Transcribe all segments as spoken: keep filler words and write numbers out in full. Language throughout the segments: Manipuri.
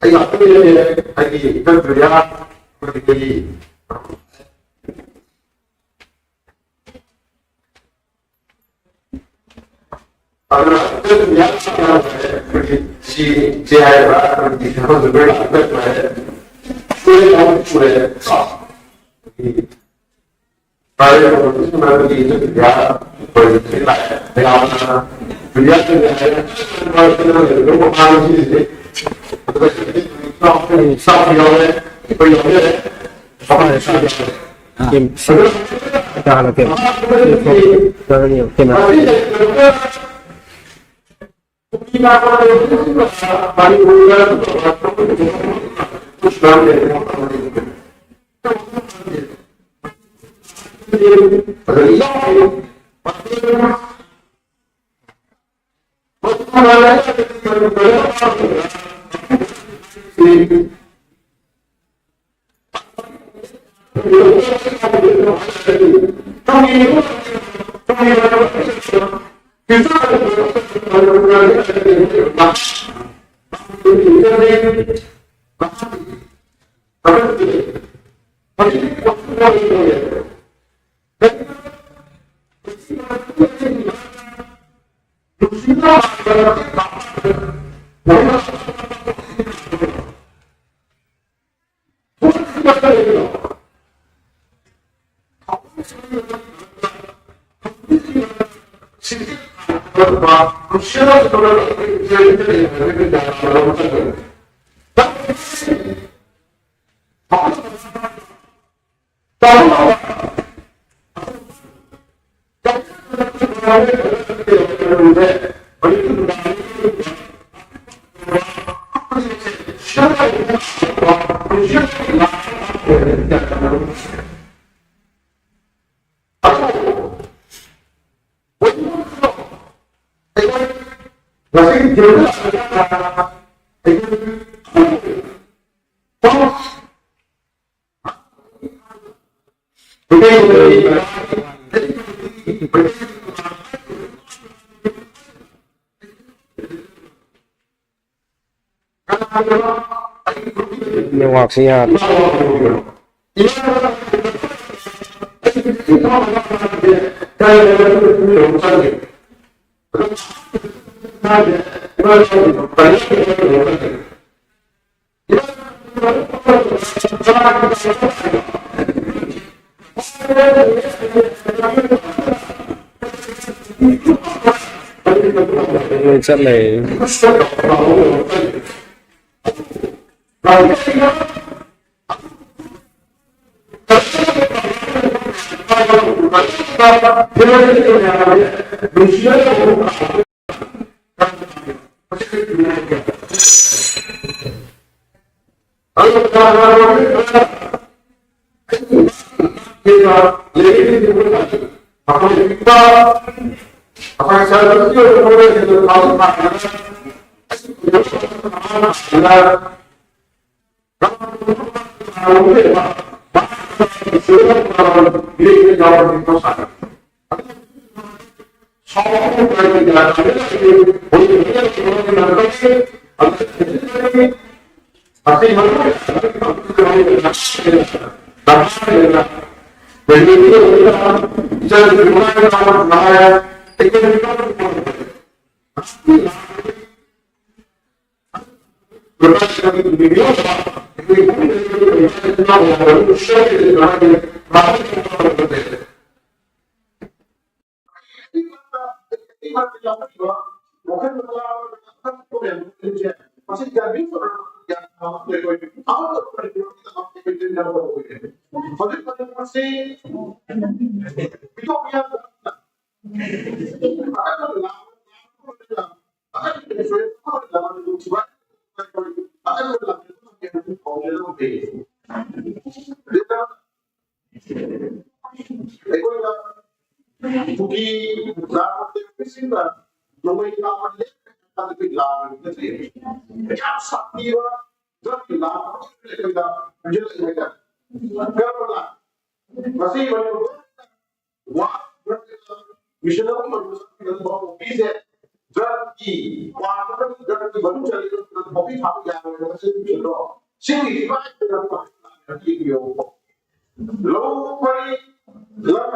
ꯑꯩ ꯉꯥꯛꯇꯪ ꯂꯩꯔꯦ꯫ ꯑꯩꯒꯤ ꯏꯟꯇꯔꯄ꯭ꯔꯤꯌꯥ ꯑꯩꯈꯣꯏꯒꯤ ꯑꯗꯨꯅ ꯏꯟꯇꯔꯄ꯭ꯔꯤꯌꯥ ꯑꯩꯈꯣꯏꯒꯤ ꯁꯤ ꯁꯤ ꯍꯥꯏꯔꯤꯕ ꯑꯩꯈꯣꯏꯒꯤ ꯊꯕꯛ ꯁꯨꯔꯦ꯫ ꯅꯦꯠꯋꯥꯛꯁꯦ ꯌꯥꯗ꯭ꯔꯦ꯫ ꯂꯣꯏ ꯆꯠ ꯂꯩꯔꯦ꯫ ꯑꯩꯈꯣꯏꯅ ꯀꯨꯀꯤ ꯂꯥꯟꯕꯁꯤꯡꯅ ꯅꯣꯡꯃꯩ ꯀꯥꯞꯄ ꯂꯦꯞꯄ ꯂꯥꯟꯕ ꯅꯠꯇꯦ꯫ ꯌꯥꯝ ꯁꯥꯊꯤꯕ ꯗ꯭ꯔꯒꯀꯤ ꯂꯥꯟ ꯑꯩꯈꯣꯏꯗ ꯍꯥꯏꯇꯥꯔꯦ꯫ ꯀꯔꯝꯕ ꯂꯥꯟ? ꯉꯁꯤ ꯃꯅꯤꯄꯨꯔ ꯋꯥ ꯃꯤꯁꯟ ꯑꯃ ꯃꯅꯨꯡꯗ ꯆꯠꯈꯤꯕ ꯅꯨꯄꯤꯁꯦ ꯗ꯭ꯔꯒꯀꯤ ꯋꯥ ꯗ꯭ꯔꯒꯀꯤ ꯃꯅꯨꯡ ꯆꯠꯈꯤꯕ ꯄꯣꯄꯤ ꯊꯥꯕ ꯌꯥꯔꯣꯏ ꯍꯥꯏꯕ ꯁꯤ ꯃꯤꯁꯟꯗꯣ ꯁꯤꯒꯤ ꯏꯃꯥ ꯏꯕꯦꯝꯃ ꯌꯦꯡꯕꯤꯌꯣ꯫ ꯂꯧ ꯄꯔꯤ ꯂꯝ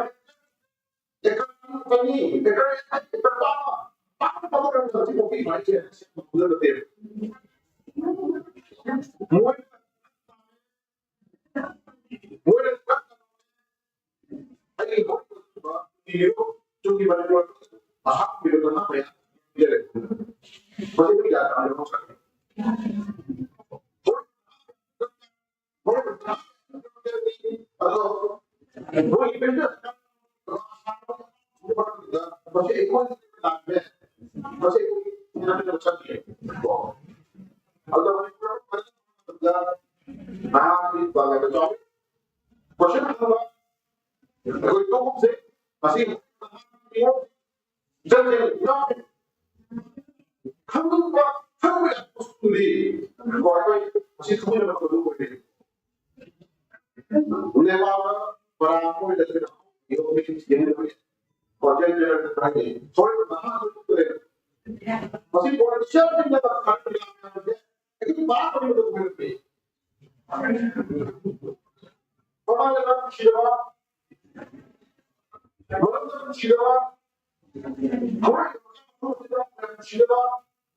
ꯑꯦꯀꯔ ꯑꯅꯤ, ꯑꯦꯀꯔ ꯑꯅꯤ, ꯑꯦꯀꯔ ꯇꯔꯥ, ꯇꯔꯥ ꯇꯔꯨꯛ ꯇꯔꯦꯠ ꯁꯤ ꯃꯄꯤ ꯃꯥꯏꯁꯦ ꯁꯤ ꯃꯄꯨꯗ ꯅꯠꯇꯦ꯫ ꯃꯣꯏ ꯃꯣꯏꯅ ꯑꯩꯒꯤ ꯃꯣꯏ ꯆꯨꯝꯃꯤ ꯃꯅꯤꯄꯨꯔ ꯑꯍꯥꯟꯕ ꯃꯍꯥꯛ ꯃꯌꯥꯝ ꯄꯤꯖꯔꯦ꯫ ꯃꯁꯤ ꯀꯌꯥ ꯇꯥꯔꯦ? ꯈꯪꯕ ꯈꯪꯕ ꯌꯥꯕ ꯋꯥꯁꯨꯗꯤ ꯀꯣ ꯑꯩꯈꯣꯏ ꯃꯁꯤ ꯈꯪꯕ ꯌꯥꯕ ꯊꯕꯛ ꯑꯣꯏꯔꯦ꯫ ꯅꯦꯄꯥꯜꯗ ꯄꯔꯥ ꯑꯃ ꯑꯣꯏꯅ ꯂꯩꯔꯦ꯫ ꯍꯣꯇꯦꯜ ꯍꯥꯏꯗꯤ ꯊꯣꯏꯅ ꯃꯍꯥꯛ ꯂꯩꯔꯦ꯫ ꯃꯁꯤ ꯄꯣꯂꯤꯇꯤꯁꯤꯌꯟꯁꯤꯡꯅ ꯈꯪꯕ ꯌꯥꯕ ꯑꯩꯈꯣꯏ ꯄꯥꯛ ꯑꯣꯏꯅ ꯇꯧꯕ ꯅꯠꯇꯦ꯫ ꯃꯃꯥꯡꯗ ꯅꯨꯡꯁꯤꯔꯕ ꯃꯔꯝꯗ ꯅꯨꯡꯁꯤꯔꯕ ꯍꯣꯏ ꯅꯨꯡꯁꯤꯔꯕ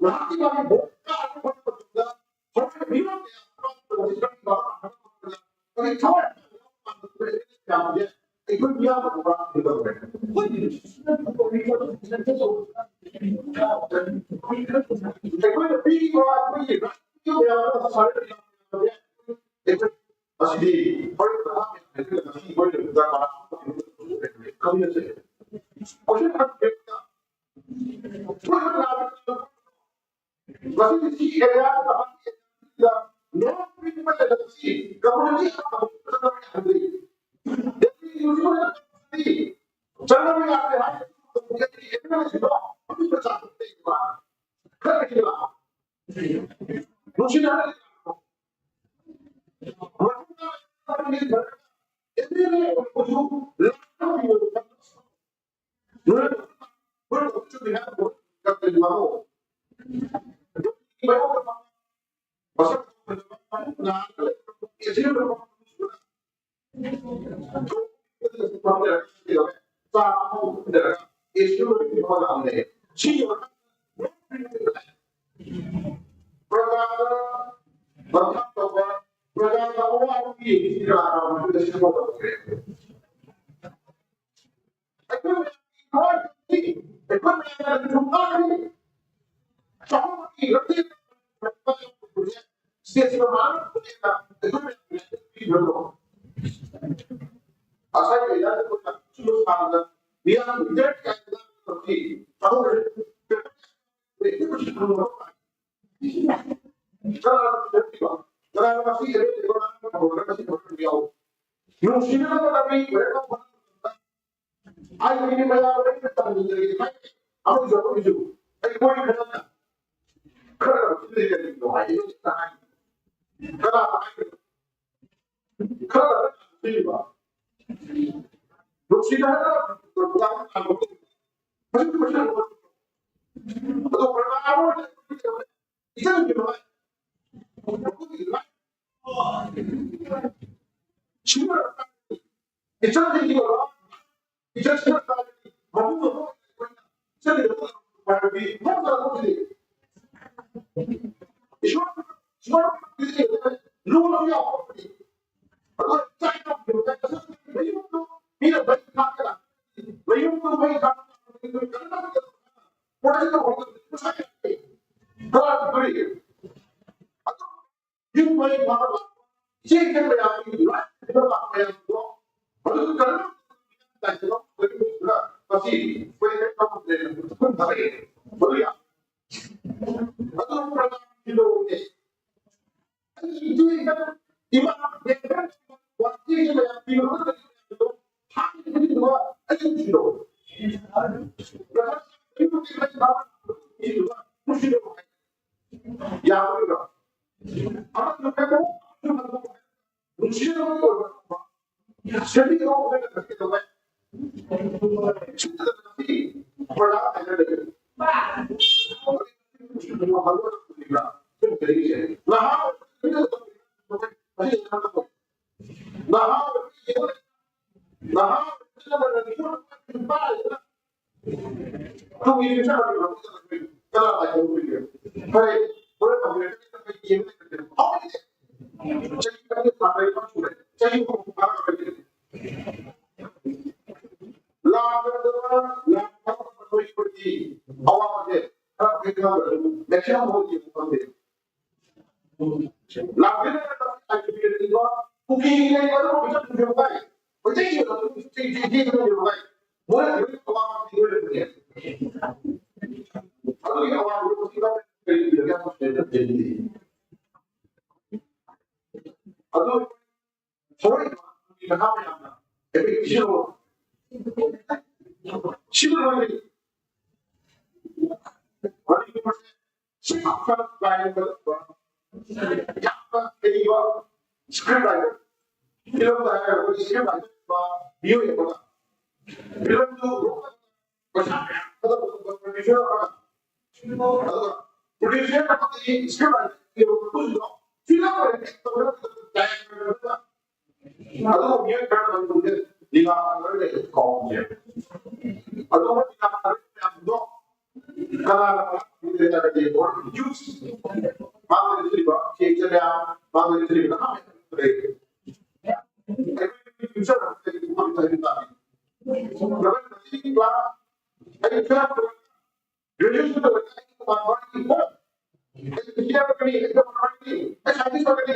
ꯅꯍꯥꯛꯀꯤ ꯃꯥꯒꯤ ꯚꯣꯠ ꯀꯥꯔꯕ ꯃꯇꯝꯗ ꯍꯣꯏ ꯃꯤꯑꯣꯏ ꯀꯌꯥ ꯑꯃ ꯍꯧꯖꯤꯛ ꯀꯔꯤ ꯊꯋꯥꯏ ꯑꯩꯈꯣꯏ ꯃꯤꯌꯥꯝ ꯑꯗꯨ ꯑꯩꯈꯣꯏꯅ ꯄꯤꯔꯤꯕ ꯑꯩꯈꯣꯏꯒꯤ ꯃꯌꯥꯝ ꯑꯃ ꯑꯁꯤꯗꯤ ꯍꯣꯔꯦꯟ ꯅꯍꯥꯛ ꯍꯥꯏꯕꯤꯔꯒ ꯉꯁꯤ ꯍꯣꯔꯦꯟ ꯅꯨꯃꯤꯗꯥꯡ ꯃꯅꯥ ꯈꯪꯃꯤꯟꯅꯁꯦ꯫ ꯀꯣꯏꯁꯟ ꯍꯪꯕꯤꯔꯛꯄꯗ ꯃꯁꯤꯒꯤ ꯁꯤ ꯑꯦꯔꯤꯌꯥꯗ ꯅꯣꯟ ꯄ꯭ꯔꯤꯟꯁꯤꯄꯜ ꯂꯩꯔꯒꯗꯤ ꯀꯝꯃꯨꯅꯤꯇꯤ ꯑꯃ ꯆꯠꯅꯕ ꯌꯥꯍꯟꯗꯦ꯫ ꯗꯦꯜꯂꯤ ꯌꯨꯅꯤꯚꯔꯁꯤꯇꯤ ꯆꯠꯅꯕ ꯌꯥꯗꯦ ꯍꯥꯏꯔꯒ ꯀꯝꯃꯨꯅꯤꯇꯤ ꯑꯦꯝ ꯑꯦꯜ ꯑꯦꯁꯤꯡꯗꯣ ꯑꯗꯨꯝ ꯄꯩꯁꯥ ꯄꯤꯕ ꯈꯔ ꯂꯩꯕ ꯅꯨꯡꯁꯤꯅ ꯍꯥꯏꯔꯒ ꯃꯊꯪꯗ ꯑꯦꯝ ꯑꯦꯜ ꯑꯦ ꯑꯣꯏꯔꯕꯁꯨ ꯂꯥꯛ ꯑꯃ ꯄꯤꯕ ꯄ꯭ꯔꯖꯥꯗ ꯃꯊꯧ ꯇꯧꯕ, ꯄ꯭ꯔꯖꯥꯗ ꯑꯋꯥꯕ ꯄꯤꯔꯤꯕꯁꯤ ꯀꯅꯥ ꯀꯅꯥꯅꯣ ꯍꯥꯏꯕꯗ ꯁꯤ ꯐꯣꯟ ꯇꯧꯔꯛꯑꯦ꯫ ꯑꯩꯈꯣꯏ ꯃꯌꯥꯝꯒꯤ ꯊꯋꯥꯏ ꯈꯛꯇꯤ, ꯑꯩꯈꯣꯏ ꯃꯌꯥꯝꯅ ꯁꯨꯝ ꯉꯥꯡꯉꯤ꯫ ꯆꯥꯎꯈꯠꯄꯒꯤ ꯂꯝꯖꯦꯜ ꯁ꯭ꯇꯦꯠꯁꯤꯅ ꯃꯥꯡꯂꯛꯄꯅꯦꯅ ꯑꯩꯈꯣꯏ ꯃꯌꯥꯝꯅ ꯄꯤꯈ꯭ꯔꯕꯣ? ꯉꯁꯥꯏ ꯀꯩꯅꯣ ꯑꯩꯈꯣꯏꯅ ꯁꯨꯝ ꯁꯥꯟꯅ ꯃꯤꯌꯥꯝꯒꯤ ꯂꯤꯗꯔ ꯀꯌꯥ ꯆꯥꯎꯈꯠꯂꯛꯄ ꯀꯅꯥꯅ ꯁꯦꯝꯈꯤꯕ? ꯀꯅꯥꯅ ꯃꯁꯤ ꯂꯩꯔꯛꯂꯤꯕ? ꯀꯅꯥꯅ ꯃꯁꯤ ꯍꯧꯔꯒ ꯃꯁꯤ ꯍꯧꯔꯛꯂꯤꯕ ꯌꯥꯎ? ꯅꯨꯡꯁꯤꯅꯕ ꯂꯝꯕꯤ ꯑꯣꯏꯔꯛꯄ ꯃꯇꯝꯗ ꯑꯩꯒꯤ ꯃꯌꯥꯝ ꯂꯣꯏꯅ ꯇꯝꯃꯤꯟꯅꯔꯤ꯫ ꯑꯃꯁꯨ ꯑꯃꯁꯨ ꯑꯩꯈꯣꯏ ꯈꯔꯅ ꯈꯔ ꯂꯧꯁꯤꯜꯂꯤ ꯀꯔꯤꯒꯤꯅꯣ ꯍꯥꯏ꯫ ꯀꯅꯥ ꯍꯥꯏꯕꯅꯣ? ꯈꯔ ꯂꯧꯁꯤꯜꯂꯤꯕ? ꯅꯨꯡꯁꯤꯅ ꯍꯥꯏꯔꯒ ꯍꯧꯖꯤꯛ ꯄꯩꯁꯥ ꯑꯗꯣ ꯄ꯭ꯔꯖꯥ ꯑꯃ ꯑꯣꯏꯅ ꯏꯆꯟꯒꯤ ꯃꯃꯥꯏ ꯁꯤꯃ ꯏꯆꯟꯁꯤꯡꯒꯤ ꯃꯃꯥ ꯏꯆꯟꯁꯤꯡ ꯃꯄꯨ ꯃꯄꯨ ꯏꯆꯟꯒꯤ ꯃꯃꯥ ꯄꯥꯏꯔꯗꯤ ꯃꯣꯏ ꯃꯆꯥ ꯃꯣꯏꯗꯤ ꯏꯁꯣꯔ ꯏꯁꯣꯔ ꯂꯨꯅ ꯌꯥꯎꯕꯅꯤ꯫ ꯑꯗꯣ ꯆꯥꯛ ꯃꯌꯨꯝꯗꯣ ꯃꯤꯅ ꯃꯩ ꯊꯥꯛꯀꯦꯔꯥ? ꯃꯌꯨꯝꯗꯣ ꯃꯩ ꯊꯥꯛꯀꯦꯔꯥ? ꯄ꯭ꯔꯣꯇꯦꯛꯁꯟ ꯇꯧꯐꯝꯗ ꯄꯩꯁꯥ ꯀꯌꯥ ꯂꯩ? ꯀꯅꯥꯅ ꯄꯤꯔꯤꯒꯦ? ꯑꯗꯨ ꯌꯨꯝ ꯃꯩ ꯊꯥꯗꯕ ꯏꯆꯦ ꯏꯆꯦ ꯃꯌꯥꯝꯒꯤ ꯂꯥꯏꯐ ꯂꯥꯛꯄ ꯃꯌꯥꯝꯗꯣ ꯃꯗꯨ ꯀꯔꯝꯅ ꯃꯁꯤ ꯑꯩꯈꯣꯏ ꯃꯗꯨ ꯌꯥꯝ ꯑꯗꯨ ꯄ꯭ꯔꯖꯥꯒꯤ ꯂꯣꯟꯅꯦ꯫ ꯑꯩꯒꯤ ꯏꯇꯨ ꯏꯃꯥ, ꯏꯃꯥ, ꯋꯥꯊꯤꯒꯤ ꯃꯌꯥꯝ ꯄꯤꯕ ꯑꯃꯠꯇ ꯂꯩꯇꯦ꯫ ꯍꯥꯏꯕꯗꯣ ꯍꯥꯏꯕꯗꯨꯒ ꯑꯩ ꯅꯨꯡꯁꯤꯔꯣ? ꯅꯨꯡꯁꯤꯔꯣ? ꯌꯥꯔꯣꯏꯕ꯫ ꯑꯃ ꯅꯨꯡꯁꯤꯔꯣ? ꯅꯨꯡꯁꯤꯔꯣ? ꯁꯦꯝꯕꯤꯔꯣ? ꯅꯍꯥ ꯅꯍꯥ ꯂꯥꯛꯄꯤꯔꯒ ꯀꯨꯀꯤꯒꯤ ꯂꯩꯕ ꯑꯗꯨ ꯄꯩꯁꯥ ꯊꯤꯡꯖꯤꯟꯕ ꯉꯥꯏ꯫ ꯃꯩꯇꯩꯒꯤ ꯑꯣꯏꯕ ꯑꯗꯨ ꯊꯤ-, ꯊꯤ-, ꯊꯤꯗꯅ ꯂꯩꯕ ꯉꯥꯏ꯫ ꯃꯣꯏꯅ ꯂꯣꯏꯅ ꯑꯋꯥꯕ ꯊꯤꯗꯣꯔꯛꯄꯅꯦ꯫ ꯑꯗꯨꯒꯤ ꯑꯋꯥꯕꯗꯨ ꯊꯤꯕ ꯀꯔꯤ ꯄꯤꯔꯒꯦ ꯍꯥꯏꯕ ꯃꯇꯝꯗ ꯊꯤꯗꯦ꯫ ꯑꯗꯨ ꯊꯣꯛꯂꯛꯏꯕ ꯅꯍꯥ ꯃꯌꯥꯝꯅ ꯑꯩꯈꯣꯏ ꯄꯤꯁꯤꯜꯂꯣ꯫ ꯁꯤꯕ ꯂꯣꯏꯔꯦ꯫ ꯃꯅꯤꯄꯨꯔꯁꯦ ꯁꯤ ꯈꯛꯇ ꯂꯥꯏꯔꯕ ꯌꯥꯝꯅ ꯍꯩꯕ script writer, ꯐꯤꯂꯝꯗ ꯍꯥꯏꯔꯒ ꯑꯩꯈꯣꯏ script writer ꯃꯤꯑꯣꯏ ꯑꯃꯒ ꯐꯤꯂꯝꯗꯨ ꯄꯩꯁꯥ ꯃꯌꯥꯝ ꯊꯥꯗꯕ ꯉꯝꯕ producer ꯑꯃꯒ, ꯑꯗꯨꯒ producer ꯑꯃꯗꯤ script writer ꯃꯈꯣꯏꯗꯣ ꯐꯤꯂꯝ ꯑꯣꯏꯅ act ꯇꯧꯅꯕ director ꯑꯃꯒ, ꯑꯗꯨꯒ ꯃꯤꯑꯣꯏ ꯈꯔ ꯃꯅꯤꯄꯨꯔꯗ ꯂꯤꯂꯥ ꯈꯔ ꯂꯩ ꯀꯥꯎꯕꯁꯦ꯫ ꯑꯗꯨꯒꯨꯝꯕ ꯂꯤꯂꯥ ꯈꯔ ꯃꯌꯥꯝꯗꯣ ꯀꯅꯥꯅ ꯄꯥꯝꯒꯦ ꯍꯥꯏꯔꯒꯗꯤ youth ꯃꯥꯡꯗ ꯂꯩꯔꯤꯕ ꯀꯦ ꯆꯟꯗ꯭ꯔ, ꯃꯥꯡꯗ ꯂꯩꯔꯤꯕ ꯅꯍꯥ ꯃꯌꯥꯝ ꯂꯩ꯫ ꯑꯩꯈꯣꯏꯒꯤ future ꯑꯃ ꯂꯩꯔꯤ, ꯃꯣꯏ ꯇꯧꯔꯤ ꯇꯥꯔꯤ꯫ ꯃꯣꯏ ꯃꯁꯤꯒꯤ class ꯑꯩ twelve graduation ꯇꯧꯔꯒ ꯑꯩ ꯃꯄꯥꯟ ꯊꯣꯛꯑꯅꯤ꯫ ꯑꯩ engineer ꯑꯣꯏꯒꯅꯤ, ꯑꯩ doctor ꯑꯣꯏꯒꯅꯤ, ꯑꯩ scientist ꯑꯣꯏꯒꯅꯤ,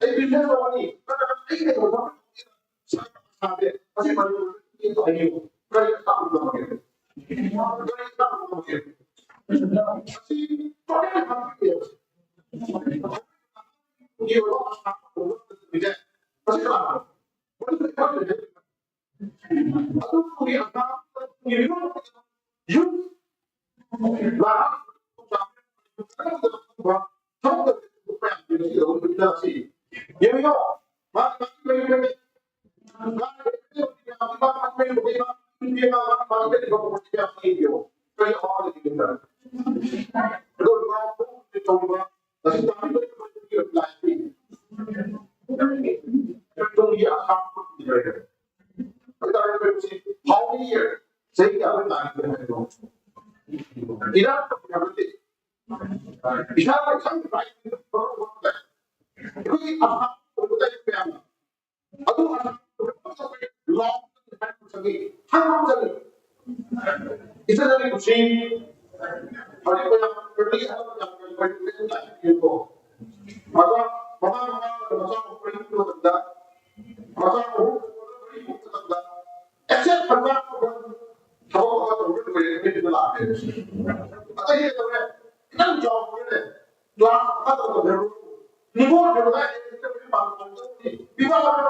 ꯑꯩ business ꯇꯧꯒꯅꯤ꯫ ꯅꯠꯇ꯭ꯔꯒ ꯑꯩ ꯀꯩꯗꯧꯕ ꯁꯥꯗꯦ꯫ ꯑꯁꯤ ꯃꯅꯤꯄꯨꯔꯗ ꯍꯥꯏꯕꯤꯌꯨ꯫ ꯀꯔꯤ ꯑꯀꯥꯕ ꯉꯝꯒꯦ? ꯀꯔꯤ ꯑꯀꯥꯕ ꯉꯝꯒꯦ? ꯃꯁꯤ ꯇꯣꯇꯦꯜ ꯍꯥꯞꯄꯤꯌꯦ꯫ ꯃꯁꯤ ꯀꯅꯥꯅꯣ? ꯑꯗꯨꯒꯤ ꯑꯉꯥꯡ ꯌꯨꯝ ꯌꯦꯡꯉꯣ꯫ ꯇꯨꯡꯒꯤ ꯑꯁꯥꯡꯕ ꯂꯩꯔꯦ꯫ ꯍꯥꯏꯇꯥꯔꯦ, ꯑꯩꯈꯣꯏ ꯍꯧꯖꯤꯛ how many year? ꯆꯍꯤ ꯀꯌꯥ ꯑꯩꯈꯣꯏ ꯉꯥꯏꯔꯤꯕꯅꯣ ꯍꯥꯏꯕꯗꯣ? ꯏꯔꯥꯡ ꯇꯧꯕ ꯅꯠꯇꯦ꯫ ꯏꯁꯥꯅ ꯈꯪꯗꯕ ꯍꯥꯏꯕꯗꯤ ꯊꯕꯛ ꯑꯃ ꯂꯩ꯫ ꯑꯩꯈꯣꯏꯒꯤ ꯑꯁꯥꯝ ꯇꯧꯕ ꯂꯩ ꯃꯌꯥꯝ ꯑꯃ꯫ ꯑꯗꯨ ꯑꯁꯥꯝ ꯇꯧꯕ ꯂꯥꯎ ꯍꯥꯏꯕ ꯆꯪꯉꯤ, ꯍꯥꯏꯕ ꯆꯪꯉꯤ꯫ ꯏꯆꯟ ꯑꯅꯤ ꯀꯨꯝꯁꯤ ꯍꯧꯖꯤꯛ ꯃꯌꯥꯝ ꯐꯦꯃꯤꯂꯤ ꯑꯃ ꯌꯥꯝ ꯐꯦꯃꯤꯂꯤ ꯂꯥꯏꯐ ꯌꯦꯡꯉꯣ꯫ ꯃꯆꯥ ꯃꯃꯥ ꯃꯄꯥ ꯃꯆꯥ ꯃꯔꯤ ꯃꯇꯝꯗ ꯃꯆꯥ ꯑꯍꯨꯝ ꯃꯔꯤ ꯃꯇꯝꯗ ꯑꯦꯛꯁꯦꯞ ꯐꯪꯕ ꯊꯕꯛ ꯑꯃ ꯇꯧꯔꯒ ꯂꯣꯏꯔꯦ, ꯂꯥꯛꯑꯦ꯫ ꯑꯇꯩ ꯇꯧꯔꯦ꯫ ꯈꯤꯇꯪ ꯆꯥꯎꯕꯅꯦ꯫ ꯀ꯭ꯂꯥꯁ ꯑꯃ ꯇꯧꯕ ꯅꯤꯉꯣꯜ ꯀꯩꯅꯣ ꯂꯥꯛꯑꯦ꯫ ꯄꯤꯕꯥ ꯂꯥꯛꯄ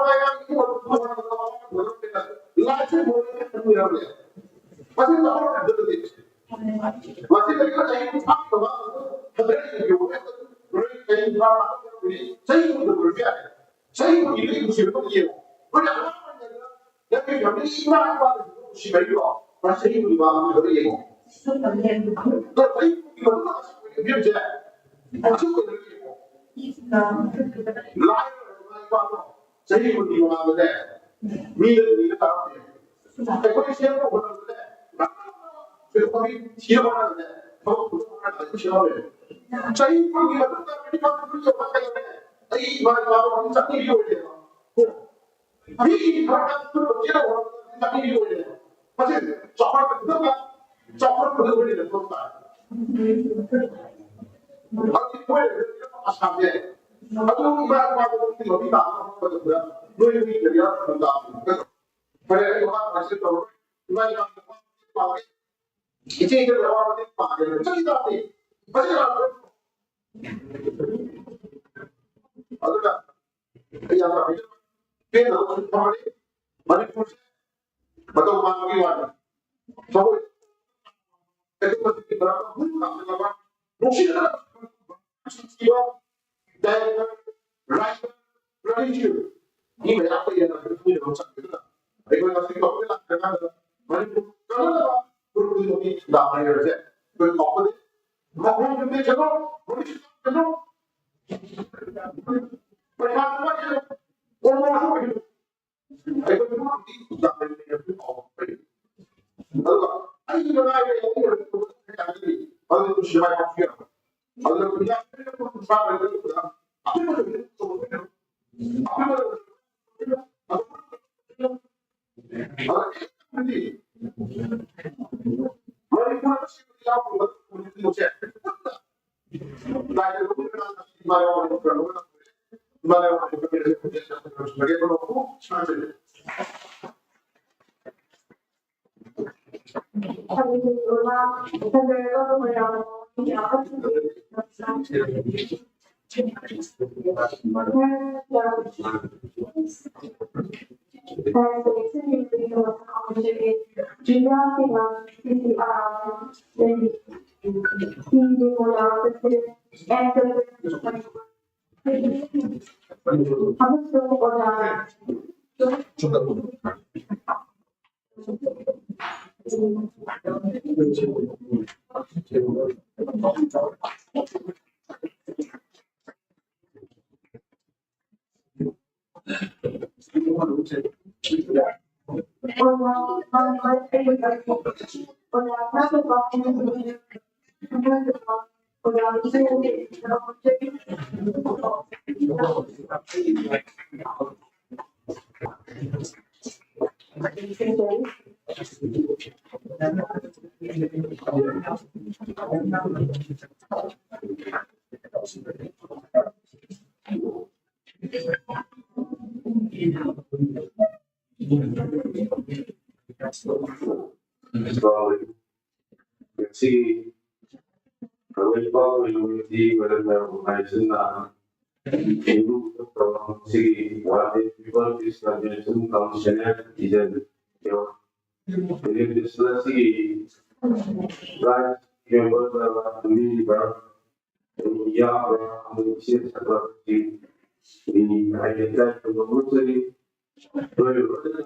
ꯂꯥꯏꯁꯨ ꯃꯣꯏ ꯈꯟꯕꯤꯔꯝꯃꯦ꯫ ꯃꯁꯤ ꯆꯍꯤ ꯀꯨꯟꯊ꯭ꯔꯥ ꯍꯟꯗꯛ ꯆꯍꯤ ꯀꯨꯟꯊ꯭ꯔꯥ ꯆꯍꯤ ꯀꯨꯟ ꯌꯥꯔꯦ꯫ ꯆꯍꯤ ꯀꯨꯟꯒꯤ ꯅꯨꯡꯁꯤꯕ ꯑꯃ ꯌꯦꯡꯉꯣ꯫ ꯑꯩꯈꯣꯏꯅ ꯑꯉꯥꯡ ꯑꯣꯏꯔꯤꯉꯩꯗ ꯅꯪꯒꯤ ꯐꯦꯃꯤꯂꯤ ꯏꯃꯥ ꯏꯄꯥꯅ ꯅꯨꯡꯁꯤꯕꯩꯗꯣ ꯃꯁꯤ ꯆꯍꯤ ꯀꯨꯟꯒꯤ ꯃꯃꯥꯡꯗ ꯌꯦꯡꯉꯣ꯫ ꯑꯗꯣ ꯆꯍꯤ ꯀꯨꯟꯒꯤ ꯃꯇꯨꯡꯗ ꯃꯁꯤ ꯑꯣꯏꯅ ꯐꯤꯕꯝꯁꯦ ꯑꯁꯨꯛ ꯑꯣꯏꯅ ꯌꯦꯡꯉꯣ꯫ ꯂꯥꯏꯔꯕ ꯏꯃꯥ ꯏꯄꯥꯗꯣ ꯆꯍꯤ ꯀꯨꯟꯒꯤ ꯃꯃꯥꯡꯗꯅꯦ ꯃꯤꯅ ꯃꯤꯅ ꯇꯥꯔꯝꯃꯦ꯫ ꯑꯩꯈꯣꯏ ꯁꯦꯝꯕ ꯍꯣꯠꯅꯕꯗꯅꯦ ꯊꯤꯕ ꯍꯣꯠꯅꯕꯗꯅꯦ ꯊꯕꯛ ꯄꯨꯊꯣꯛ ꯍꯣꯠꯅꯕꯗ ꯊꯤꯔꯝꯃꯦ꯫ ꯆꯍꯤ ꯀꯨꯟꯒꯤ ꯃꯇꯨꯡꯗ ꯃꯤꯅꯤꯃꯝ ꯀꯨꯟ ꯌꯧꯔꯛꯀꯗꯕꯅꯦ꯫ ꯑꯩ ꯏꯃꯥ ꯏꯄꯥꯗꯣ ꯍꯧꯖꯤꯛ ꯆꯠꯅꯤꯡꯉꯤ ꯑꯣꯏꯗꯦꯕ꯫ ꯃꯤ ꯈꯔ ꯈꯔ ꯊꯤꯔꯛꯑꯣ ꯍꯥꯏꯔꯒ ꯆꯠꯅꯤꯡꯉꯤ ꯑꯣꯏꯔꯦ꯫ ꯃꯁꯤ ꯆꯥꯎꯈꯠꯄꯗꯨꯗ ꯆꯥꯎꯈꯠꯄꯗꯨ ꯑꯣꯏꯔꯦ ꯇꯥꯏ꯫ ꯍꯧꯖꯤꯛ ꯃꯣꯏ ꯑꯁꯥꯝꯁꯦ ꯑꯗꯨ ꯏꯃꯥ ꯏꯄꯥꯗ ꯂꯝꯕꯤ ꯇꯥꯛꯄ ꯃꯇꯝꯗ ꯅꯣꯏ ꯃꯤ ꯀꯔꯤ ꯌꯥꯎꯔꯛꯄ ꯇꯥꯕꯅꯤ꯫ ꯐꯔꯦ, ꯑꯩ ꯋꯥ ꯉꯥꯡꯁꯦ ꯇꯧꯔꯣꯏ꯫ ꯏꯃꯥ ꯏꯄꯥ ꯏꯆꯦ ꯏꯆꯦ ꯂꯩꯕꯥꯛ ꯃꯇꯦꯡ ꯄꯥꯡꯒꯦ ꯆꯠꯈꯤ ꯇꯥꯕꯅꯤ꯫ ꯃꯁꯤ ꯀꯅꯥꯅꯣ? ꯑꯗꯨꯅ ꯑꯩ ꯌꯥꯝ ꯄꯦꯟꯗꯕ ꯐꯥꯎꯔꯤ꯫ ꯃꯅꯤꯄꯨꯔꯁꯦ ꯃꯇꯧ ꯃꯥꯟꯕꯒꯤ ꯋꯥꯅꯤ꯫ ꯊꯑꯣꯏ ꯑꯩꯈꯣꯏ ꯃꯁꯤꯒꯤ ꯃꯔꯝ ꯑꯃ ꯍꯨꯟ ꯂꯥꯛꯅꯕ ꯅꯨꯡꯁꯤꯅꯅ ꯅꯨꯡꯁꯤꯕ ꯗꯥꯏꯔꯦꯛꯇꯔ, ꯔꯥꯏꯇꯔ, ꯄ꯭ꯔꯗ꯭ꯌꯨꯁꯔ ꯃꯤ ꯃꯌꯥꯝ ꯂꯩꯌꯦꯅ ꯑꯩꯈꯣꯏ ꯃꯤꯅ ꯑꯃ ꯆꯠꯈꯤꯗꯨꯅ ꯑꯩꯈꯣꯏ ꯉꯁꯤ ꯃꯐꯝꯗ ꯂꯥꯛꯇ꯭ꯔꯀꯥꯟꯗ ꯃꯅꯤꯄꯨꯔ ꯀꯪꯅꯅꯕ ꯒ꯭ꯔꯨꯞꯇꯨꯒꯤ ꯃꯤ ꯂꯥꯛꯅꯔꯤꯕꯁꯦ ꯑꯩꯈꯣꯏ ꯐꯥꯎꯕꯗꯤ ꯃꯈꯣꯡꯁꯨ ꯃꯦꯠꯁꯅꯨ, ꯃꯃꯤꯠꯁꯨ ꯇꯥꯛꯁꯅꯨ, ꯄꯩꯁꯥꯁꯨ ꯄꯥꯏꯁꯅꯨ, ꯑꯣꯃꯣꯁꯨ ꯑꯣꯏꯁꯅꯨ꯫ ꯑꯩꯈꯣꯏ ꯄꯨꯝꯅꯃꯛꯀꯤ ꯂꯥꯛꯅꯔꯤꯕꯁꯦ ꯑꯩꯈꯣꯏ ꯐꯥꯎꯕ ꯐꯩ꯫ ꯑꯗꯨꯒ ꯑꯩꯒꯤ ꯃꯅꯥꯏꯗ ꯌꯥꯎꯔꯤꯕ ꯍꯥꯏꯇꯥꯔꯒꯗꯤ ꯃꯗꯨ ꯅꯨꯡꯁꯤ ꯃꯥꯏ ꯄꯥꯛꯄꯤꯔꯝꯕ꯫ ꯑꯗꯨꯅ ꯄꯨꯟꯁꯤ ꯃꯥꯏ ꯄꯥꯛꯄꯤꯔꯝꯕ꯫ ꯑꯄꯤꯛꯄꯗꯒꯤ ꯑꯆꯧꯕ ꯑꯣꯏꯅ ꯑꯁꯤꯒꯤ ꯊꯧꯔꯝ ꯄꯥꯡꯊꯣꯛꯂꯤꯕ ꯃꯔꯝꯅ organization-ꯅ ꯁꯤꯒꯤ World People Peace Convention Council ꯏꯖꯟ ꯁꯦꯂꯦꯕ꯭ꯔꯦꯁꯟ ꯑꯁꯤꯒꯤ ꯔꯥꯏꯠ ꯃꯦꯝꯕꯔꯗ ꯊꯝꯕꯤꯔꯤꯕ ꯌꯥꯕ ꯑꯃꯗꯤ ꯏꯆꯦ ꯁꯛꯄꯁꯤꯡꯒꯤ ꯍꯥꯏꯗꯤ ꯂꯣꯏꯔꯕꯗ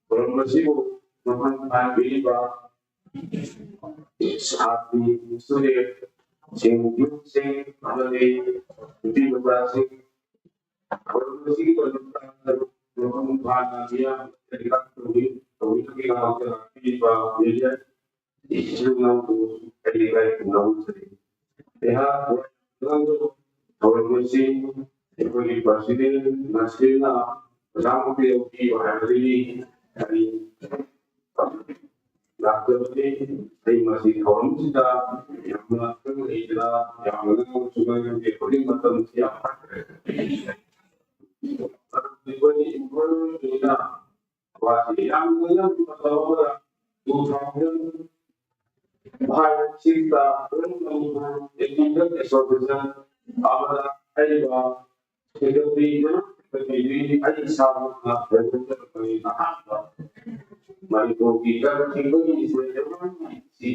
ꯊꯧꯔꯝ ꯑꯁꯤꯕꯨ ꯃꯄꯨꯡ ꯐꯥꯍꯟꯕꯤꯔꯤꯕ ꯁꯥꯇ꯭ꯔ, ꯁ꯭ꯇꯨꯗꯦꯟꯠꯁꯤꯡ, ꯌꯨꯠꯁꯤꯡ ꯑꯃꯗꯤ ꯅꯨꯄꯤ ꯃꯆꯥꯁꯤꯡ ꯊꯧꯔꯝ ꯑꯁꯤꯒꯤꯗꯃꯛꯇ ꯃꯄꯨꯡ ꯐꯥꯅ ꯃꯤꯌꯥꯝ ꯇꯧꯕꯤꯅꯕꯒꯤꯗꯃꯛꯇ ꯂꯥꯛꯄꯤꯔꯤꯕ ꯃꯤꯗꯤꯌꯥ ꯏꯆꯤꯜ ꯏꯅꯥꯎꯕꯨ ꯑꯩ ꯏꯀꯥꯏ ꯈꯨꯝꯅꯕ ꯎꯠꯆꯔꯤ꯫ ꯑꯩꯍꯥꯛ ꯊꯧꯔꯝ ꯑꯁꯤ ꯑꯩꯈꯣꯏꯒꯤ ꯄ꯭ꯔꯁꯤꯗꯦꯟ ꯅꯁꯤꯔꯅ ꯃꯁꯥꯃꯛꯄꯨ ꯌꯥꯎꯕꯤꯌꯨ ꯍꯥꯏꯕꯗꯒꯤ ꯑꯩ ꯂꯥꯛꯆꯕꯅꯤ꯫ ꯑꯩ ꯃꯁꯤ ꯊꯧꯔꯝꯁꯤꯗ ꯌꯥꯝꯅ ꯈꯪ ꯍꯩꯗꯅ ꯌꯥꯝꯅ ꯉꯥꯡꯕꯁꯨ ꯉꯥꯡꯖꯗꯦ꯫ ꯍꯧꯖꯤꯛ ꯃꯇꯝꯁꯤ ꯌꯥꯝ ꯐꯠꯇ꯭ꯔꯦ꯫ ꯑꯩꯈꯣꯏꯒꯤ ꯏꯝꯐꯥꯜ ꯑꯣꯏꯅ ꯋꯥꯁꯤ ꯌꯥꯝꯅ ꯌꯥꯝꯅ ꯇꯧꯔꯒ two thousand five six-ꯇ All Manipur Ethical Association ꯑꯃꯗ ꯍꯥꯏꯔꯤꯕ ꯁꯦꯀ꯭ꯔꯦꯇꯔꯤ, ꯖꯦꯅꯔꯦꯜ ꯁꯦꯀ꯭ꯔꯦꯇꯔꯤ ꯑꯩ ꯏꯁꯥꯃꯛꯅ ꯍꯧꯗꯣꯛꯆꯔꯛꯄꯅꯤ꯫ ꯑꯍꯥꯟꯕ ꯃꯅꯤꯄꯨꯔꯒꯤ ꯗ꯭ꯔꯒ ꯊꯤꯡꯕꯒꯤ ꯏꯁꯇꯦꯠ ꯑꯃꯒꯤ ꯁꯤ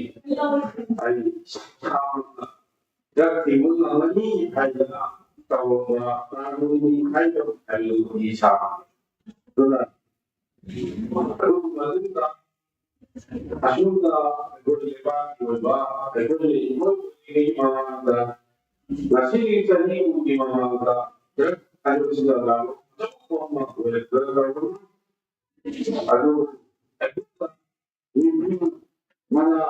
ꯑꯩ ꯏꯁꯥꯃꯛꯅ ꯗ꯭ꯔꯒ ꯊꯤꯡꯕ ꯉꯝꯒꯅꯤ ꯍꯥꯏꯗꯅ ꯇꯧꯔꯝꯕ ꯀꯥꯅꯨꯅꯤ ꯍꯥꯏꯗꯕ ꯀꯥꯅꯨꯅꯤ ꯏꯁꯥꯃꯛ꯫ ꯑꯗꯨꯅ ꯑꯗꯨꯒꯤ ꯃꯇꯨꯡꯗ ꯑꯁꯨꯝꯅ ꯑꯩꯈꯣꯏ ꯂꯩꯕꯥꯛꯀꯤ ꯑꯣꯏꯕ ꯑꯩꯈꯣꯏ ꯂꯩꯔꯤꯕ ꯃꯃꯥꯡꯗ ꯉꯁꯤꯒꯤ ꯆꯍꯤꯒꯤ ꯃꯃꯥꯡꯗ ꯗ꯭ꯔꯒ ꯍꯥꯏꯕꯁꯤꯗ ꯂꯥꯟꯂꯣꯡ ꯑꯆꯧꯕ ꯑꯃ ꯑꯣꯏꯔꯛꯀꯗꯧꯔꯕꯅꯤ꯫ ꯑꯗꯨ ꯃꯅꯥ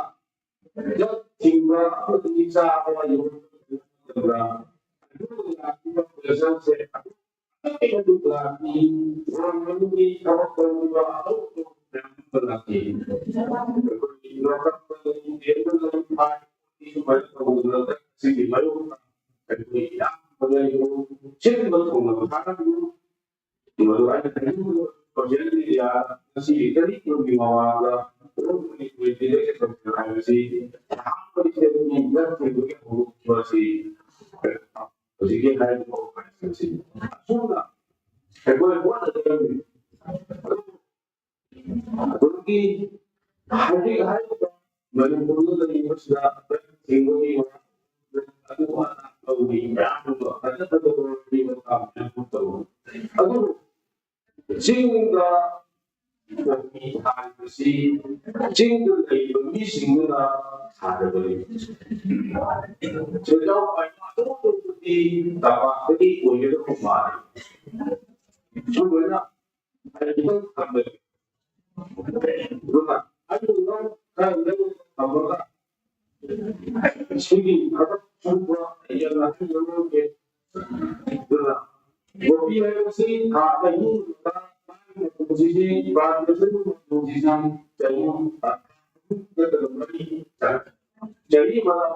ꯊꯤꯡꯕ ꯑꯃꯗꯤ ꯆꯥꯕ ꯌꯣꯟꯕ ꯃꯇꯝꯗ ꯑꯗꯨꯒ ꯂꯥꯛꯈꯤꯕ ꯄ꯭ꯔꯦꯁꯔꯁꯦ ꯑꯗꯨꯛꯀꯤ ꯃꯇꯤꯛ ꯂꯥꯛꯈꯤ꯫ ꯐꯣꯟ ꯃꯅꯨꯡꯒꯤ ꯊꯕꯛ ꯇꯧꯔꯤꯕ ꯑꯇꯣꯞꯄ ꯃꯌꯥꯝ ꯑꯃ ꯂꯥꯛꯈꯤ꯫ ꯑꯩꯈꯣꯏꯒꯤ ꯂꯣꯀꯞꯇ ꯂꯩ, ꯖꯦꯜꯗ ꯂꯩ, ꯐꯥꯏ, ꯁꯨꯃꯥꯏꯅ ꯇꯧꯗꯅ ꯁꯤꯒꯤ ꯃꯥꯌꯣꯛꯇ ꯑꯩꯈꯣꯏ ꯌꯥꯝꯅ ꯂꯩ꯫ ꯁꯤꯒꯨꯝꯕ ꯊꯧꯅ ꯊꯥꯔꯛꯄ ꯃꯗꯨ ꯑꯩꯅ ꯍꯥꯏꯅꯤꯡꯕ social media ꯉꯁꯤꯒꯤ ꯆꯍꯤ ꯀꯨꯟꯒꯤ ꯃꯃꯥꯡꯗ ꯃꯅꯤꯄꯨꯔꯤ ꯂꯤꯇꯔꯦꯆꯔ ꯍꯥꯏꯕꯁꯤ ꯑꯍꯥꯟꯕ ꯏꯁꯇꯦꯠꯀꯤ ꯅꯠꯇ꯭ꯔꯤꯕꯒꯤ ꯍꯧꯔꯛꯄ ꯑꯁꯤ ꯍꯧꯖꯤꯛꯀꯤ ꯍꯥꯏꯔꯤꯕ ꯑꯣꯔꯒꯅꯥꯏꯖꯦꯁꯟꯁꯤ ꯑꯁꯨꯝꯅ ꯑꯩꯈꯣꯏ ꯍꯣꯠꯅꯒꯗꯕꯅꯤ꯫ ꯑꯗꯨꯒꯤ ꯍꯧꯖꯤꯛ ꯍꯥꯏꯔꯤꯕ ꯃꯅꯤꯄꯨꯔꯗ ꯂꯩꯔꯤꯕꯁꯤꯗ ꯊꯤꯡꯕꯒꯤ ꯑꯗꯨ ꯑꯗꯥ ꯇꯧꯔꯤ ꯃꯌꯥꯝ ꯑꯃ ꯐꯖ ꯐꯖꯕ ꯋꯥꯔꯤ ꯋꯥꯇꯥ ꯃꯌꯥꯝ ꯑꯃ ꯇꯧꯔꯤ꯫ ꯑꯗꯨꯕꯨ ꯆꯤꯡꯗ ꯀꯣꯐꯤ ꯊꯥꯔꯤꯕꯁꯤ ꯆꯤꯡꯗ ꯂꯩꯕ ꯃꯤꯁꯤꯡꯗꯨꯅ ꯊꯥꯗꯕꯅꯤ꯫ ꯁꯦꯟꯖꯥꯎ ꯄꯥꯏꯕ ꯑꯇꯣꯞꯄꯗꯤ ꯇꯝꯄꯥꯛꯇꯒꯤ ꯑꯣꯏꯒꯗꯕ ꯃꯥꯜꯂꯤ꯫ ꯁꯨꯃꯥꯏꯅ ꯑꯩ ꯈꯤꯇꯪ ꯊꯝꯖꯒꯦ꯫ ꯑꯗꯨꯅ ꯑꯩꯅ ꯅꯪ ꯈꯔ ꯅꯪ ꯊꯝꯃꯒ ꯁꯤꯒꯤ ꯊꯕꯛ ꯁꯨꯕ ꯑꯩ ꯌꯥꯝꯅ ꯍꯩꯅ ꯂꯧꯒꯦ꯫ ꯑꯗꯨꯅ ꯀꯣꯐꯤ ꯍꯥꯏꯕꯁꯤ ꯊꯥ ꯑꯅꯤ ꯃꯇꯨꯡꯁꯤꯗꯤ ꯄ꯭ꯂꯥꯟꯇꯦꯁꯟ ꯃꯇꯨꯡꯁꯤꯗꯤ ꯆꯍꯤ ꯅꯠꯇ꯭ꯔꯒ ꯃꯔꯤ ꯆꯪꯉꯤ꯫ ꯆꯍꯤ ꯑꯃꯗ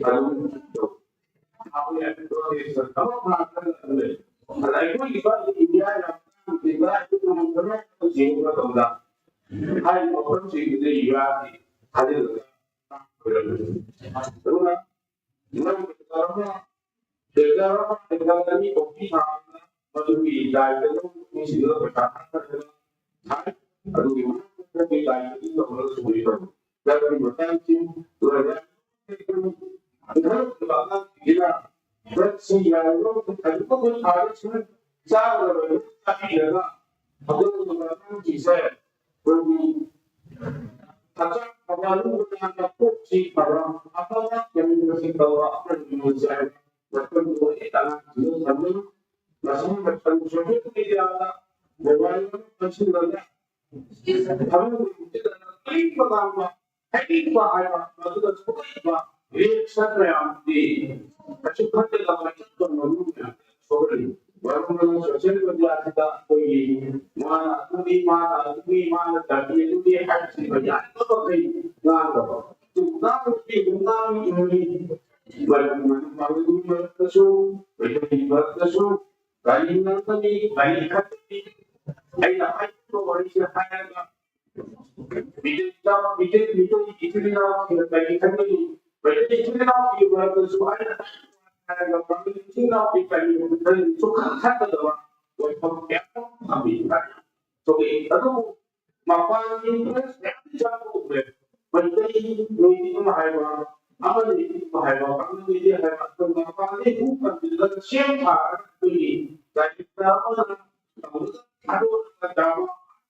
ꯑꯗꯨꯝ ꯇꯧ꯫ ꯑꯗ ꯑꯩꯈꯣꯏꯒꯤ ꯁ꯭ꯋꯥꯏꯗ ꯏꯟꯗꯤꯌꯥ ꯌꯥꯝ ꯇꯥꯡꯕ ꯌꯦꯡꯕ ꯃꯇꯝꯗ ꯍꯥꯏꯔꯤꯕ ꯃꯐꯝꯁꯤꯡꯗꯨꯗ ꯌꯨ ꯑꯥꯔ ꯊꯥꯖꯤꯜꯂꯒ ꯑꯗꯨꯅ ꯂꯧ ꯍꯦꯛꯇꯔ ꯑꯃ, ꯍꯦꯛꯇꯔ ꯑꯃ, ꯍꯦꯛꯇꯔ ꯑꯅꯤ ꯐꯥꯎꯕꯒꯤ ꯊꯥꯕꯗ ꯃꯗꯨꯒꯤ ꯗꯥꯏꯇ ꯂꯧꯔꯤꯕ ꯃꯤꯁꯤꯡꯗꯨꯗ ꯄꯩꯁꯥ ꯊꯥꯗꯔꯒ ꯊꯥꯏ꯫ ꯑꯗꯨꯒꯤ ꯃꯊꯛꯇ ꯃꯣꯏꯒꯤ ꯗꯥꯏꯇꯗꯤ ꯇꯧꯔꯒ ꯁꯨꯕꯒꯤ ꯇꯧꯕ꯫ ꯗ꯭ꯔꯒꯀꯤ ꯃꯇꯥꯡꯁꯤ ꯂꯣꯏꯔꯦ꯫ ꯏꯟꯈꯠꯂꯛꯂꯤꯕ ꯑꯉꯥꯡꯁꯤꯡꯁꯤꯅ ꯗ꯭ꯔꯒꯁꯤ ꯌꯥꯔꯤꯕ ꯃꯈꯩ ꯍꯧꯖꯤꯛ ꯃꯈꯣꯏ ꯊꯥꯔꯒ ꯁꯨꯃꯥꯏꯅ ꯆꯥꯒꯗꯕ ꯆꯥꯕꯤꯔꯒ ꯍꯧꯒꯠꯂꯛꯂꯤꯕ ꯑꯉꯥꯡꯁꯤꯡꯁꯦ ꯑꯩꯈꯣꯏꯒꯤ ꯍꯛꯆꯥꯡ ꯐꯕ, ꯂꯨ ꯅꯥꯟꯕ, ꯀꯣꯛꯁꯤ ꯐꯕ, ꯑꯐꯕ ꯀꯝꯃ꯭ꯌꯨꯅꯤꯀꯦꯁꯟ ꯇꯧꯕ ꯑꯃ ꯑꯣꯏꯍꯟꯁꯤ ꯍꯥꯏꯕ ꯋꯥꯈꯜꯗꯨ ꯑꯩ ꯑꯉꯥꯡꯁꯤꯡꯗ ꯊꯝꯃꯤ꯫ ꯃꯁꯤꯒꯤ ꯃꯇꯝ ꯁꯣꯁꯤꯌꯦꯜ ꯃꯦꯗꯤꯌꯥꯗ ꯃꯣꯕꯥꯏꯜ ꯑꯃ ꯄꯥꯏꯁꯤꯜꯂꯒ ꯊꯃꯣꯏ ꯄꯨꯝꯁꯤꯜꯂꯒ ꯑꯏꯪꯕ ꯉꯥꯡꯕ, ꯍꯥꯏꯅꯤꯡꯕ ꯍꯥꯏꯕ, ꯃꯗꯨꯗ ꯊꯣꯛꯂꯛꯏꯕ ꯔꯤꯌꯦꯛꯁꯟ ꯃꯌꯥꯝꯗꯤ ꯀꯩꯁꯨ ꯈꯟꯗꯅ ꯃꯥꯏꯆꯠꯄ ꯃꯔꯨ ꯃꯌꯥꯝ ꯊꯣꯛꯍꯜꯂꯤ꯫ ꯃꯔꯝ ꯑꯗꯨꯅ ꯁꯣꯁꯤꯌꯦꯜ ꯃꯦꯗꯤꯌꯥꯁꯤꯗ ꯑꯩꯈꯣꯏꯒꯤ ꯃꯥꯅ ꯑꯗꯨꯅꯤ, ꯃꯥꯅ ꯑꯗꯨꯅꯤ, ꯃꯥꯅ ꯇꯧꯏ ꯑꯗꯨꯅꯤ ꯍꯥꯏꯕꯁꯤ ꯌꯥꯔꯤꯕ ꯃꯈꯩ ꯉꯥꯡꯗꯕ꯫ ꯉꯥꯡꯕꯗꯤ ꯑꯗꯨꯝ ꯉꯥꯡꯉꯤ ꯏꯕꯅꯤ꯫ ꯃꯅꯤꯄꯨꯔ ꯃꯔꯛꯇꯁꯨ, ꯃꯩꯇꯩ ꯃꯔꯛꯇꯁꯨ ꯒꯥꯔꯤ ꯉꯥꯛꯇꯅꯤ, ꯒꯥꯔꯤ ꯈꯛꯇꯅꯤ꯫ ꯑꯩꯅ ꯍꯥꯏꯅꯤꯡꯕ ꯋꯥꯔꯤꯁꯦ ꯍꯥꯏꯔꯒ ꯃꯤꯇꯩ ꯏꯆꯥ, ꯃꯤꯇꯩ, ꯃꯤꯇꯩ ꯏꯆꯤꯜ ꯏꯅꯥꯎꯁꯤꯡꯅ ꯀꯔꯤ ꯈꯟꯒꯅꯤ? ꯃꯩꯇꯩ ꯏꯆꯤꯜ ꯏꯅꯥꯎꯒꯤ ꯃꯔꯛꯇꯁꯨ ꯑꯩꯅ ꯍꯥꯏꯔꯒ ꯄꯥꯡꯒꯜ ꯏꯆꯤꯜ ꯏꯅꯥꯎꯒꯤ ꯀꯔꯤ ꯁꯨꯈꯟ ꯈꯟꯒꯗꯕ ꯋꯥꯐꯝ ꯀꯌꯥ ꯑꯃ ꯊꯝꯕꯤꯕ ꯊꯣꯛꯂꯛꯏ꯫ ꯑꯗꯨꯕꯨ ꯃꯄꯥꯟꯒꯤ ꯏꯟꯐ꯭ꯂꯨꯌꯦꯟꯁ ꯃꯌꯥꯝꯗꯤ ꯆꯪꯕ ꯎꯔꯦ꯫ ꯃꯩꯇꯩ ꯅꯣꯏꯗꯤ ꯑꯃ ꯍꯥꯏꯕ, ꯑꯃꯅꯤ ꯑꯃ ꯍꯥꯏꯕ, ꯄꯥꯡꯒꯜ ꯅꯣꯏꯗꯤ ꯍꯥꯏꯕ, ꯑꯗꯨ ꯃꯄꯥꯟꯗꯒꯤ ꯍꯨ ꯀꯟꯁꯤꯜꯂꯒ ꯁꯦꯝ ꯁꯥꯔꯒ ꯑꯩꯈꯣꯏꯒꯤ ꯂꯥꯏꯔꯤꯛꯇ ꯑꯃꯅ ꯇꯧꯔꯒ ꯊꯥꯗꯣꯛꯑꯒ ꯗ꯭ꯔꯃꯥ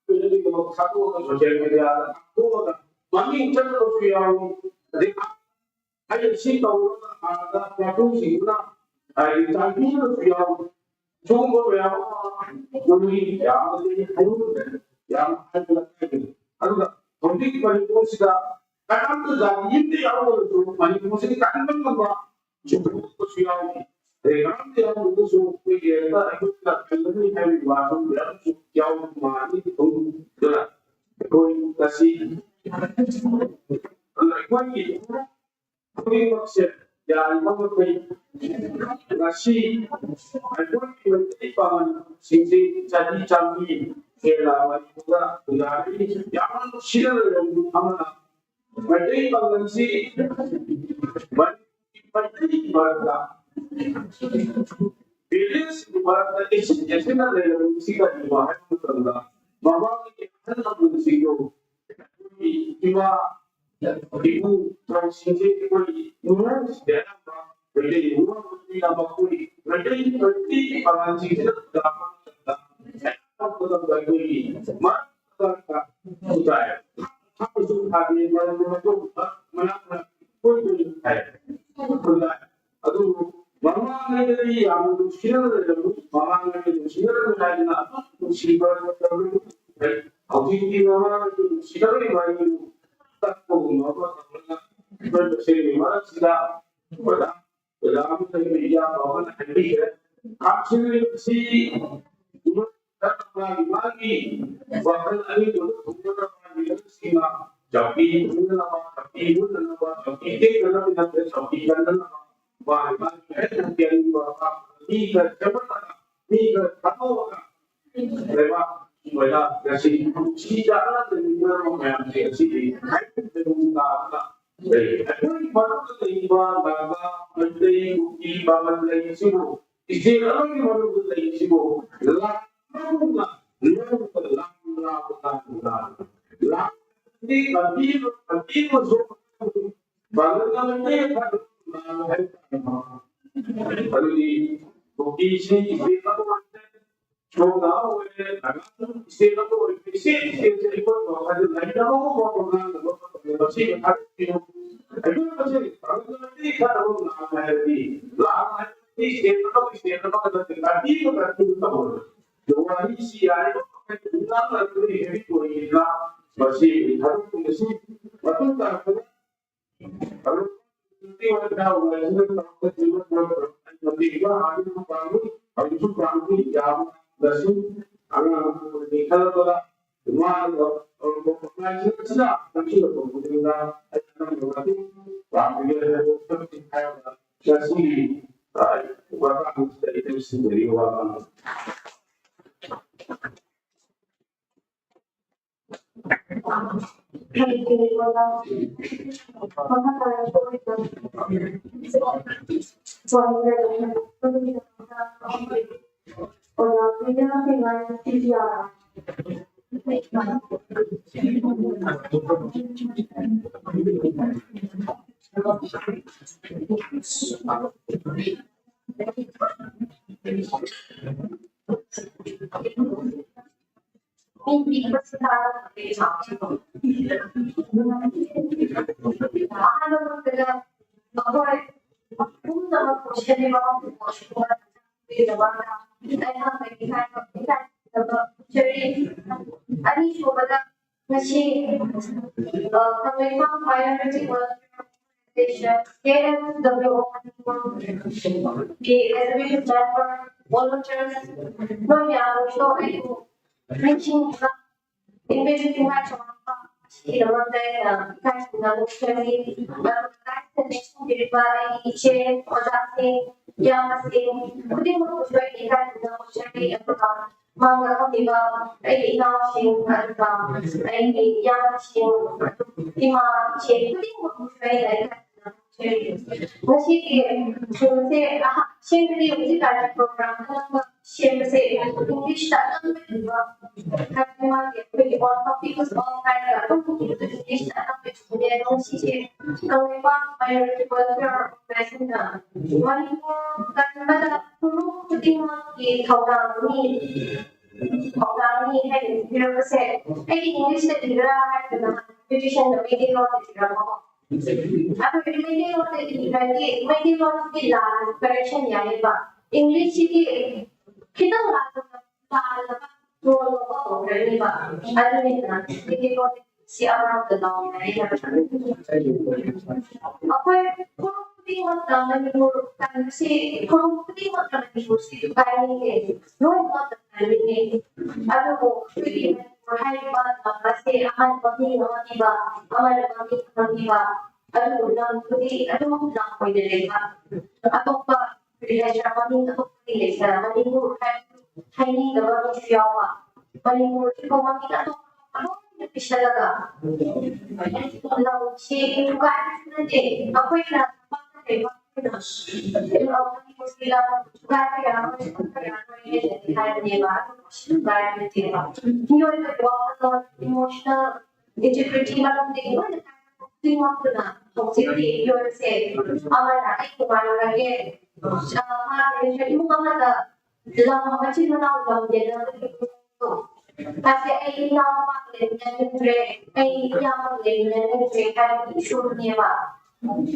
ꯑꯩꯈꯣꯏꯅ ꯊꯥꯗꯣꯛꯑꯒ ꯁꯣꯁꯤꯌꯦꯜ ꯃꯦꯗꯤꯌꯥꯗ ꯊꯥꯗꯣꯛꯑꯒ ꯃꯃꯤꯡ ꯆꯠꯄꯁꯨ ꯌꯥꯎꯏ꯫ ꯑꯗꯩ ꯑꯩꯅ ꯁꯤ ꯇꯧꯔꯒ ꯑꯥꯗ ꯃꯄꯨꯁꯤꯡꯗꯨꯅ ꯍꯥꯏꯗꯤ ꯆꯥꯟꯕꯤꯔꯁꯨ ꯌꯥꯎꯏ꯫ ꯁꯤꯒꯨꯝꯕ ꯃꯌꯥꯝ ꯑꯃ ꯎꯔꯤ, ꯌꯥꯝꯅ ꯍꯥꯏꯅꯤꯡꯗ꯭ꯔꯦ, ꯌꯥꯝ ꯍꯥꯏꯕ ꯅꯠꯇꯦ꯫ ꯑꯗꯨꯒ ꯍꯧꯖꯤꯛ ꯃꯅꯤꯄꯨꯔꯁꯤꯗ ꯀꯅꯥꯝꯇ ꯖꯥꯇꯤ ꯑꯃꯇ ꯌꯥꯎꯗ꯭ꯔꯁꯨ ꯃꯅꯤꯄꯨꯔꯁꯤꯒꯤ ꯀꯟꯕ ꯉꯝꯕ ꯁꯨꯝꯕꯁꯨ ꯌꯥꯎꯏ꯫ ꯑꯗꯩ ꯀꯅꯥꯝꯇ ꯌꯥꯎꯗ꯭ꯔꯒꯁꯨ ꯑꯩꯈꯣꯏꯒꯤ ꯍꯦꯛꯇ ꯑꯩꯈꯣꯏ ꯀꯟꯒꯅꯤ ꯍꯥꯏꯕꯒꯤ ꯋꯥꯁꯨ ꯃꯌꯥꯝꯁꯨ ꯌꯥꯎꯕ ꯃꯥꯜꯂꯤ꯫ ꯑꯗꯨꯝ ꯑꯗꯨꯅ ꯑꯩꯈꯣꯏ ꯉꯁꯤ ꯑꯗꯨꯅ ꯑꯩꯈꯣꯏꯒꯤ ꯈꯨꯗꯤꯡꯃꯛꯁꯦ ꯌꯥꯔꯤꯕ ꯃꯈꯩ ꯉꯁꯤ ꯑꯩꯈꯣꯏꯒꯤ ꯃꯩꯇꯩ ꯄꯥꯉꯜꯁꯤꯡꯁꯤ ꯆꯍꯤ ꯆꯥꯝꯃꯔꯤ ꯍꯦꯜꯂ ꯃꯅꯤꯄꯨꯔꯗ ꯈꯨꯟꯗꯥꯔꯤ꯫ ꯌꯥꯝꯅ ꯅꯨꯡꯁꯤꯅ ꯂꯩꯔꯝꯃꯤ ꯑꯃꯅ ꯃꯩꯇꯩ ꯄꯥꯉꯜꯁꯤ ꯃꯅꯤꯄꯨꯔꯒꯤ ꯃꯩꯇꯩꯒꯤ ꯃꯔꯛꯇ ꯚꯤꯂꯦꯖꯀꯤ ꯃꯔꯛꯇ ꯏꯁꯤꯟ ꯏꯁꯤꯟꯅ ꯂꯩꯔꯝꯃꯤꯁꯤ ꯀꯔꯤꯅꯣ ꯍꯥꯏꯕ ꯃꯇꯝꯗ ꯃꯃꯥꯡꯒꯤ ꯑꯍꯜ ꯂꯃꯟꯁꯤꯡꯗꯣ ꯑꯩꯈꯣꯏꯒꯤ ꯏꯃꯥ ꯏꯄꯨ ꯊꯧꯁꯤꯡꯁꯦ ꯑꯩꯈꯣꯏꯒꯤ ꯅꯨꯡꯉꯥꯏꯁꯤꯗ ꯑꯌꯥꯝꯕ ꯃꯩꯇꯩ ꯅꯨꯡꯉꯥꯏꯕꯅꯤꯅ ꯃꯈꯣꯏ ꯃꯩꯇꯩ ꯃꯩꯇꯩꯒꯤ ꯄꯥꯉꯜꯁꯤꯡꯁꯤꯅ ꯈꯨꯟꯗꯥꯕ ꯃꯇꯝꯗ ꯑꯌꯥꯝꯕ ꯃꯇꯝꯗ ꯑꯩꯈꯣꯏꯒꯤ ꯃꯔꯛ ꯃꯔꯛꯇ ꯈꯨꯟꯗꯥꯏ꯫ ꯊꯥꯡꯁꯨ ꯊꯥꯕꯤ ꯃꯔꯛ ꯃꯔꯛꯇ ꯃꯅꯥꯛ ꯃꯅꯥꯛ ꯀꯣꯏꯕ ꯍꯥꯏ꯫ ꯈꯨꯟꯗꯥꯏ꯫ ꯑꯗꯨꯕꯨ ꯃꯃꯥꯡꯉꯩꯗꯗꯤ ꯌꯥꯝꯅ ꯅꯨꯡꯁꯤꯅꯅ ꯂꯩꯔꯝꯃꯤ꯫ ꯃꯃꯥꯡꯉꯩꯗ ꯅꯨꯡꯁꯤꯅꯔꯝꯃꯤ ꯍꯥꯏꯗꯅ ꯑꯗꯨꯝ ꯅꯨꯡꯁꯤꯕ ꯇꯧꯔꯝꯃꯤ꯫ ꯍꯧꯖꯤꯛꯇꯤ ꯃꯃꯥꯡꯉꯩꯗ ꯅꯨꯡꯁꯤꯅꯔꯝꯃꯤ ꯍꯥꯏꯗꯨ ꯇꯠꯄꯒꯨꯝꯕ ꯑꯃ ꯇꯧꯔꯒ ꯑꯩꯈꯣꯏ ꯃꯁꯦꯜꯒꯤ ꯃꯔꯛꯁꯤꯗ ꯑꯣꯖꯥ, ꯑꯣꯖꯥ ꯑꯃ ꯂꯩꯕ ꯏꯌꯥꯝꯕ ꯑꯃꯅ ꯍꯥꯏꯕꯤꯈ꯭ꯔꯦ꯫ ꯀꯥꯎꯟꯁꯤꯜꯁꯤ ꯃꯥꯒꯤ ꯃꯥꯒꯤ ꯋꯥꯈꯜ ꯑꯅꯤꯗꯨ ꯊꯨꯡꯅꯅꯕ ꯂꯤꯗꯔꯁꯤꯡꯅ ꯆꯥꯎꯈꯤ ꯊꯨꯡꯅꯅꯕ, ꯆꯥꯎꯈꯤ ꯍꯨꯟꯅꯅꯕ, ꯆꯥꯎꯈꯤ ꯇꯦꯛꯇꯅꯕ ꯅꯠꯇ꯭ꯔꯦ, ꯆꯥꯎꯈꯤ ꯀꯟꯅꯅꯕ ꯃꯥꯒꯤ ꯃꯥꯒꯤ ꯍꯦꯟꯅ ꯄꯤꯅꯤꯡꯕ ꯃꯤ ꯈꯔ ꯁꯦꯝꯒꯠꯂꯒ, ꯃꯤ ꯈꯔ ꯊꯥꯗꯣꯛꯑꯒ ꯂꯩꯕꯥꯛ ꯑꯣꯏꯅ ꯉꯁꯤ ꯁꯤ ꯆꯥꯅ ꯂꯩꯃꯤꯟꯅꯔꯕ ꯃꯌꯥꯝꯁꯦ ꯑꯁꯤꯗꯤ ꯍꯥꯏꯕꯗ ꯂꯩ꯫ ꯑꯩꯈꯣꯏꯒꯤ ꯃꯔꯛꯇ ꯂꯩꯔꯤꯕ ꯅꯥꯒꯥ, ꯃꯩꯇꯩ, ꯀꯨꯀꯤ, ꯄꯥꯉꯜ ꯂꯩꯔꯤꯁꯤꯕꯨ, ꯏꯆꯦꯜ ꯑꯃꯒꯤ ꯃꯅꯨꯡꯗ ꯂꯩꯔꯤꯁꯤꯕꯨ ꯂꯥꯟ ꯑꯃꯒꯨꯝꯅ ꯂꯧꯗ ꯂꯥꯟ ꯂꯥꯟ ꯂꯥꯟ ꯂꯥꯟ ꯂꯥꯟ ꯂꯝꯕꯤ ꯂꯝꯕꯤꯕꯨꯁꯨ ꯄꯥꯡꯒꯜ ꯂꯩꯇꯦ ꯍꯥꯏꯕ ꯂꯥꯟ ꯍꯥꯏꯕ ꯇꯥꯔꯦ꯫ ꯑꯗꯨꯗꯤ ꯀꯨꯀꯤꯁꯤ ꯏꯆꯦꯜ ꯑꯃ ꯁꯣꯝꯗ ꯑꯣꯏꯔꯦ, ꯏꯁꯇꯦꯠ ꯑꯃ ꯑꯣꯏꯔꯦ, ꯏꯁꯇꯦꯠ ꯏꯁꯇꯦꯠꯁꯦ ꯑꯩꯈꯣꯏ ꯋꯥꯈꯜꯗ ꯂꯩꯅꯕꯒꯨꯝꯕ ꯉꯥꯡꯅꯕ ꯃꯇꯝꯗ ꯃꯁꯤꯒꯤ ꯊꯥꯒꯠꯄꯤꯌꯨ꯫ ꯑꯩꯈꯣꯏ ꯃꯁꯦ ꯄꯥꯡꯒꯜ ꯂꯩꯇꯦ ꯈꯠꯅꯕ ꯂꯥꯟ ꯍꯥꯏꯔꯗꯤ, ꯂꯥꯟ ꯍꯥꯏꯔꯗꯤ ꯏꯁꯇꯦꯠ ꯑꯃꯒ ꯏꯁꯇꯦꯠ ꯑꯃꯒ ꯅꯠꯇꯦ, ꯀꯟꯇ꯭ꯔꯤ ꯑꯃꯒ ꯀꯟꯇ꯭ꯔꯤ ꯑꯃꯒ ꯇꯧꯕꯅꯤ꯫ ꯑꯗꯣ ꯋꯥꯔꯤꯁꯤ ꯌꯥꯔꯤꯕ ꯃꯈꯩ ꯉꯥꯡꯅꯔꯛꯄꯗꯒꯤ ꯍꯦꯕꯤꯠ ꯑꯣꯏꯈꯤꯗ꯭ꯔꯥ? ꯃꯁꯤ ꯊꯕꯛꯁꯤꯡ ꯑꯁꯤ ꯃꯇꯨꯡ ꯇꯥꯔꯛꯄꯗ ꯑꯗꯨ ꯍꯧꯖꯤꯛꯁꯨ ꯄꯥꯡꯊꯣꯛ ꯌꯥꯕꯗꯁꯨ ꯑꯉꯥꯡ ꯑꯣꯏꯔꯤꯉꯩ ꯈꯜꯂꯛꯄꯗ ꯏꯃꯥꯅ ꯉꯁꯤꯅ ꯉꯁꯤꯅ ꯈꯪꯖꯤꯜꯂꯛꯄ ꯈꯨꯗꯤꯡꯗ ꯑꯩ ꯑꯅꯝꯕ ꯃꯇꯦꯡ ꯄꯥꯡꯕꯤꯒꯦ ꯍꯥꯏꯕ ꯋꯥꯐꯝꯁꯤꯡ ꯍꯥꯏꯔꯒ ꯉꯁꯤꯒꯤ ꯋꯥꯇꯥꯡꯁꯤꯗ ꯑꯩ ꯂꯣꯏꯁꯤꯟꯖꯔꯤꯕ ꯋꯥꯐꯝ ꯑꯅꯤꯁꯨꯕꯗ ꯉꯁꯤ, ꯑ, Kangleipak Minority Welfare Organization, K F W O, ꯀꯤ executive member, volunteers, ꯅꯣꯏ ꯃꯌꯥꯝꯁꯨ ꯑꯩꯕꯨ ꯅꯤꯡꯁꯤꯡꯕꯤꯕ, ꯏꯟꯕꯤꯔꯤꯕ ꯅꯤꯡꯉꯥꯏ ꯆꯥꯎꯔꯛꯄ ꯑꯁꯤꯒꯤꯗꯃꯛꯇ ꯑꯩꯅ ꯏꯀꯥꯏ ꯈꯨꯝꯅꯕ ꯐꯣꯡꯗꯣꯛꯆꯔꯤ꯫ ꯑꯗꯨꯒ ꯂꯥꯏꯔꯤꯛꯇ ꯅꯤꯡꯁꯤꯡꯕꯤꯔꯤꯕ ꯑꯩꯒꯤ ꯏꯆꯦ, ꯑꯣꯖꯥꯁꯤꯡ, ꯏꯌꯥꯝꯕꯁꯤꯡ ꯈꯨꯗꯤꯡꯃꯛꯄꯨꯁꯨ ꯑꯩꯅ ꯏꯀꯥꯏ ꯈꯨꯝꯅꯕ ꯐꯣꯡꯗꯣꯛꯆꯔꯤ꯫ ꯑꯗꯨꯒ ꯃꯥꯡꯗ ꯐꯝꯂꯤꯕ ꯑꯩꯒꯤ ꯏꯅꯥꯎꯁꯤꯡ, ꯑꯗꯨꯒ ꯑꯩꯒꯤ ꯏꯌꯥꯝꯕꯁꯤꯡ, ꯏꯃꯥ, ꯏꯆꯦ ꯈꯨꯗꯤꯡꯃꯛꯄꯨꯁꯨ ꯑꯩ ꯂꯥꯏꯔꯤꯛ ꯇꯝꯕꯤꯅꯕ ꯍꯣꯠꯅꯖꯔꯤ꯫ ꯉꯁꯤꯒꯤ ꯁ꯭ꯀꯨꯜꯁꯦ ꯑꯍꯥ-, ꯑꯁꯦꯡꯕꯗꯤ ꯍꯧꯖꯤꯛꯀꯥꯟꯒꯤ program ꯑꯅꯧꯕ ꯁꯦꯝꯕꯁꯦ English ꯇ ꯑꯅꯝꯕ ꯏꯕ, ꯍꯥꯏꯕꯗꯤ ꯃꯥꯒꯤ ꯑꯩꯈꯣꯏꯒꯤ all topic is all ꯍꯥꯏꯔꯒ ꯑꯗꯨꯝ English ꯇ ꯑꯅꯝꯕ ꯏꯕꯅꯦ꯫ ꯑꯗꯣ ꯉꯁꯤꯁꯦ ꯀꯪꯂꯩꯄꯥꯛ Minority Welfare Organization ꯅ ꯃꯅꯤꯄꯨꯔ ꯀꯟꯕꯗ ꯐꯨꯔꯨꯞ ꯈꯨꯗꯤꯡꯃꯛꯀꯤ ꯊꯧꯗꯥꯡꯅꯤ, ꯊꯧꯗꯥꯡꯅꯤ ꯍꯥꯏꯅ ꯏꯕꯤꯔꯛꯄꯁꯦ ꯑꯩꯒꯤ English ꯇ ꯏꯕ꯭ꯔꯥ ꯍꯥꯏꯔꯒꯅ ꯅꯍꯥꯟ competition ꯗ ꯃꯩꯇꯩꯂꯣꯟꯗ ꯏꯔꯝꯕꯀꯣ꯫ ꯑꯗꯨ ꯃꯩꯇꯩꯂꯣꯟꯗ ꯏꯔꯗꯤ ꯃꯩꯇꯩꯂꯣꯟꯗꯤ ꯂꯥꯜꯂꯁꯨ correction ꯌꯥꯏꯌꯦꯕ꯫ English ꯁꯤꯗꯤ ꯈꯤꯇꯪ ꯂꯥꯜꯂꯒ, ꯂꯥꯜꯂꯒ ꯇꯣꯜꯂꯒ ꯍꯧꯈ꯭ꯔꯅꯤꯕ꯫ ꯑꯗꯨꯅꯤꯅ ꯃꯩꯇꯩꯂꯣꯟꯗ ꯁꯤ ꯑꯃꯔꯣꯝꯗ ꯂꯧꯔꯦ ꯍꯥꯏꯅ ꯈꯜꯂꯤ꯫ ꯑꯩꯈꯣꯏ ꯐꯨꯔꯨꯞ ꯈꯨꯗꯤꯡꯃꯛꯇ ꯃꯅꯤꯄꯨꯔ ꯀꯟꯕꯁꯤ, ꯐꯨꯔꯨꯞ ꯈꯨꯗꯤꯡꯃꯛꯇ ꯃꯅꯤꯄꯨꯔꯁꯤ ꯊꯨꯒꯥꯏꯅꯤꯡꯉꯦ, ꯂꯣꯏꯅꯃꯛꯇ ꯀꯟꯅꯤꯡꯉꯦ꯫ ꯑꯗꯨꯕꯨ ꯑꯩꯈꯣꯏꯒꯤ ꯃꯅꯤꯄꯨꯔ ꯍꯥꯏꯔꯤꯕ ꯂꯝ ꯑꯁꯤ ꯑꯃꯅ ꯃꯃꯤꯡ ꯑꯃ ꯄꯤꯕ, ꯑꯃꯅ ꯃꯃꯤꯡ ꯑꯃ ꯄꯤꯕ, ꯑꯗꯨꯕꯨ ꯂꯝꯗꯨꯗꯤ ꯑꯗꯨꯝ ꯂꯝ ꯑꯣꯏꯅ ꯂꯩꯕ꯫ ꯑꯇꯣꯞꯄ ꯀꯔꯤ ꯍꯥꯏꯁꯤꯔꯥ, ꯃꯃꯤꯡ ꯑꯇꯣꯞꯄꯗꯤ ꯂꯩꯇꯅ ꯃꯅꯤꯄꯨꯔ ꯍꯥꯏ-, ꯍꯥꯏꯅꯤꯡꯗꯕ ꯃꯤꯁꯨ ꯌꯥꯎꯕ꯫ ꯃꯅꯤꯄꯨꯔꯁꯤꯕꯨ ꯃꯃꯤꯡ ꯑꯇꯣꯞꯄ ꯂꯣꯏꯅ ꯄꯤꯁꯜꯂꯒ ꯂꯝꯁꯤ ꯊꯨꯒꯥꯏꯕꯁꯨ ꯅꯠꯇꯦ, ꯑꯩꯈꯣꯏꯅ ꯂꯩꯕ ꯑꯩꯈꯣꯏꯅ ꯃꯅꯤꯄꯨꯔꯁꯤ ꯂꯝ ꯊꯨꯒꯥꯏꯕ ꯌꯥꯔꯣꯏ, ꯁꯣꯛꯄ ꯌꯥꯔꯣꯏ ꯍꯥꯏꯅꯗꯤ ꯍꯥꯏꯕꯅꯦꯕ, ꯑꯗꯨꯕꯨ ꯁꯤ ꯊꯨꯒꯥꯏꯕ ꯅꯠꯇꯦꯕ꯫ ꯃꯤꯑꯣꯏꯕꯒꯤ ꯋꯥꯈꯜꯂꯣꯟ, emotional integrity ꯃꯔꯝꯗꯒꯤ ꯂꯣꯏꯅ ꯈꯨꯗꯤꯡꯃꯛꯇꯨꯅ ꯍꯧꯖꯤꯛꯇꯤ ꯃꯤꯑꯣꯏꯕꯁꯦ ꯑꯃꯅ ꯑꯩ ꯇꯣꯉꯥꯟꯈ꯭ꯔꯒꯦ, ꯑ, ꯃꯥ ꯀꯔꯤꯁꯨ ꯏꯃꯨꯡ ꯑꯃꯗ ꯂꯝ ꯃꯆꯤꯟ ꯃꯅꯥꯎ ꯂꯝ ꯌꯦꯟꯅꯕꯒꯤ ꯍꯥꯏꯕꯗꯤ ꯑꯩ ꯏꯅꯥꯎ ꯅꯨꯄꯥꯒ ꯂꯩꯃꯤꯟꯅꯅꯤꯡꯗ꯭ꯔꯦ, ꯑꯩ ꯏꯌꯥꯝꯕꯒ ꯂꯩꯃꯤꯟꯅꯅꯤꯡꯗ꯭ꯔꯦ ꯍꯥꯏꯕꯒꯤ ꯏꯁꯨꯅꯦꯕ꯫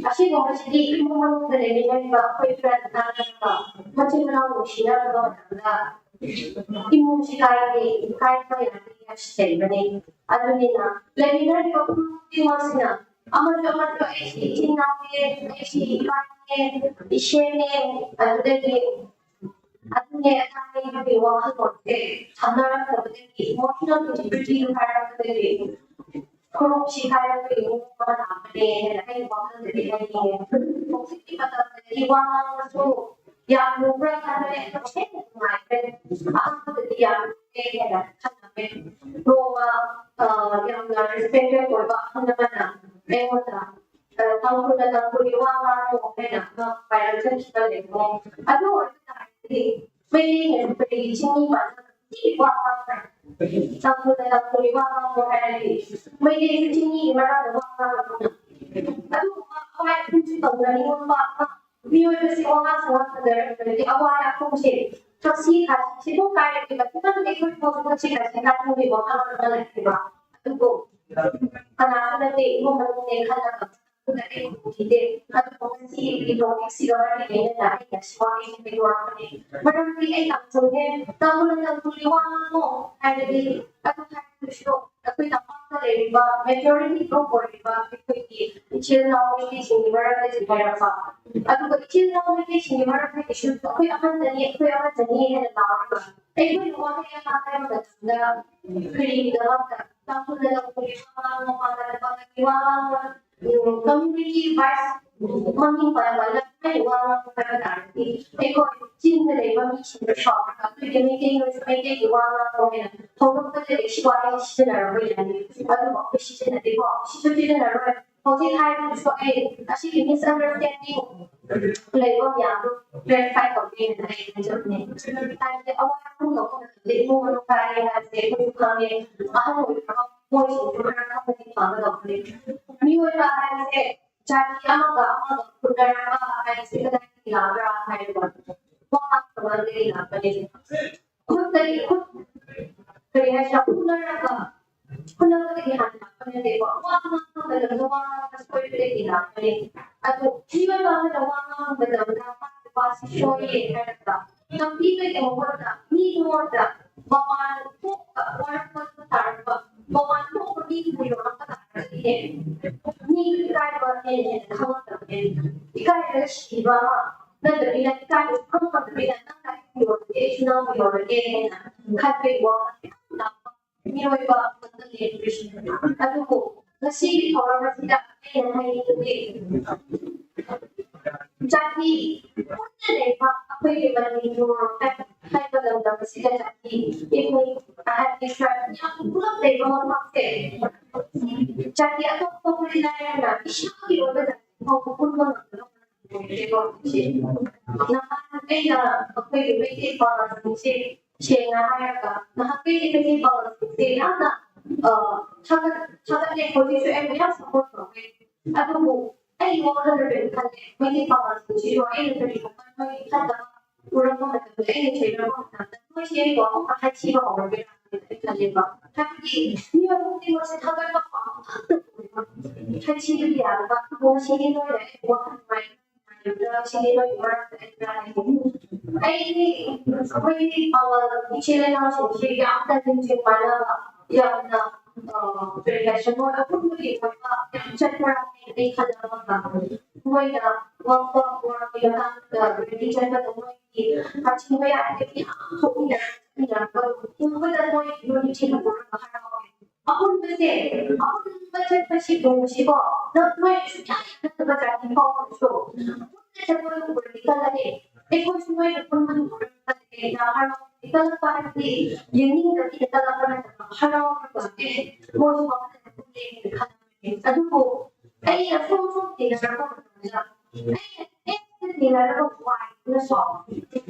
ꯑꯁꯤꯒꯨꯝꯕꯁꯤꯗꯤ ꯏꯃꯨꯡ ꯃꯅꯨꯡꯗ ꯂꯩꯃꯤꯟꯅꯔꯤꯕ ꯑꯩꯈꯣꯏ ꯈꯔ ꯇꯥꯟꯅꯔꯒ ꯃꯆꯤꯟ ꯃꯅꯥꯎ ꯅꯨꯡꯁꯤꯅꯔꯕ ꯃꯇꯝꯗ ꯏꯃꯨꯡꯁꯤ ꯀꯥꯏꯔꯦ, ꯀꯥꯏꯕ ꯌꯥꯗꯦ ꯍꯥꯏꯕꯁꯤ ꯂꯩꯕꯅꯦ꯫ ꯑꯗꯨꯅꯤꯅ ꯂꯩꯃꯤꯟꯅꯔꯤꯕ ꯐꯨꯔꯨꯞ ꯈꯨꯗꯤꯡꯃꯛꯁꯤꯅ ꯑꯃꯁꯨ ꯑꯃꯁꯨ ꯑꯩꯁꯤ ꯏꯆꯤꯟ ꯏꯅꯥꯎꯅꯦ, ꯑꯩꯁꯤ ꯏꯄꯥꯅꯦ, ꯏꯆꯦꯅꯦ, ꯑꯗꯨꯗꯒꯤ ꯑꯗꯨꯅꯦ ꯑꯗꯥꯅꯦ ꯍꯥꯏꯕꯒꯤ ꯋꯥꯈꯜꯂꯣꯟꯁꯦ ꯊꯝꯅꯔꯛꯇꯕꯗꯒꯤ, emotional integrity ꯗꯨ ꯍꯥꯏꯔꯛꯄꯗꯒꯤ ꯐꯨꯔꯨꯞꯁꯤ ꯀꯥꯏꯔꯛꯄꯒꯤ ꯃꯑꯣꯡ ꯑꯃ ꯂꯥꯛꯄꯅꯦ ꯍꯥꯏꯅ ꯑꯩꯒꯤ ꯋꯥꯈꯜꯗꯗꯤ ꯍꯥꯏꯅꯤꯡꯉꯦ꯫ ꯍꯧꯖꯤꯛꯀꯤ ꯃꯇꯝꯗꯗꯤ ꯋꯥ ꯉꯥꯡꯕꯁꯨ ꯌꯥꯝ ꯂꯨꯕ꯭ꯔꯥ ꯈꯟꯕꯅꯦ, ꯑꯗꯨꯒ ꯍꯦꯟꯅ ꯅꯨꯡꯉꯥꯏꯈ꯭ꯔꯦ꯫ ꯑꯍꯥꯟꯕꯗꯗꯤ ꯌꯥꯝ ꯂꯨꯔꯦ ꯍꯥꯏꯅ ꯈꯜꯂꯝꯃꯦ꯫ ꯅꯣꯡꯃ ꯑ, ꯌꯥꯝꯅ ꯔꯦꯁꯄꯦꯛꯇꯦꯠ ꯑꯣꯏꯕ ꯑꯍꯜ ꯑꯃꯅ ꯑꯩꯉꯣꯟꯗ ꯑ, ꯇꯥꯡꯈꯨꯜꯅ ꯇꯥꯡꯈꯨꯜꯒꯤ ꯋꯥ ꯉꯥꯡꯉꯣ ꯍꯥꯏꯅ ꯑꯃ ꯄꯥꯏꯔꯛꯆꯈꯤꯕ ꯂꯩꯀꯣ꯫ ꯑꯗꯨ ꯑꯣꯏꯕ ꯇꯥꯔꯒꯗꯤ ꯃꯩꯇꯩꯅꯁꯨ ꯀꯔꯤꯒꯤ ꯆꯤꯡꯃꯤ ꯃꯥꯟꯅꯕꯒꯤ ꯋꯥ ꯉꯥꯡꯕ꯭ꯔꯥ? ꯇꯥꯡꯈꯨꯜꯅ ꯇꯥꯡꯈꯨꯜꯒꯤ ꯋꯥ ꯉꯥꯡꯉꯣ ꯍꯥꯏꯔꯗꯤ ꯃꯩꯇꯩꯁꯨ ꯆꯤꯡꯃꯤꯒꯤ ꯃꯔꯝꯗ ꯋꯥ ꯉꯥꯡꯕꯅ ꯑꯗꯨꯒꯨꯝꯕ ꯑꯋꯥꯏ ꯑꯈꯨꯝꯁꯨ ꯇꯧꯅꯅꯤꯡꯕ ꯃꯤꯑꯣꯏꯕꯁꯤ ꯋꯥꯉꯥꯡ ꯁꯉꯥꯡ ꯐꯖꯔꯛꯇ꯭ꯔꯗꯤ ꯑꯋꯥꯏ ꯑꯈꯨꯝꯁꯦ ꯊꯛꯁꯤ ꯈꯥꯁꯤ ꯑꯗꯨꯝ ꯀꯥꯏꯔꯛꯑꯦꯕ꯫ ꯏꯃꯟ ꯑꯩꯈꯣꯏ ꯐꯥꯎꯁꯨ ꯊꯛꯁꯤ ꯈꯥꯁꯤ ꯀꯥꯏꯔꯛꯄꯒꯤ ꯋꯥꯈꯜ ꯑꯃ ꯂꯩꯇꯦꯕ꯫ ꯑꯗꯨꯕꯨ ꯀꯅꯥꯁꯨ ꯅꯠꯇꯦ, ꯏꯃꯨꯡ ꯃꯅꯨꯡꯅꯦ ꯈꯜꯂꯒ ꯑꯗꯨꯅ ꯑꯩ ꯈꯨꯝꯈꯤꯗꯦ꯫ ꯑꯗꯨꯕꯨ ꯉꯁꯤꯒꯤ ꯇꯣꯄꯤꯛꯁꯤꯒ ꯃꯔꯤ ꯂꯩꯅꯅ ꯑꯩꯅ ꯁꯤ ꯋꯥꯍꯩꯁꯤ ꯍꯥꯏꯗꯣꯔꯛꯄꯅꯤ꯫ ꯃꯔꯝꯗꯤ ꯑꯩ ꯌꯥꯝ ꯆꯨꯝꯃꯦ꯫ ꯇꯥꯡꯈꯨꯜꯅ ꯇꯥꯡꯈꯨꯜꯒꯤ ꯋꯥ ꯉꯥꯡꯉꯣ ꯍꯥꯏꯔꯗꯤ ꯑꯗꯨ ꯍꯥꯏꯔꯁꯨ ꯑꯩꯈꯣꯏ ꯇꯝꯄꯥꯛꯇ ꯂꯩꯔꯤꯕ ꯃꯦꯖꯣꯔꯤꯇꯤ ꯒ꯭ꯔꯨꯞ ꯑꯣꯏꯔꯤꯕ ꯑꯩꯈꯣꯏꯒꯤ ꯏꯆꯤꯜ ꯏꯅꯥꯎ ꯃꯩꯇꯩꯁꯤꯡꯒꯤ ꯃꯔꯝꯗꯒꯤ ꯍꯥꯏꯔꯛꯄ꯫ ꯑꯗꯨꯒ ꯏꯆꯤꯜ ꯏꯅꯥꯎ ꯃꯩꯇꯩꯁꯤꯡꯒꯤ ꯃꯔꯝꯗꯒꯤꯁꯨ ꯑꯩꯈꯣꯏ ꯑꯃꯠꯇꯅꯤ, ꯑꯩꯈꯣꯏ ꯑꯃꯠꯇꯅꯤ ꯍꯥꯏꯅ ꯂꯥꯎꯔꯒ ꯑꯩꯈꯣꯏꯅ ꯋꯥꯍꯩ ꯑꯃ ꯍꯥꯏꯕ ꯃꯇꯝꯗ ꯀꯔꯤꯒꯤꯗꯃꯛꯇ ꯇꯥꯡꯈꯨꯜꯅ ꯇꯥꯡꯈꯨꯜꯒꯤ ꯋꯥ ꯉꯥꯡꯉꯣ, ꯃꯄꯥꯟꯗ ꯃꯄꯥꯟꯒꯤ ꯋꯥ ꯉꯥꯡꯉꯣ, ꯎꯝ, ꯀꯝꯃ꯭ꯌꯨꯅꯤꯇꯤ ꯋꯥꯏꯁ ꯃꯃꯤꯡ ꯄꯜꯂꯒ ꯑꯩꯈꯣꯏ ꯋꯥ ꯉꯥꯡꯕ ꯍꯥꯏꯕ ꯇꯥꯔꯗꯤ ꯑꯩꯈꯣꯏ ꯆꯤꯡꯗ ꯂꯩꯕ ꯃꯤꯁꯤꯡꯗ ꯁꯥꯎꯔꯒ ꯑꯩꯈꯣꯏꯒꯤ ꯃꯩꯇꯩꯂꯣꯟꯁꯨ ꯃꯩꯇꯩꯒꯤ ꯋꯥ ꯉꯥꯡꯉꯣ ꯍꯥꯏꯅ ꯍꯧꯔꯛꯄꯗꯒꯤ ꯁꯤ ꯋꯥꯍꯩ ꯁꯤꯖꯤꯟꯅꯔꯝꯕ ꯌꯥꯏ꯫ ꯑꯗꯨꯕꯨ ꯑꯩꯈꯣꯏ ꯁꯤꯖꯤꯟꯅꯗꯦꯀꯣ, ꯁꯤꯁꯨ ꯁꯤꯖꯤꯟꯅꯔꯣꯏ꯫ ꯍꯧꯖꯤꯛ ꯍꯥꯏꯔꯤꯕꯁꯨ ꯑꯩ ꯑꯁꯤꯒꯤ ꯃꯤꯁꯑꯟꯗꯔꯁꯇꯦꯟꯗꯤꯡ ꯂꯩꯕ ꯃꯌꯥꯝꯗꯨ ꯀ꯭ꯂꯦꯔꯤꯐꯥꯏ ꯇꯧꯒꯦꯅ ꯑꯩ ꯍꯥꯏꯖꯕꯅꯦ꯫ ꯍꯥꯏꯕꯗꯤ ꯑꯋꯥ ꯑꯍꯨꯝ ꯂꯧꯕ ꯃꯇꯝꯗ ꯏꯃꯨꯡ ꯃꯅꯨꯡ ꯀꯥꯏꯔꯦ ꯍꯥꯏꯕꯁꯦ ꯑꯩꯈꯣꯏꯁꯨ ꯈꯪꯉꯦ꯫ ꯑꯍꯜ ꯑꯣꯏꯔꯕ ꯃꯣꯏꯁꯤꯡꯁꯨ ꯈꯔ ꯈꯪꯕꯗꯤ ꯐꯒꯗꯧꯕꯅꯦ꯫ ꯃꯤꯑꯣꯏꯕ ꯍꯥꯏꯕꯁꯦ ꯖꯥꯇꯤ ꯑꯃꯒ ꯑꯃꯒ ꯈꯨꯟꯗꯔꯛꯄ ꯍꯥꯏꯕꯁꯦ ꯀꯗꯥꯏꯗꯒꯤ ꯂꯥꯛꯄ꯭ꯔꯥ ꯍꯥꯏꯔꯒ ꯋꯥ ꯈꯛꯇꯃꯛꯇꯒꯤ ꯂꯥꯛꯄꯅꯦ꯫ ꯈꯨꯠꯇꯒꯤ ꯈꯨꯠ ꯀꯔꯤ ꯍꯥꯏꯁꯤꯔꯥ ꯐꯨꯅꯔꯒ ꯐꯨꯅꯕꯗꯒꯤ ꯍꯥꯟꯅ ꯂꯥꯛꯄ ꯅꯠꯇꯦꯀꯣ꯫ ꯋꯥ ꯉꯥꯡꯕ ꯃꯇꯝꯗ ꯋꯥ ꯉꯥꯡꯕ ꯁꯣꯏꯕꯗꯒꯤ ꯂꯥꯛꯄꯅꯦ꯫ ꯑꯗꯣ ꯃꯤꯑꯣꯏꯕ ꯑꯃꯅ ꯋꯥ ꯉꯥꯡꯕ ꯃꯇꯝꯗ ꯃꯥꯒꯤ ꯋꯥꯁꯤ ꯁꯣꯏꯌꯦ ꯍꯥꯏꯔꯒ ꯇꯝꯕꯤꯕꯒꯤ ꯃꯍꯨꯠꯇ ꯃꯤꯉꯣꯟꯗ ꯃꯄꯥꯟ ꯊꯣꯛꯄ ꯋꯥꯔꯛꯄ ꯇꯥꯔꯛꯄ ꯃꯄꯥꯟ ꯊꯣꯛꯄ ꯃꯤꯕꯨ ꯌꯧꯔꯛꯄ ꯇꯥꯔꯒꯗꯤꯅꯦ ꯃꯤꯗꯨ ꯏꯀꯥꯏꯕ ꯍꯦꯟꯅ ꯍꯦꯟꯅ ꯈꯪꯉꯛꯇꯕꯅꯦ꯫ ꯏꯀꯥꯏꯔꯒ ꯁꯤꯕ ꯑꯃ ꯅꯠꯇꯕꯤꯗ ꯏꯀꯥꯏꯕ ꯁꯨꯡꯈꯪ ꯈꯪꯗꯕꯤꯗ ꯅꯪ ꯂꯥꯏꯔꯤꯛ ꯌꯧꯔꯒꯦ ꯑꯩꯁꯨ ꯅꯪꯕꯨ ꯌꯧꯔꯒꯦ ꯍꯥꯏꯅ ꯈꯟꯕꯒꯤ ꯋꯥꯈꯜ ꯌꯥꯝ ꯂꯥꯛꯄ ꯃꯤꯑꯣꯏꯕ ꯑꯃꯈꯛꯇ ꯂꯩꯔꯤꯕꯁꯤꯅꯤ꯫ ꯑꯗꯨꯕꯨ ꯉꯁꯤꯒꯤ ꯊꯧꯔꯝ ꯑꯁꯤꯗ ꯑꯩꯅ ꯍꯥꯏꯅꯤꯡꯕꯗꯤ ꯖꯥꯇꯤ ꯄꯨꯟꯅ ꯂꯩꯕ ꯑꯩꯈꯣꯏꯒꯤ ꯃꯅꯤꯄꯨꯔ ꯍꯥꯏꯕ ꯂꯝꯗꯝ ꯑꯁꯤꯗ ꯖꯥꯇꯤ ꯏꯃꯨꯡ ꯍꯥꯏꯕꯗꯤ ꯇ꯭ꯔꯥꯏꯕ ꯌꯥꯝ ꯄꯨꯂꯞ ꯂꯩꯕ ꯃꯐꯝꯁꯦ ꯖꯥꯇꯤ ꯑꯇꯣꯞꯄ ꯃꯔꯤ ꯂꯥꯏꯔꯅ ꯏꯁꯥꯒꯤ ꯑꯣꯏꯕ ꯖꯥꯇꯤ ꯐꯥꯎꯕ ꯄꯨꯟꯕ ꯉꯝꯗꯕ ꯃꯐꯝ ꯑꯣꯏꯔꯦꯀꯣ꯫ ꯅꯍꯥꯟ ꯑꯩꯅ ꯑꯩꯈꯣꯏꯒꯤ ꯃꯩꯇꯩ ꯄꯥꯎꯔꯧꯁꯤꯡꯁꯦ ꯁꯦꯡꯅ ꯍꯥꯏꯔꯒ ꯅꯍꯥꯟꯈꯩꯗꯤ ꯃꯩꯇꯩ ꯄꯥꯎꯔꯧꯁꯤꯡꯁꯦ ꯌꯥꯝꯅ ꯊꯥꯒꯠ ꯊꯥꯒꯠꯂꯦ꯫ ꯍꯧꯖꯤꯛꯁꯨ ꯑꯩ ꯃꯌꯥꯝ ꯁꯞꯄꯣꯔꯠ ꯇꯧꯋꯦ꯫ ꯑꯗꯨꯕꯨ ꯑꯩ ꯋꯥꯈꯜꯗ ꯀꯔꯤ ꯈꯜꯂꯦ, ꯃꯩꯇꯩ ꯄꯥꯎꯔꯧꯁꯤꯡꯁꯤꯁꯨ ꯑꯩꯅ ꯀꯔꯤꯒꯨꯝꯕ ꯃꯣꯏꯒꯤ ꯐꯠꯇꯕ ꯎꯔꯛꯄ ꯃꯇꯝꯗ, ꯑꯩꯅ ꯊꯦꯡꯅꯔꯛꯄ ꯃꯇꯝꯗ ꯃꯣꯏꯁꯦ ꯑꯩꯕꯨ ꯑꯃꯨꯛꯀ ꯍꯥꯏꯊꯤꯕ ꯍꯧꯔꯒꯦꯔꯥ ꯍꯥꯏꯅ ꯑꯩ ꯈꯜꯂꯦꯕ꯫ ꯍꯥꯏꯕꯗꯤ ꯃꯤꯑꯣꯏꯕ ꯈꯨꯗꯤꯡꯃꯛꯁꯦ ꯊꯥꯒꯠꯄ ꯄꯥꯎ ꯉꯥꯛꯇ ꯑꯣꯏꯕ, ꯍꯥꯏꯊꯤꯕꯗꯤ ꯌꯥꯗꯕ꯫ ꯑꯗꯨꯕꯨ ꯉꯁꯤꯗꯤ ꯅꯣꯏꯅ ꯑꯩꯕꯨ ꯋꯥꯈꯜ ꯅꯨꯡꯉꯥꯏ ꯁꯤꯗꯤ ꯅꯣꯏꯒꯤ ꯃꯔꯛꯇ ꯑꯩ ꯈꯔ ꯍꯥꯏꯖꯒꯦ꯫ ꯑꯩꯗꯤ ꯑꯩꯈꯣꯏꯒꯤ ꯄꯥꯎ ꯏꯆꯤꯜ ꯏꯅꯥꯎꯁꯤꯡꯁꯤ ꯌꯥꯝꯅ ꯂꯤꯡꯖꯦꯜ ꯃꯥꯟꯅꯕ, ꯌꯥꯝꯅ ꯀꯔꯤ ꯍꯥꯏꯁꯤꯔ, ꯃꯣꯏ ꯑꯄꯨꯟꯕꯒꯤ ꯑꯣꯏꯕ ꯌꯥꯝ ꯆꯠꯄ꯭ꯔꯥ ꯍꯥꯏꯅ ꯑꯩ ꯈꯜꯂꯒ ꯃꯣꯏꯅ ꯋꯥꯐꯝ ꯋꯥꯒꯤ ꯃꯇꯥꯡꯗ ꯔꯦꯂꯤ ꯆꯠꯄꯗ ꯃꯣꯏꯒꯤ ꯀꯛꯆꯤꯡ ꯃꯌꯥꯝꯗꯒꯤ ꯌꯥꯝ ꯊꯣꯛꯃꯤꯟꯅꯔꯒ ꯆꯠꯃꯤꯟꯅꯔꯛꯄ ꯎꯕꯗ ꯃꯣꯏ ꯌꯨꯅꯤꯇꯤ ꯎꯔꯒ ꯍꯔꯥꯎꯋꯦ꯫ ꯑꯄꯨꯟꯕꯁꯦ, ꯑꯄꯨꯟꯕ ꯆꯠꯄꯁꯤ ꯎꯕꯁꯤꯀꯣ, ꯅꯣꯏ ꯁꯨꯡꯌꯥ ꯌꯥꯅꯗꯕ ꯖꯥꯇꯤ ꯐꯥꯎꯕꯁꯨ ꯑꯄꯨꯟꯕ ꯆꯠꯄ ꯎꯔꯗꯤ ꯀꯜꯂꯛꯑꯦ꯫ ꯑꯩꯈꯣꯏꯁꯨ ꯅꯣꯏꯅ ꯄꯨꯟꯕꯗꯨ ꯎꯔꯒ ꯀꯜꯂꯛꯑꯦ꯫ ꯌꯥꯝ ꯍꯔꯥꯎ-, ꯀꯜꯂꯛꯄ ꯍꯥꯏꯕꯗꯤ ꯌꯦꯡꯅꯤꯡꯗꯕꯤꯗ ꯀꯜꯂꯛꯄ ꯅꯠꯇꯕ, ꯍꯔꯥꯎꯔꯒ, "ꯑꯦ, ꯃꯣꯏꯁꯨ ꯋꯥꯈꯜ ꯄꯨꯜꯂꯦ" ꯍꯥꯏꯅ ꯈꯜꯂꯛꯄꯅꯦ꯫ ꯑꯗꯨꯕꯨ ꯑꯩꯅ ꯁꯨꯝ ꯁꯨꯝ ꯊꯦꯡꯅꯔꯛꯄ ꯃꯇꯝꯗ, ꯑꯩꯅ ꯍꯦꯛꯇ ꯊꯦꯡꯅꯔꯒ ꯋꯥꯏꯗꯨꯅ ꯁꯥꯎꯕ,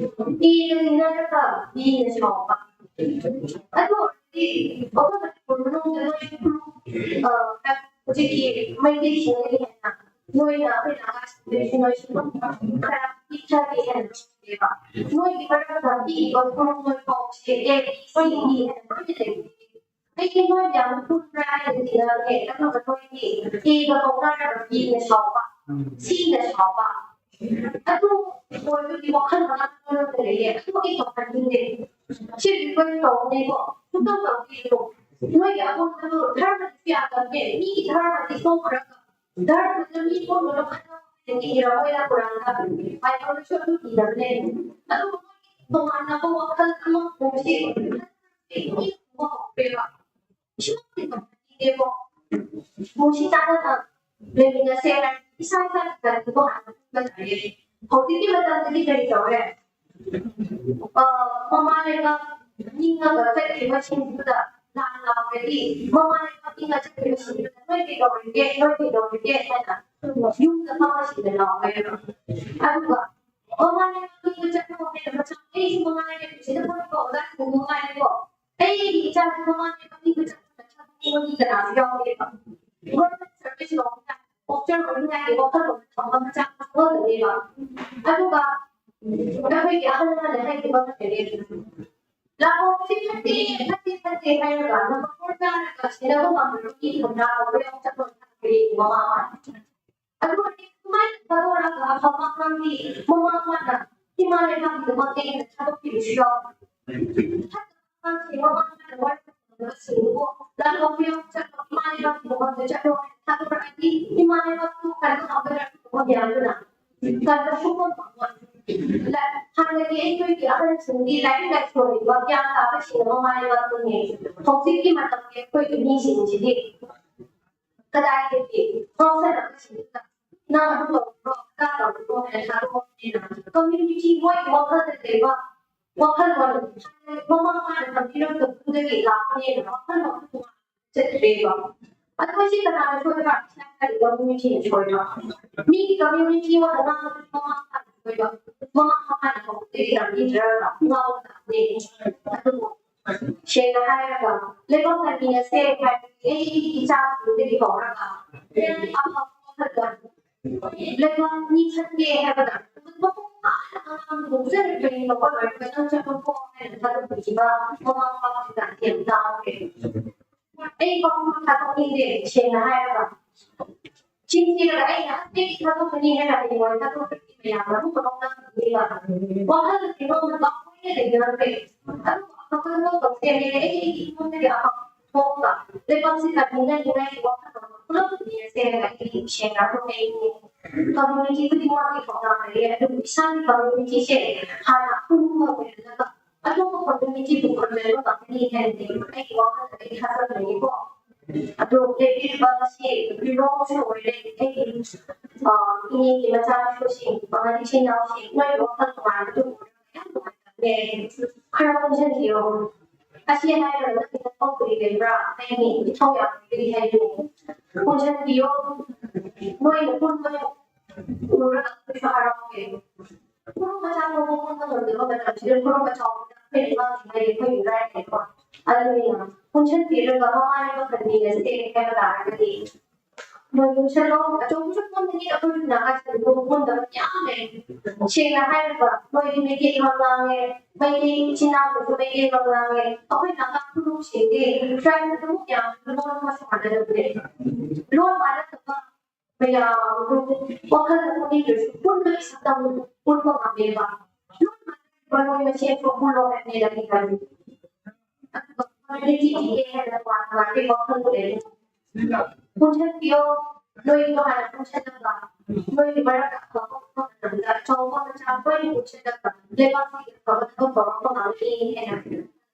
ꯏꯅ ꯊꯦꯡꯅꯔꯒ ꯏꯅ ꯁꯥꯎꯕ꯫ ꯑꯗꯨ ꯑꯣꯏꯔꯗꯤ ꯑꯩꯈꯣꯏ ꯃꯅꯤꯄꯨꯔ ꯃꯅꯨꯡꯗ ꯅꯣꯏ, ꯑ, ꯍꯧꯖꯤꯛꯀꯤ ꯃꯩꯇꯩꯁꯤꯡꯗꯒꯤ ꯍꯦꯟꯅ ꯅꯣꯏꯅ ꯑꯩꯈꯣꯏ ꯅꯥꯒꯥꯁꯤꯡꯗꯒꯤꯁꯨ ꯅꯣꯏꯁꯨ ꯈꯔ ꯄꯤꯛꯊꯒꯦ ꯍꯥꯏꯅ ꯂꯧꯁꯤꯅꯦꯕ꯫ ꯅꯣꯏꯒꯤ ꯃꯔꯛꯇ ꯄꯤꯛꯏꯕ ꯈꯨꯔꯨꯝꯕ ꯄꯥꯎꯁꯦ ꯑꯦ ꯕꯤ ꯁꯤ ꯗꯤ ꯍꯥꯏꯅ ꯂꯣꯏꯅ ꯂꯩꯕꯅꯦ꯫ ꯑꯩꯗꯤ ꯅꯣꯏ ꯌꯥꯝ ꯈꯨꯝꯕ꯭ꯔꯥ ꯍꯥꯏꯅ ꯊꯤꯔꯛꯑꯦ꯫ ꯑꯗꯨꯒ ꯅꯣꯏꯗꯤ ꯑꯦꯒ ꯀꯧꯅꯔꯒ ꯕꯤꯅ ꯁꯥꯎꯕ, ꯁꯤꯅ ꯁꯥꯎꯕ꯫ ꯑꯗꯨ ꯑꯣꯏꯕꯒꯤ ꯋꯥꯈꯜ ꯃꯉꯥ ꯂꯩꯌꯦ꯫ ꯑꯗꯨ ꯑꯩ ꯇꯧꯍꯟꯅꯤꯡꯗꯦ꯫ ꯁꯤ ꯔꯤꯀ꯭ꯋꯦꯁ ꯇꯧꯕꯅꯦꯀꯣ꯫ ꯁꯨꯡꯇꯧ ꯇꯧꯕꯤꯒꯅꯨ꯫ ꯅꯣꯏꯒꯤ ꯑꯄꯣꯟꯕꯗꯣ ꯙꯔꯃꯗꯁꯨ ꯌꯥꯗꯕꯅꯦ꯫ ꯃꯤꯒꯤ ꯙꯔꯃꯗꯤ ꯁꯣꯛꯈ꯭ꯔꯒ ꯙꯔꯃꯗ ꯃꯤ ꯄꯨꯝꯕꯗꯣ ꯈꯠꯅꯕ ꯏꯔꯝꯃꯣꯏꯅ ꯀꯨꯔꯥꯟꯗ꯫ ꯕꯥꯏꯕꯜꯗꯁꯨ ꯑꯗꯨ ꯏꯔꯕꯅꯦ꯫ ꯑꯗꯨꯕꯨ ꯅꯣꯏꯒꯤ ꯇꯣꯉꯥꯟꯅꯕ ꯋꯥꯈꯜ ꯑꯃ ꯄꯨꯕꯁꯤ ꯑꯩ ꯃꯤ ꯄꯨꯕ ꯍꯧꯈ꯭ꯔꯦꯕ꯫ ꯏꯁꯣꯔꯒꯤ ꯀꯝꯄꯅꯤꯅꯦꯀꯣ꯫ ꯅꯨꯡꯁꯤ ꯆꯥꯟꯅꯅ ꯂꯩꯃꯤꯟꯅꯁꯦ ꯍꯥꯏꯔꯗꯤ ꯏꯁꯥ ꯏꯁꯥꯒꯤ ꯀꯔꯤꯅꯣ ꯍꯥꯟꯅ ꯈꯟꯕ ꯇꯥꯔꯦ꯫ ꯍꯧꯖꯤꯛꯀꯤ ꯃꯇꯝꯗꯗꯤ ꯀꯔꯤ ꯇꯧꯔꯦ? ꯑ, ꯃꯃꯥ ꯂꯩꯕꯥꯛ ꯅꯤꯡꯉꯒ ꯆꯠꯈꯤꯕꯁꯤꯡꯗꯨꯗ ꯂꯥꯟ ꯂꯥꯛꯄꯗꯤ ꯃꯃꯥ ꯂꯩꯕꯥꯛ ꯅꯤꯡꯉ ꯆꯠꯈꯤꯕꯁꯤꯡꯗꯨꯗ "ꯅꯣꯏ ꯀꯩꯗꯧꯔꯤꯒꯦ? ꯅꯣꯏ ꯀꯩꯗꯧꯔꯤꯒꯦ?" ꯍꯥꯏꯅ ꯌꯨꯝꯗ ꯐꯝꯃꯁꯤꯗ ꯂꯥꯎꯋꯦꯕ꯫ ꯑꯗꯨꯒ ꯃꯃꯥ ꯂꯩꯕꯥꯛ ꯅꯤꯡꯉ ꯆꯠꯈ꯭ꯔꯣ ꯍꯥꯏꯅ ꯃꯆꯥ ꯑꯩꯁꯨ ꯃꯉꯥꯏꯔꯦ, ꯁꯤꯗ ꯐꯝꯃꯤꯕ ꯑꯣꯖꯥꯁꯤꯡ ꯃꯉꯥꯏꯔꯦꯀꯣ, ꯑꯩꯒꯤ ꯏꯆꯥꯁꯤ ꯃꯃꯥ ꯂꯩꯕꯥꯛ ꯅꯤꯡꯉ ꯆꯠꯈ꯭ꯔꯣ ꯍꯥꯏꯅ ꯃꯤ ꯀꯅꯥꯁꯨ ꯌꯥꯎꯗꯦꯕ꯫ ꯒꯣꯔꯃꯦꯟ ꯁꯔꯚꯤꯁ ꯇꯧꯕ ꯑꯣꯛꯆꯔꯣꯏ ꯍꯥꯏꯅ ꯋꯥꯈꯜꯂꯣꯟ ꯊꯝꯕ ꯃꯆꯥ ꯃꯁꯨ ꯈꯛꯇꯅꯦꯕ꯫ ꯑꯗꯨꯒ ꯑꯩꯈꯣꯏꯒꯤ ꯑꯍꯜ ꯂꯃꯟꯅ ꯍꯥꯏꯈꯤꯕ ꯑꯃ ꯂꯩꯔꯦ, "ꯂꯥꯛꯑꯣ, ꯁꯤ ꯐꯠꯇꯦ, ꯐꯠꯇꯦ, ꯐꯠꯇꯦ" ꯍꯥꯏꯔꯒ ꯅꯝꯕꯔ ꯐꯣꯔ ꯆꯥꯔꯒ ꯁꯤꯟꯅꯕ ꯉꯝꯗꯕ ꯃꯤ ꯊꯧꯅꯥ ꯇꯧꯕ ꯌꯥꯎ ꯆꯠꯄ ꯃꯃꯥ ꯃꯄꯥ꯫ ꯑꯗꯨ ꯑꯣꯏꯔꯗꯤ ꯁꯨꯃꯥꯏꯅ ꯊꯥꯗꯣꯔꯛꯑꯒ ꯑꯐꯕ ꯑꯉꯥꯡꯗꯤ ꯃꯃꯥ ꯃꯄꯥꯅ ꯏꯃꯥ ꯂꯩꯕꯥꯛꯀꯤꯗꯃꯛꯇ ꯍꯦꯟꯅ ꯊꯥꯗꯣꯛꯄꯤꯕꯁꯨ ꯌꯥꯎ꯫ ꯑꯉꯥꯡꯁꯤꯡ ꯃꯃꯥ ꯃꯄꯥꯅ ꯋꯥꯔꯤ ꯁꯥꯟꯅꯕꯁꯤꯡꯗꯨꯕꯨ ꯂꯥꯛꯂꯣ, ꯆꯠꯂꯣ, ꯏꯃꯥ ꯂꯩꯕꯥꯛꯀꯤ ꯃꯐꯝꯗ ꯆꯠꯂꯣ ꯍꯥꯏꯅ ꯊꯥꯗꯣꯔꯛꯑꯗꯤ ꯏꯃꯥ ꯂꯩꯕꯥꯛꯇꯨ ꯀꯟꯕ ꯉꯝꯒꯗ꯭ꯔꯥ? ꯃꯌꯥꯝꯗꯨꯅ ꯀꯟꯕ ꯁꯨꯡꯉꯝ ꯉꯝꯃꯣꯏ꯫ ꯂ-, ꯍꯥꯟꯅꯗꯤ ꯑꯩꯈꯣꯏꯒꯤ ꯑꯍꯜꯁꯤꯡꯗꯤ ꯂꯥꯏꯔꯤꯛ ꯂꯥꯏꯁꯨ ꯍꯩꯕ ꯒ꯭ꯌꯥꯟ ꯇꯥꯕꯁꯤꯡꯅ ꯃꯃꯥ ꯂꯩꯕꯥꯛꯇꯨꯅꯦ꯫ ꯍꯧꯖꯤꯛꯀꯤ ꯃꯇꯝꯒꯤ ꯑꯩꯈꯣꯏꯒꯤ ꯃꯤꯁꯤꯡꯁꯤꯗꯤ ꯀꯗꯥꯏꯗꯒꯤ ꯉꯥꯎꯁꯟꯅꯕꯁꯤꯡꯗꯨꯗ "ꯅꯪ ꯑꯗꯨ ꯇꯧꯕ꯭ꯔꯣ, ꯑꯗꯥ ꯇꯧꯕ꯭ꯔꯣ" ꯍꯥꯏꯅ ꯊꯥꯗꯣꯛꯑꯕꯅꯤꯅ ꯀꯝꯃ꯭ꯌꯨꯅꯤꯇꯤ ꯃꯣꯏꯒꯤ ꯋꯥꯈꯜꯗ ꯂꯩꯕ ꯋꯥꯈꯜꯂꯣꯟ ꯃꯃꯥ ꯃꯄꯥꯅ ꯇꯝꯕꯤꯔꯝꯗꯕꯗꯨꯗꯒꯤ ꯂꯥꯛꯄꯅꯦꯅ ꯋꯥꯈꯜꯂꯣꯟ ꯇꯣꯉꯥꯟ ꯆꯠꯈ꯭ꯔꯦꯕ꯫ ꯑꯗꯣ ꯁꯤ ꯀꯅꯥꯅ ꯁꯣꯏꯕ? ꯏꯁꯥ ꯏꯁꯥꯒꯤ ꯀꯝꯃ꯭ꯌꯨꯅꯤꯇꯤꯅ ꯁꯣꯏꯕ꯫ ꯃꯤꯒꯤ ꯀꯝꯃ꯭ꯌꯨꯅꯤꯇꯤ ꯑꯃꯗ ꯉꯥꯡꯕꯗꯨ ꯃꯃꯥ ꯃꯄꯥꯅ ꯁꯣꯏꯕ꯫ ꯃꯃꯥ ꯃꯄꯥꯅ ꯍꯧꯕꯗꯒꯤ ꯇꯝꯕꯤꯗ꯭ꯔꯒ ꯉꯥꯎꯕ ꯇꯥꯕꯅꯦ꯫ ꯑꯗꯨꯕꯨ ꯁꯦꯡꯅ ꯍꯥꯏꯔꯒ ꯂꯩꯕꯥꯛ ꯇꯥꯃꯤꯟꯅꯁꯦ ꯍꯥꯏꯕꯗꯤ ꯑꯩꯒꯤ ꯏꯆꯥꯁꯤꯡꯗꯒꯤ ꯍꯧꯔꯒ ꯑꯐꯕ ꯋꯥꯈꯜꯂꯣꯟ ꯂꯩꯕꯥꯛ ꯃꯤ ꯈꯟꯒꯦ ꯍꯥꯏꯕꯗ ꯃꯄꯨꯡ ꯐꯥꯅ ꯑꯉꯥꯡꯗꯨ ꯐꯖꯅ ꯇ꯭ꯔꯦꯟ ꯇꯧꯕ ꯂꯣꯏꯔꯒ ꯅꯪ ꯆꯠꯂꯣꯀꯣ ꯍꯥꯏꯅ ꯊꯥꯗꯣꯛꯄꯤꯈꯤꯕ ꯃꯃꯥ ꯃꯄꯥꯁꯤꯡ ꯌꯥꯝ ꯇꯥꯈ꯭ꯔꯦ꯫ ꯑꯩ ꯃꯄꯨꯡ ꯊꯥꯗꯣꯛꯅꯤꯡꯗꯦ, ꯁꯦꯡꯅ ꯍꯥꯏꯔꯒ꯫ ꯆꯤꯟ ꯊꯤꯔꯒ ꯑꯩꯅ ꯑꯇꯩ ꯊꯥꯗꯣꯛꯀꯅꯤ ꯍꯥꯏꯅ ꯍꯌꯦꯡꯋꯥꯏ ꯊꯥꯗꯣꯛꯀꯅꯤ ꯃꯌꯥꯝꯅ ꯑꯃꯨꯛꯀ ꯂꯧꯅꯈꯤꯅꯦꯕ꯫ ꯋꯥꯈꯜ ꯀꯩꯅꯣꯝꯃ ꯂꯣꯏꯅ ꯂꯩꯅꯔꯝꯃꯦ꯫ ꯑꯗꯨꯕꯨ ꯑꯐꯕ ꯊꯕꯛ ꯇꯧꯁꯦ ꯍꯥꯏꯔꯦ, ꯑꯩ ꯑꯩꯒꯤ ꯏꯃꯨꯡꯗꯒꯤ ꯑꯐꯕ ꯊꯣꯛꯑꯒ ꯂꯩꯕꯥꯛꯁꯤ ꯀꯟꯃꯤꯟꯅꯅꯤꯡꯉꯥꯏꯒꯤ ꯋꯥꯈꯜꯂꯣꯟ ꯄꯨꯂꯞ ꯄꯨꯟꯃꯤꯟꯅꯁꯦ ꯍꯥꯏꯕ ꯑꯩꯒꯤ ꯁꯦꯡꯅ ꯍꯥꯏꯔꯕꯗ ꯑꯩꯒꯤ community ꯈꯨꯗꯤꯡꯃꯛꯀꯤ ꯊꯧꯗꯥꯡ ꯂꯩꯌꯦ꯫ ꯑꯗꯨꯕꯨ ꯏꯁꯥꯒꯤ community ꯁꯦ ꯍꯥꯟꯅ ꯑꯄꯨꯟꯕ ꯑꯣꯏꯍꯜꯂꯒ ꯑꯇꯣꯞꯄ community ꯕꯨ ꯀꯟꯅꯕ ꯉꯝꯒꯅꯤ ꯍꯥꯏꯅꯗꯤ ꯑꯩꯒꯤ ꯋꯥꯈꯜꯗ ꯑꯩ ꯊꯥꯖꯕ ꯂꯩꯌꯦꯀꯣ꯫ ꯑꯗꯣ ꯂꯦꯞꯄꯤꯔꯤꯕ ꯉꯁꯤ ꯂꯨꯍꯣꯡꯕꯁꯨ ꯑꯣꯏꯔꯦ, ꯑꯩꯒꯤ ꯏꯅꯦꯒꯤ ꯃꯆꯥꯅꯨꯄꯤꯁꯤꯡ, ꯃꯃꯥ ꯏꯆꯤꯟ ꯏꯅꯥꯎꯁꯤꯡ, ꯅꯣꯏ ꯋꯥꯈꯜ ꯅꯨꯡꯉꯥꯏꯕꯗꯨ ꯎꯔꯒ ꯌꯥꯝ ꯅꯨꯡꯉꯥꯏꯇꯕꯅꯦ꯫ ꯈꯔ ꯄꯨꯟꯁꯤꯟꯕꯤꯌꯣ꯫ ꯑꯁꯤ ꯍꯥꯏꯔꯒ ꯅꯪꯒꯤ ꯅꯊꯧ ꯀꯔꯤ ꯂꯩꯕ꯭ꯔꯥ? ꯑꯩꯒꯤ ꯏꯊꯧ ꯌꯥꯝ ꯂꯩ ꯍꯥꯏꯕꯅꯤ꯫ ꯄꯨꯟꯁꯤꯟꯕꯤꯌꯣ꯫ ꯅꯣꯏꯅ ꯄꯨꯟꯕꯗꯣ ꯎꯔꯒ ꯑꯩꯈꯣꯏꯁꯨ ꯍꯔꯥꯎꯋꯦ꯫ ꯈꯨꯔꯨ ꯃꯆꯥ ꯐꯥꯎꯕ ꯄꯨꯟꯕ ꯉꯝꯗꯕ ꯃꯇꯝꯁꯤꯗ ꯈꯨꯔꯨ ꯑꯆꯧꯕꯗ ꯑꯩꯈꯣꯏ ꯂꯩꯕꯥꯛꯀꯤ ꯃꯔꯤ ꯑꯩꯈꯣꯏ ꯃꯤꯑꯣꯏꯕꯅꯤꯀꯣ꯫ ꯑꯗꯨꯅꯤꯅ ꯄꯨꯟꯁꯤꯟꯕꯤꯔꯒ ꯃꯃꯥ ꯂꯩꯕꯥꯛ ꯀꯟꯕꯤꯔꯁꯦ ꯍꯥꯏꯕ ꯇꯥꯔꯒꯗꯤ ꯅꯣꯏ ꯄꯨꯟꯁꯤꯜꯂꯣ꯫ ꯑꯆꯧꯕꯁꯨ ꯄꯨꯟꯕꯅꯤ, ꯑꯩꯈꯣꯏ ꯅꯥꯒꯥꯁꯤꯡꯗꯣ ꯄꯨꯟꯗꯕ ꯌꯥꯝ ꯂꯩ꯫ ꯁꯦꯡꯅ ꯍꯥꯏꯔꯕ ꯃꯣꯏꯗꯤ ꯃꯩꯇꯩ ꯂꯣꯟ ꯉꯥꯡꯉꯦ, ꯃꯩꯇꯩ ꯏꯆꯤꯟ ꯏꯅꯥꯎꯁꯤꯡꯁꯨ ꯃꯩꯇꯩ ꯂꯣꯟ ꯉꯥꯡꯉꯦ꯫ ꯑꯩꯈꯣꯏ ꯅꯥꯒꯥ ꯐꯨꯔꯨꯞꯁꯤꯡꯗꯤ ꯇ꯭ꯔꯥꯏꯕꯦꯜ ꯑꯗꯨꯝ ꯌꯥꯝ ꯂꯣꯟ ꯑꯃꯁꯨ ꯃꯥꯟꯅꯗꯕꯅꯦ꯫ ꯂꯣꯟ ꯃꯥꯟꯅꯗꯕ ꯃꯌꯥꯝꯗꯨ ꯋꯥꯈꯜꯗ ꯄꯨꯛꯅꯤꯡꯗꯁꯨ ꯄꯨꯟꯕꯒꯤ ꯁꯛꯇꯝ ꯎꯠꯄ ꯉꯝꯃꯦꯕ꯫ ꯂꯣꯟ ꯃꯥꯟꯅꯗꯕ ꯃꯣꯏ ꯃꯁꯦꯟ ꯊꯣꯛꯍꯜꯂꯣ ꯍꯥꯏꯕꯅꯦ ꯂꯝꯕꯤ ꯀꯥꯟꯗ꯫ ꯑꯗꯨꯒ ꯃꯣꯏꯗꯤ ꯊꯤꯗꯦ ꯍꯥꯏꯅ ꯇꯣꯉꯥꯟ ꯇꯣꯉꯥꯟꯕꯒꯤ ꯋꯥꯈꯜ ꯂꯩ꯫ ꯄꯨꯟꯁꯤꯟꯕꯤꯌꯣ꯫ ꯅꯣꯏꯗꯣ ꯍꯥꯟꯅ ꯄꯨꯟꯁꯤꯜꯂꯒ ꯅꯣꯏꯒꯤ ꯃꯔꯛꯇ ꯑꯐꯕ ꯃꯇꯝꯗ ꯑꯆꯧꯕ ꯃꯆꯥ ꯂꯣꯏꯅ ꯄꯨꯟꯁꯤꯜꯂꯒ ꯂꯩꯕꯥꯛꯁꯤꯒꯤ ꯑꯐꯕ ꯊꯕꯛ ꯇꯧꯔꯛꯄ ꯉꯝꯒꯅꯤ ꯍꯥꯏꯅ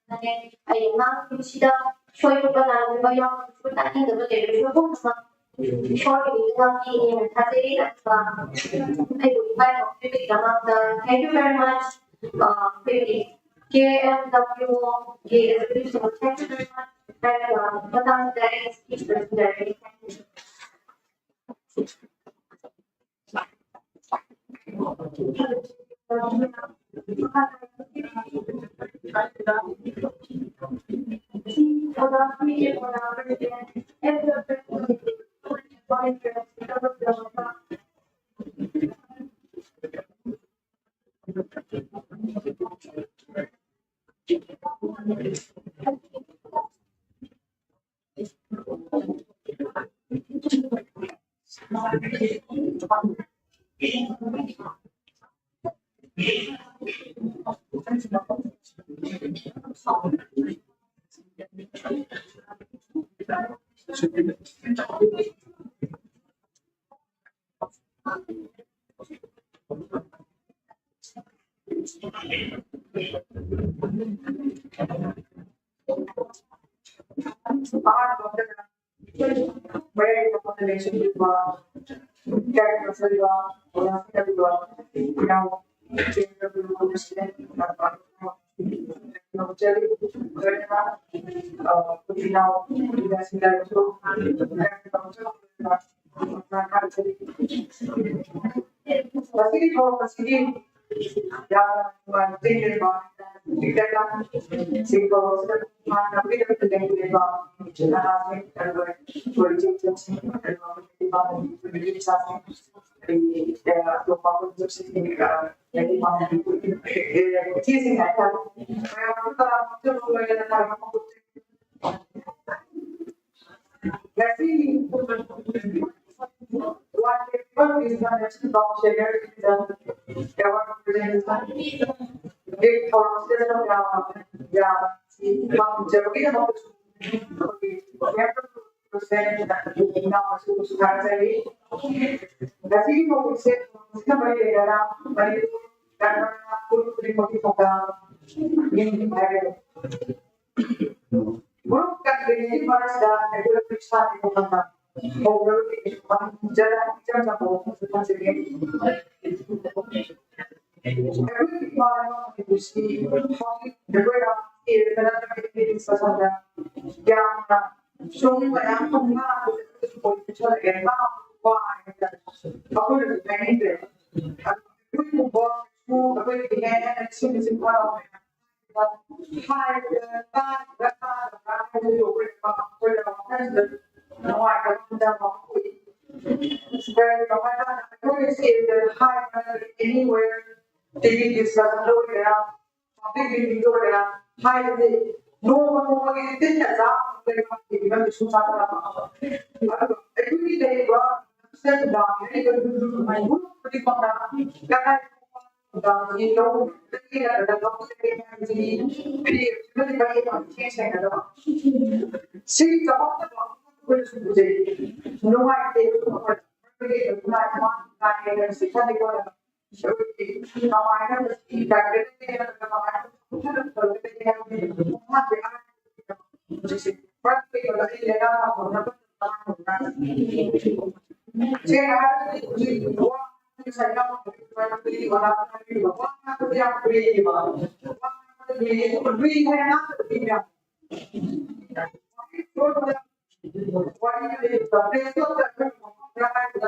ꯈꯜꯂꯦ꯫ ꯑꯩ ꯑꯉꯥꯡꯁꯤꯡꯁꯤꯗ ꯁꯣꯏꯔꯨꯕ ꯂꯥꯟꯕ ꯌꯥꯎꯔꯁꯨ ꯇꯥꯅꯤꯡꯗꯕ ꯂꯩꯔꯁꯨ ꯄꯨꯝꯅꯃꯛ ꯏꯁꯣꯔꯒꯤ ꯃꯤꯡꯗ ꯉꯥꯛꯄꯤꯒꯅꯤ ꯍꯥꯏꯅ ꯊꯥꯖꯩ꯫ ꯑꯗꯨꯒ ꯑꯩꯕꯨ invite ꯇꯧꯕꯤꯕꯒꯤꯗꯃꯛꯇ thank you very much꯫ ꯑꯩꯈꯣꯏꯒꯤ K M W O ꯒꯤ executive thank you very much꯫ ꯍꯥꯏꯔꯒ ꯃꯇꯥꯡꯁꯤꯗ ꯑꯩ speech ꯂꯣꯏꯁꯤꯟꯖꯔꯒꯦ꯫ Thank you꯫ ꯉꯁꯤꯒꯤ ꯊꯧꯔꯝ ꯑꯁꯤꯒꯤ ꯌꯥꯝꯅ ꯅꯨꯡꯉꯥꯏꯕ ꯇꯦꯡꯅꯕ ꯁꯤꯡꯗꯣꯛ ꯍꯥꯟꯅ ꯄꯤꯔꯛꯄ ꯂꯩꯔꯤꯕ ꯅꯍꯥꯁꯤꯡ ꯑꯗꯨꯒ ꯑꯩꯈꯣꯏ ꯏꯆꯦꯁꯤꯡ ꯑꯗꯨꯒ ꯏꯆꯥꯁꯤꯡ ꯑꯩꯒꯤ ꯑꯇꯣꯞꯄ ꯏꯆꯦꯁꯤꯡ ꯍꯥꯏꯇꯥꯔꯦ꯫ ꯃꯌꯥꯝ ꯑꯃ ꯉꯁꯤ ꯉꯁꯤꯒꯤ ꯊꯧꯔꯝꯁꯦ ꯃꯔꯤ ꯂꯩꯅꯅ ꯃꯅꯤꯄꯨꯔ ꯈꯨꯗꯤꯡꯃꯛꯀꯤ ꯊꯧꯗꯥꯡ ꯍꯥꯏꯔꯦ꯫ ꯒ꯭ꯔꯨꯞ ꯀꯟꯚꯦꯅꯤꯡꯒꯤ ꯃꯔꯛꯁꯤꯗ ꯑꯩꯈꯣꯏ ꯄꯩꯁꯥꯒꯤ ꯃꯐꯝꯗ ꯍꯧꯔꯒꯗꯤ ꯏꯆꯝ ꯆꯝꯕ ꯋꯥꯐꯝꯁꯨ ꯊꯝꯖꯒꯦ꯫ ꯑꯩꯈꯣꯏꯒꯤ ꯏꯃꯥ ꯂꯩꯕꯥꯛ ꯃꯅꯤꯄꯨꯔꯁꯤ ꯍꯧꯖꯤꯛ ꯑꯩꯈꯣꯏꯅ ꯏꯔꯦꯟꯅ ꯗꯤꯁꯀꯁꯟꯗ ꯌꯥꯝꯅ ꯁꯨꯝ ꯃꯌꯥꯝ ꯑꯃ ꯉꯥꯡꯕꯁꯦ ꯑꯩꯈꯣꯏꯁꯨ ꯄꯣꯏꯟ ꯄꯤꯁꯜꯂꯛꯑꯦ꯫ ꯉꯥꯡꯕ ꯋꯥꯔꯦ ꯍꯥꯏꯇꯥꯔꯦ꯫ ꯑꯩꯈꯣꯏꯅꯁꯨ ꯍꯥꯏꯅꯤꯡꯗ꯭ꯔꯦ꯫ ꯑꯗꯨꯒꯨꯝꯕ ꯑꯩꯈꯣꯏꯒꯤ ꯍꯦꯟꯅ ꯁꯤꯡꯁꯤ ꯐꯔꯛꯑꯦ꯫ ꯍꯥꯏꯕꯗ ꯇꯥꯔꯤꯕ꯭ꯔꯥ ꯇꯥꯗꯕ꯭ꯔꯥ ꯍꯥꯏꯕꯗꯨ ꯑꯩꯈꯣꯏꯅ ꯑꯩꯈꯣꯏꯅ ꯋꯥꯈꯜꯁꯤꯗ ꯅꯨꯡꯉꯥꯏꯇꯕ ꯍꯟꯊꯕ ꯄꯣꯛꯏ꯫ ꯀꯔꯤꯒꯤꯅꯣ ꯍꯥꯏꯕ ꯀꯥꯟꯗ ꯑꯩꯈꯣꯏꯅ ꯁꯦꯜꯗ ꯍꯥꯏꯕ anywhere ꯇꯤꯚꯤ ꯗꯤꯁꯀꯁꯟꯗ ꯑꯣꯏꯒꯦꯔꯥ, ꯄꯕ꯭ꯂꯤꯛ ꯃꯤꯇꯤꯡꯗ ꯑꯣꯏꯒꯦꯔꯥ, ꯍꯥꯏꯕꯗꯤ ꯅꯣꯡꯃ ꯅꯣꯡꯃꯒꯤ ꯇꯤꯟꯅ ꯆꯥꯕ ꯂꯩꯕ ꯇꯤꯚꯤ ꯁꯨꯝ ꯆꯥꯁꯤꯜꯂꯛꯄ꯫ ꯑꯗꯨꯒ ꯑꯩꯈꯣꯏꯒꯤ ꯂꯩꯔꯤꯕ ꯁꯤꯗ ꯈꯨꯗꯤꯡꯃꯛꯅ ꯀꯗꯥꯏ ꯗꯥꯝꯒꯤ ꯂꯧ ꯂꯩꯔꯒ ꯂꯧ ꯂꯩꯔꯦ ꯍꯥꯏꯕꯁꯤꯗꯤ ꯐꯤ ꯑꯁꯤꯃꯗꯤ ꯃꯌꯦꯛ ꯌꯥꯝ ꯊꯤ ꯁꯦꯡꯅꯗꯕ꯫ ꯁꯤ ꯆꯥꯎꯈꯠꯇꯕ ꯑꯩꯈꯣꯏꯅꯁꯨ ꯎꯖꯩ꯫ ꯅꯨꯡꯉꯥꯏꯇꯦ꯫ ꯃꯔꯝꯗꯤ ꯀꯃꯥꯏꯅ ꯃꯁꯤ ꯈꯜꯂꯤꯀꯣ? ꯑꯩꯈꯣꯏꯒꯤ ꯀꯃꯥꯏꯅ ꯃꯁꯤ ꯗꯥꯏꯔꯦꯛ ꯂꯩꯔꯒ ꯀꯃꯥꯏꯅ ꯍꯧꯖꯤꯛꯁꯦ ꯃꯔꯝ ꯀꯩꯀꯩ ꯑꯩ ꯂꯩꯔꯒ ꯍꯧꯅꯕ ꯁꯦꯡꯅ ꯍꯥꯏꯔꯒꯗꯤ ꯍꯧꯖꯤꯛ ꯋꯥ ꯉꯥꯡꯕꯒꯤ ꯁꯥꯏꯠ ꯌꯥꯝ ꯐꯔꯤ, ꯋꯥ ꯉꯥꯡꯕꯗꯤ ꯌꯥꯝ ꯐꯔꯤꯕ, ꯋꯥ ꯉꯥꯡꯕꯗꯤ ꯌꯥꯝ ꯐꯔꯤ ꯍꯥꯏꯅ ꯉꯥꯡꯕꯗꯤ ꯌꯥꯝ ꯋꯥꯔꯤꯗꯨꯗꯤ ꯄ꯭ꯔꯦꯁ ꯀ꯭ꯂꯕꯇ ꯑꯩꯈꯣꯏ ꯃꯐꯝ ꯈꯔ ꯍꯥꯏꯕꯗ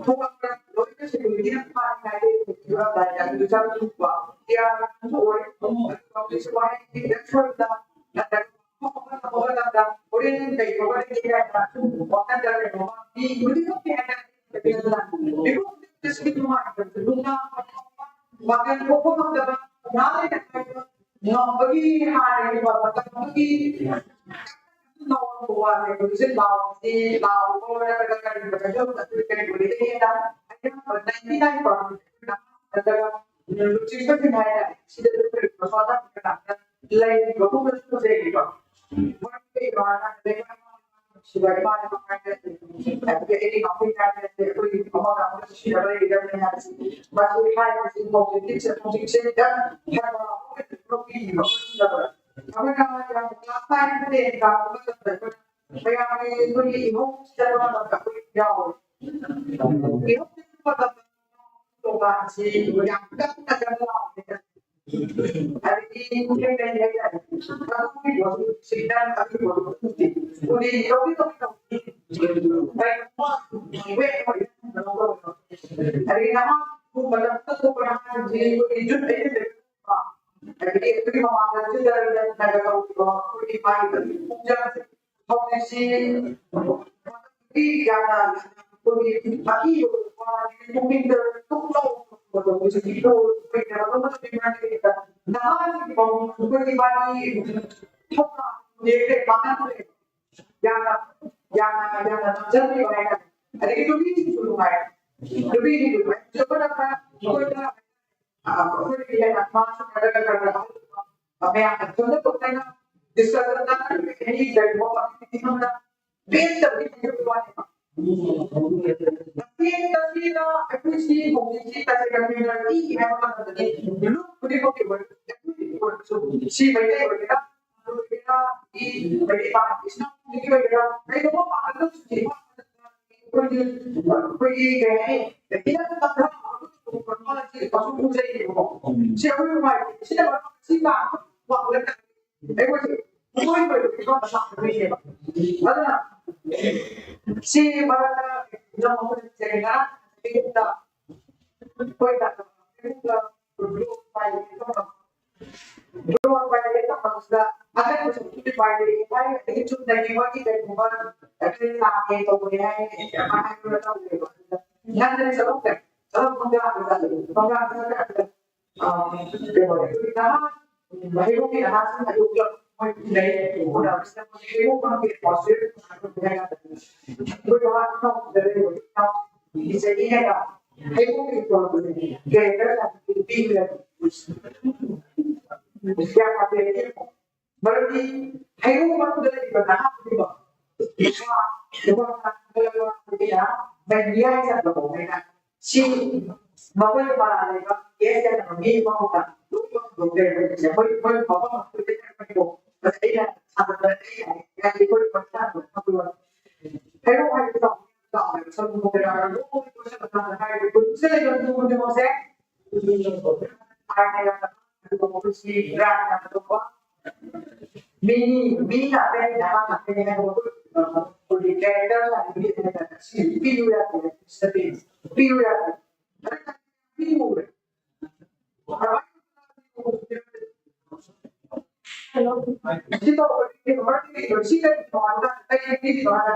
ꯊꯣꯛꯂꯛꯄ ꯂꯣꯏꯅ ꯁꯦꯀ꯭ꯌꯨꯔꯤꯇꯤꯅ ꯐꯥꯅꯤ ꯍꯥꯏꯔꯦ, ꯁꯦꯀ꯭ꯌꯨꯔꯤꯇꯤ ꯒꯥꯔꯗ ꯑꯗꯨ ꯆꯪꯊꯣꯛꯄ, ꯌꯥꯝꯅ ꯑꯣꯏ꯫ ꯄꯕ꯭ꯂꯤꯛꯁꯨ ꯋꯥꯍꯩ ꯈꯤꯇꯪ ꯁꯣꯏꯕꯗ ꯅꯠꯇ꯭ꯔꯒ ꯍꯣꯔꯦꯟ ꯀꯩꯅꯣ ꯋꯥꯈꯜꯗ ꯀꯩꯅꯣ ꯃꯤ ꯈꯨꯗꯤꯡꯃꯛꯀꯤ ꯍꯥꯏꯇꯥꯔꯦ꯫ ꯃꯤꯀꯨꯞ ꯈꯨꯗꯤꯡꯃꯛꯇꯁꯨ ꯅꯨꯡꯉꯥꯏꯇꯕ, ꯅꯨꯡꯅꯥꯡ ꯋꯥꯈꯜ ꯊꯣꯛꯄ ꯉꯝꯗꯕ, ꯉꯥ ꯂꯩꯅ ꯍꯥꯏꯕ ꯉꯝꯕꯒꯤ ꯍꯥꯟꯅꯒꯤ ꯃꯇꯝꯗꯨꯒꯤ ꯅꯧꯕ ꯋꯥꯁꯦ ꯍꯧꯖꯤꯛꯁꯦ ꯂꯥꯎꯁꯤ, ꯂꯥꯎꯕ ꯅꯠꯇ꯭ꯔꯒ ꯀꯔꯤꯒꯨꯝꯕ ꯀꯩꯁꯨ ꯀꯔꯤꯒꯨꯝꯕꯗꯒꯤ ꯍꯦꯟꯅ ꯑꯌꯥꯝꯕ ninety nine percent ꯅꯠꯇ꯭ꯔꯒ ꯂꯨꯆꯤꯡꯕꯁꯤꯡ ꯍꯥꯏꯇꯥꯔꯦ, ꯁꯤꯗꯁꯨ ꯀꯔꯤꯒꯨꯝꯕ ꯁꯣꯟꯗ ꯂꯩꯔꯤꯕꯒꯨꯝꯕꯁꯨ ꯎꯖꯩꯌꯦꯕ꯫ ꯃꯔꯝ ꯀꯩꯒꯤꯅꯣ ꯍꯥꯏꯔꯀꯥꯟꯗ ꯁꯤꯗ ꯏꯃꯥ ꯏꯄꯥ ꯍꯥꯏꯔꯒꯗꯤ, ꯑꯗꯒꯤ ꯑꯩꯒꯤ ꯉꯥꯛꯇ ꯍꯥꯏꯔꯒꯗꯤ ꯑꯩꯈꯣꯏ ꯑꯃꯒ ꯑꯃꯒ ꯅꯨꯡꯁꯤꯅꯕ ꯂꯩꯒꯗꯕꯅꯤ ꯍꯥꯏꯕꯁꯤ ꯃꯁꯤ ꯍꯥꯏꯔꯤꯕꯁꯤ ꯍꯧꯖꯤꯛꯇꯤ ꯍꯧꯖꯤꯛꯁꯦ ꯈꯤꯇꯪ ꯍꯦꯟꯅ ꯄꯤꯔꯤꯕ ꯑꯩꯈꯣꯏꯅ ꯌꯥꯝ class nine ten ꯀꯥꯔꯛꯄ ꯃꯇꯝꯗ ꯑꯩꯈꯣꯏꯅ ꯃꯌꯥꯝꯒꯤ ꯑꯩꯈꯣꯏꯒꯤ ꯏꯍꯧ ꯆꯠꯄ ꯃꯇꯝꯗ ꯑꯩꯈꯣꯏ ꯌꯥꯎꯋꯦ꯫ ꯏꯍꯧ ꯆꯠꯄ ꯃꯇꯝꯗ ꯇꯣꯉꯥꯟꯁꯤ ꯌꯥꯝ ꯀꯟꯅ ꯀꯟꯅ ꯂꯥꯎꯕꯅꯤꯅ ꯑꯗꯒꯤ ꯀꯩ ꯀꯩ ꯍꯥꯏꯇꯥꯔꯦ, ꯑꯗꯨꯒꯤ ꯄꯣꯠꯇꯨ ꯁꯤꯒꯅꯦꯜ ꯑꯗꯨꯒꯤ ꯄꯣꯠꯇꯨ ꯎꯗꯦ꯫ ꯎꯗꯦ, ꯇꯧꯗꯤ ꯇꯧꯗꯤ ꯇꯧꯗꯦ꯫ ꯀꯩꯒꯨꯝꯕ ꯋꯦꯠ ꯑꯣꯏꯅ ꯑꯗꯒꯤ ꯅꯍꯥ ꯊꯣꯛꯄ ꯅꯍꯥꯁꯤꯡꯁꯤ ꯑꯩꯈꯣꯏꯒꯤ ꯌꯨꯠ ꯑꯦꯖꯦꯟꯗꯥ ꯑꯗꯒꯤ ꯑꯗꯨꯒꯤ ꯃꯃꯥꯡꯗ ꯆꯤꯟꯗꯔꯒ ꯅꯪꯒ ꯇꯧꯈꯤꯕ ꯑꯩꯈꯣꯏꯒꯤ ꯃꯥꯒꯤ ꯈꯣꯡꯖꯪꯁꯦ ꯍꯧꯖꯤꯛꯁꯤ ꯌꯥꯝꯅ ꯑꯩꯈꯣꯏꯒꯤ ꯑꯀꯤꯕ ꯄꯨꯛꯅꯤꯡꯗ ꯇꯨꯞ ꯇꯧꯕꯗꯣ ꯍꯧꯖꯤꯛꯇꯤ ꯅꯍꯥꯁꯤꯡꯒꯤ ꯃꯑꯣꯡ ꯑꯩꯈꯣꯏꯒꯤ ꯃꯥꯒꯤ ꯊꯧꯅꯥ ꯂꯦꯞꯈ꯭ꯔꯦ, ꯃꯥꯡꯍꯟꯈ꯭ꯔꯦ꯫ ꯌꯥꯝꯅ ꯌꯥꯝꯅ ꯌꯥꯝꯅ ꯅꯝꯖꯟꯕꯤꯕ ꯍꯥꯏꯇꯥꯔꯦ꯫ ꯑꯗꯒꯤ ꯅꯨꯄꯤꯁꯤꯡꯁꯨ ꯅꯨꯡꯉꯥꯏ, ꯅꯨꯄꯤꯁꯤꯡꯁꯨ ꯅꯨꯡꯉꯥꯏ꯫ ꯑꯩꯈꯣꯏꯅ ꯑꯩꯈꯣꯏꯒꯤ ꯍꯦꯟꯅ ꯃꯥꯁꯨ ꯈꯔ ꯈꯔ ꯈꯔ ꯃꯌꯥꯝꯅ ꯈꯪꯅꯕ ꯑꯩꯈꯣꯏꯅ ꯗꯤꯁꯀꯁꯟ ꯅꯠꯇ꯭ꯔꯒ ꯑꯦꯅꯤ ꯀꯔꯤꯒꯨꯝꯕ ꯄꯥꯔꯇꯤ ꯑꯃꯗ ꯕꯦꯟ ꯇꯧꯕꯒꯤ ꯍꯥꯏꯖꯕ ꯋꯥꯅꯦꯕ꯫ ꯇꯁꯦꯡ ꯇꯁꯦꯡꯅ ꯑꯩꯈꯣꯏꯁꯤ ꯍꯧꯖꯤꯛꯁꯤ ꯇꯁꯦꯡꯅ ꯃꯤꯅꯔꯇꯤ ꯍꯥꯏꯕ ꯃꯇꯝꯗꯗꯤ ꯂꯨꯞ ꯈꯨꯗꯤꯡꯃꯛꯀꯤ ꯑꯣꯏꯔꯁꯨ, ꯑꯩꯈꯣꯏꯒꯤ ꯑꯣꯏꯔꯁꯨ, ꯁꯤ ꯃꯩꯇꯩ ꯑꯣꯏꯒꯦꯔꯥ, ꯑꯣꯏꯒꯦꯔꯥ, ꯃꯩꯇꯩ ꯄꯥꯡꯒꯜ ꯏꯆꯤꯟ ꯏꯅꯥꯎ ꯈꯨꯗꯤꯡꯒꯤ ꯑꯣꯏꯒꯦꯔꯥ, ꯀꯩꯒꯨꯝꯕ ꯄꯥꯡꯒꯜ ꯑꯩꯈꯣꯏꯒꯤ ꯑꯩꯈꯣꯏꯒꯤ ꯀꯩ ꯍꯥꯏꯅꯤ, ꯈꯤꯇꯪ ꯇꯞꯊꯕ ꯁꯤ ꯀꯩꯁꯨ ꯎꯖꯩꯌꯦꯕꯀꯣ꯫ ꯁꯤ ꯑꯩꯈꯣꯏ ꯅꯨꯡꯉꯥꯏꯇꯦ꯫ ꯁꯤꯅ ꯃꯔꯝ ꯑꯣꯏꯔꯒ ꯁꯤ ꯂꯥꯛꯄ ꯋꯥꯡꯈꯠꯂꯛꯇꯕ ꯑꯩꯈꯣꯏꯁꯦ ꯃꯣꯏ ꯑꯣꯏꯕ ꯐꯤꯕꯝꯗ ꯂꯥꯛꯀꯗꯣꯏꯅꯦꯕ꯫ ꯑꯗꯨꯅ ꯁꯤ ꯃꯔꯛꯇ ꯅꯪ ꯑꯩꯈꯣꯏ ꯉꯔꯥꯡ ꯑꯌꯨꯛꯇ ꯑꯩꯈꯣꯏ ꯗ꯭ꯔꯣꯟ ꯄꯥꯏꯂꯦꯠ ꯇꯧꯕꯁꯤꯗ ꯑꯍꯥꯟꯕꯁꯨ ꯄꯥꯏꯂꯦꯠ ꯍꯥꯏ, ꯑꯗꯒꯤ ꯆꯨꯝꯅꯒꯤ ꯃꯣꯏꯒꯤ ꯀꯩꯒꯨꯝꯕ ꯑꯩꯈꯣꯏ ꯂꯥꯛꯀꯦ ꯇꯧꯕꯅꯦ ꯍꯥꯏ, ꯑꯗꯨꯃꯥꯏꯅ ꯍꯥꯏꯕ ꯇꯧꯋꯦꯕ꯫ ꯑꯗꯨꯗ ꯉꯟꯅꯗꯤ ꯆꯠꯍꯧꯗ꯭ꯔꯦ꯫ ꯆꯠꯍꯧ ꯄꯨꯡ ꯇꯔꯥꯗ ꯆꯠꯂꯦ꯫ ꯄꯨꯡ ꯇꯔꯥꯗ ꯆꯠꯂꯦ꯫ ꯑ, ꯀꯩꯅꯣꯅꯦ, ꯑꯩꯈꯣꯏ ꯅꯍꯥ, ꯃꯍꯩꯔꯣꯏꯒꯤ ꯅꯍꯥꯁꯤꯡ ꯑꯌꯨꯛꯇ ꯃꯣꯏ ꯂꯩ, ꯎꯅꯕꯁꯤꯗ ꯃꯣꯏ ꯍꯩꯔꯣꯛ ꯐꯝꯒꯤ ꯄꯣꯁꯇꯔ ꯑꯩꯈꯣꯏ ꯅꯍꯥ ꯏꯅꯥꯎꯁꯤꯡꯗ ꯂꯩꯕ ꯏꯅꯥꯎ ꯏꯖꯩ ꯍꯥꯏꯅ ꯍꯩꯔꯣꯛꯀꯤ ꯄꯣꯔꯛꯄꯁꯦ ꯒ꯭ꯔꯦꯇꯔ ꯁꯥꯟꯇꯤ ꯄꯤꯈ꯭ꯔꯦ꯫ ꯌꯥꯝ ꯐꯖꯩ꯫ ꯃꯔꯝꯗꯤ ꯍꯩꯔꯣꯛ ꯃꯅꯨꯡꯗ ꯂꯩꯔꯤꯕ ꯅꯍꯥ ꯈꯨꯗꯤꯡꯃꯛ ꯅꯨꯄꯥ, ꯅꯨꯄꯥ ꯃꯆꯥ, ꯅꯨꯄꯤ ꯃꯆꯥ, ꯃꯌꯥꯏ ꯆꯠꯄ ꯐꯥꯎ ꯍꯥꯏꯅ ꯁꯤ ꯃꯈꯣꯏꯅ ꯃꯔꯥꯜ ꯂꯩꯕ ꯀꯦꯁ ꯆꯠꯅꯕ ꯃꯤ ꯑꯃꯃꯝꯗ ꯂꯣꯏꯅꯃꯛ ꯄꯨꯊꯣꯛꯆꯔꯦ꯫ ꯑꯩꯈꯣꯏ ꯃꯣꯏ ꯃꯐꯝ ꯑꯃ ꯄꯨꯊꯣꯛꯆꯔꯦ꯫ ꯑꯩꯅ ꯁꯥꯟꯅꯕꯗ ꯑꯩ ꯌꯥꯏ, ꯌꯥꯏ, ꯑꯩꯈꯣꯏ ꯄꯪꯁꯥꯟ ꯁꯥꯟꯅꯕ ꯍꯩꯔꯣꯛ ꯍꯥꯏꯕꯁꯤ ꯆꯥꯎꯅ ꯆꯥꯎꯅ ꯁꯃꯨꯗ꯭ꯔ ꯂꯣꯏ ꯀꯣꯏꯁꯜꯂꯀꯥꯟꯗ ꯍꯥꯏꯔꯤꯕ ꯄꯨꯟꯁꯤꯜꯂꯤꯕ ꯃꯤ ꯈꯨꯗꯤꯡꯃꯛꯁꯦ ꯑꯥꯏꯟꯅ ꯌꯥꯗꯕ, ꯑꯗꯨꯒ ꯃꯈꯣꯏꯁꯤ ꯒ꯭ꯔꯥꯟ ꯌꯥꯝꯅ ꯇꯧꯕ, ꯃꯤ, ꯃꯤ ꯉꯥꯛꯇꯅꯤ, ꯅꯍꯥ ꯉꯥꯛꯇꯅꯤ ꯍꯥꯏꯕ ꯃꯈꯣꯏ, ꯑ, ꯑꯩꯈꯣꯏꯒꯤ ꯀꯦꯔꯦꯛꯇꯔ ꯍꯥꯏꯕꯗꯤ ꯁꯤ ꯄꯤꯌꯨ ꯌꯥꯗꯦ, ꯁꯤ ꯄꯤꯌꯨ ꯌꯥꯗꯦ꯫ ꯄꯤꯌꯨ꯫ ꯁꯤ ꯇꯧꯕꯒꯤ ꯃꯔꯝꯗꯤ ꯁꯤ ꯀꯔꯤꯅꯣ ꯍꯥꯏꯕ ꯀꯔꯤ ꯄꯤꯔꯤꯅꯣ ꯍꯥꯏꯕ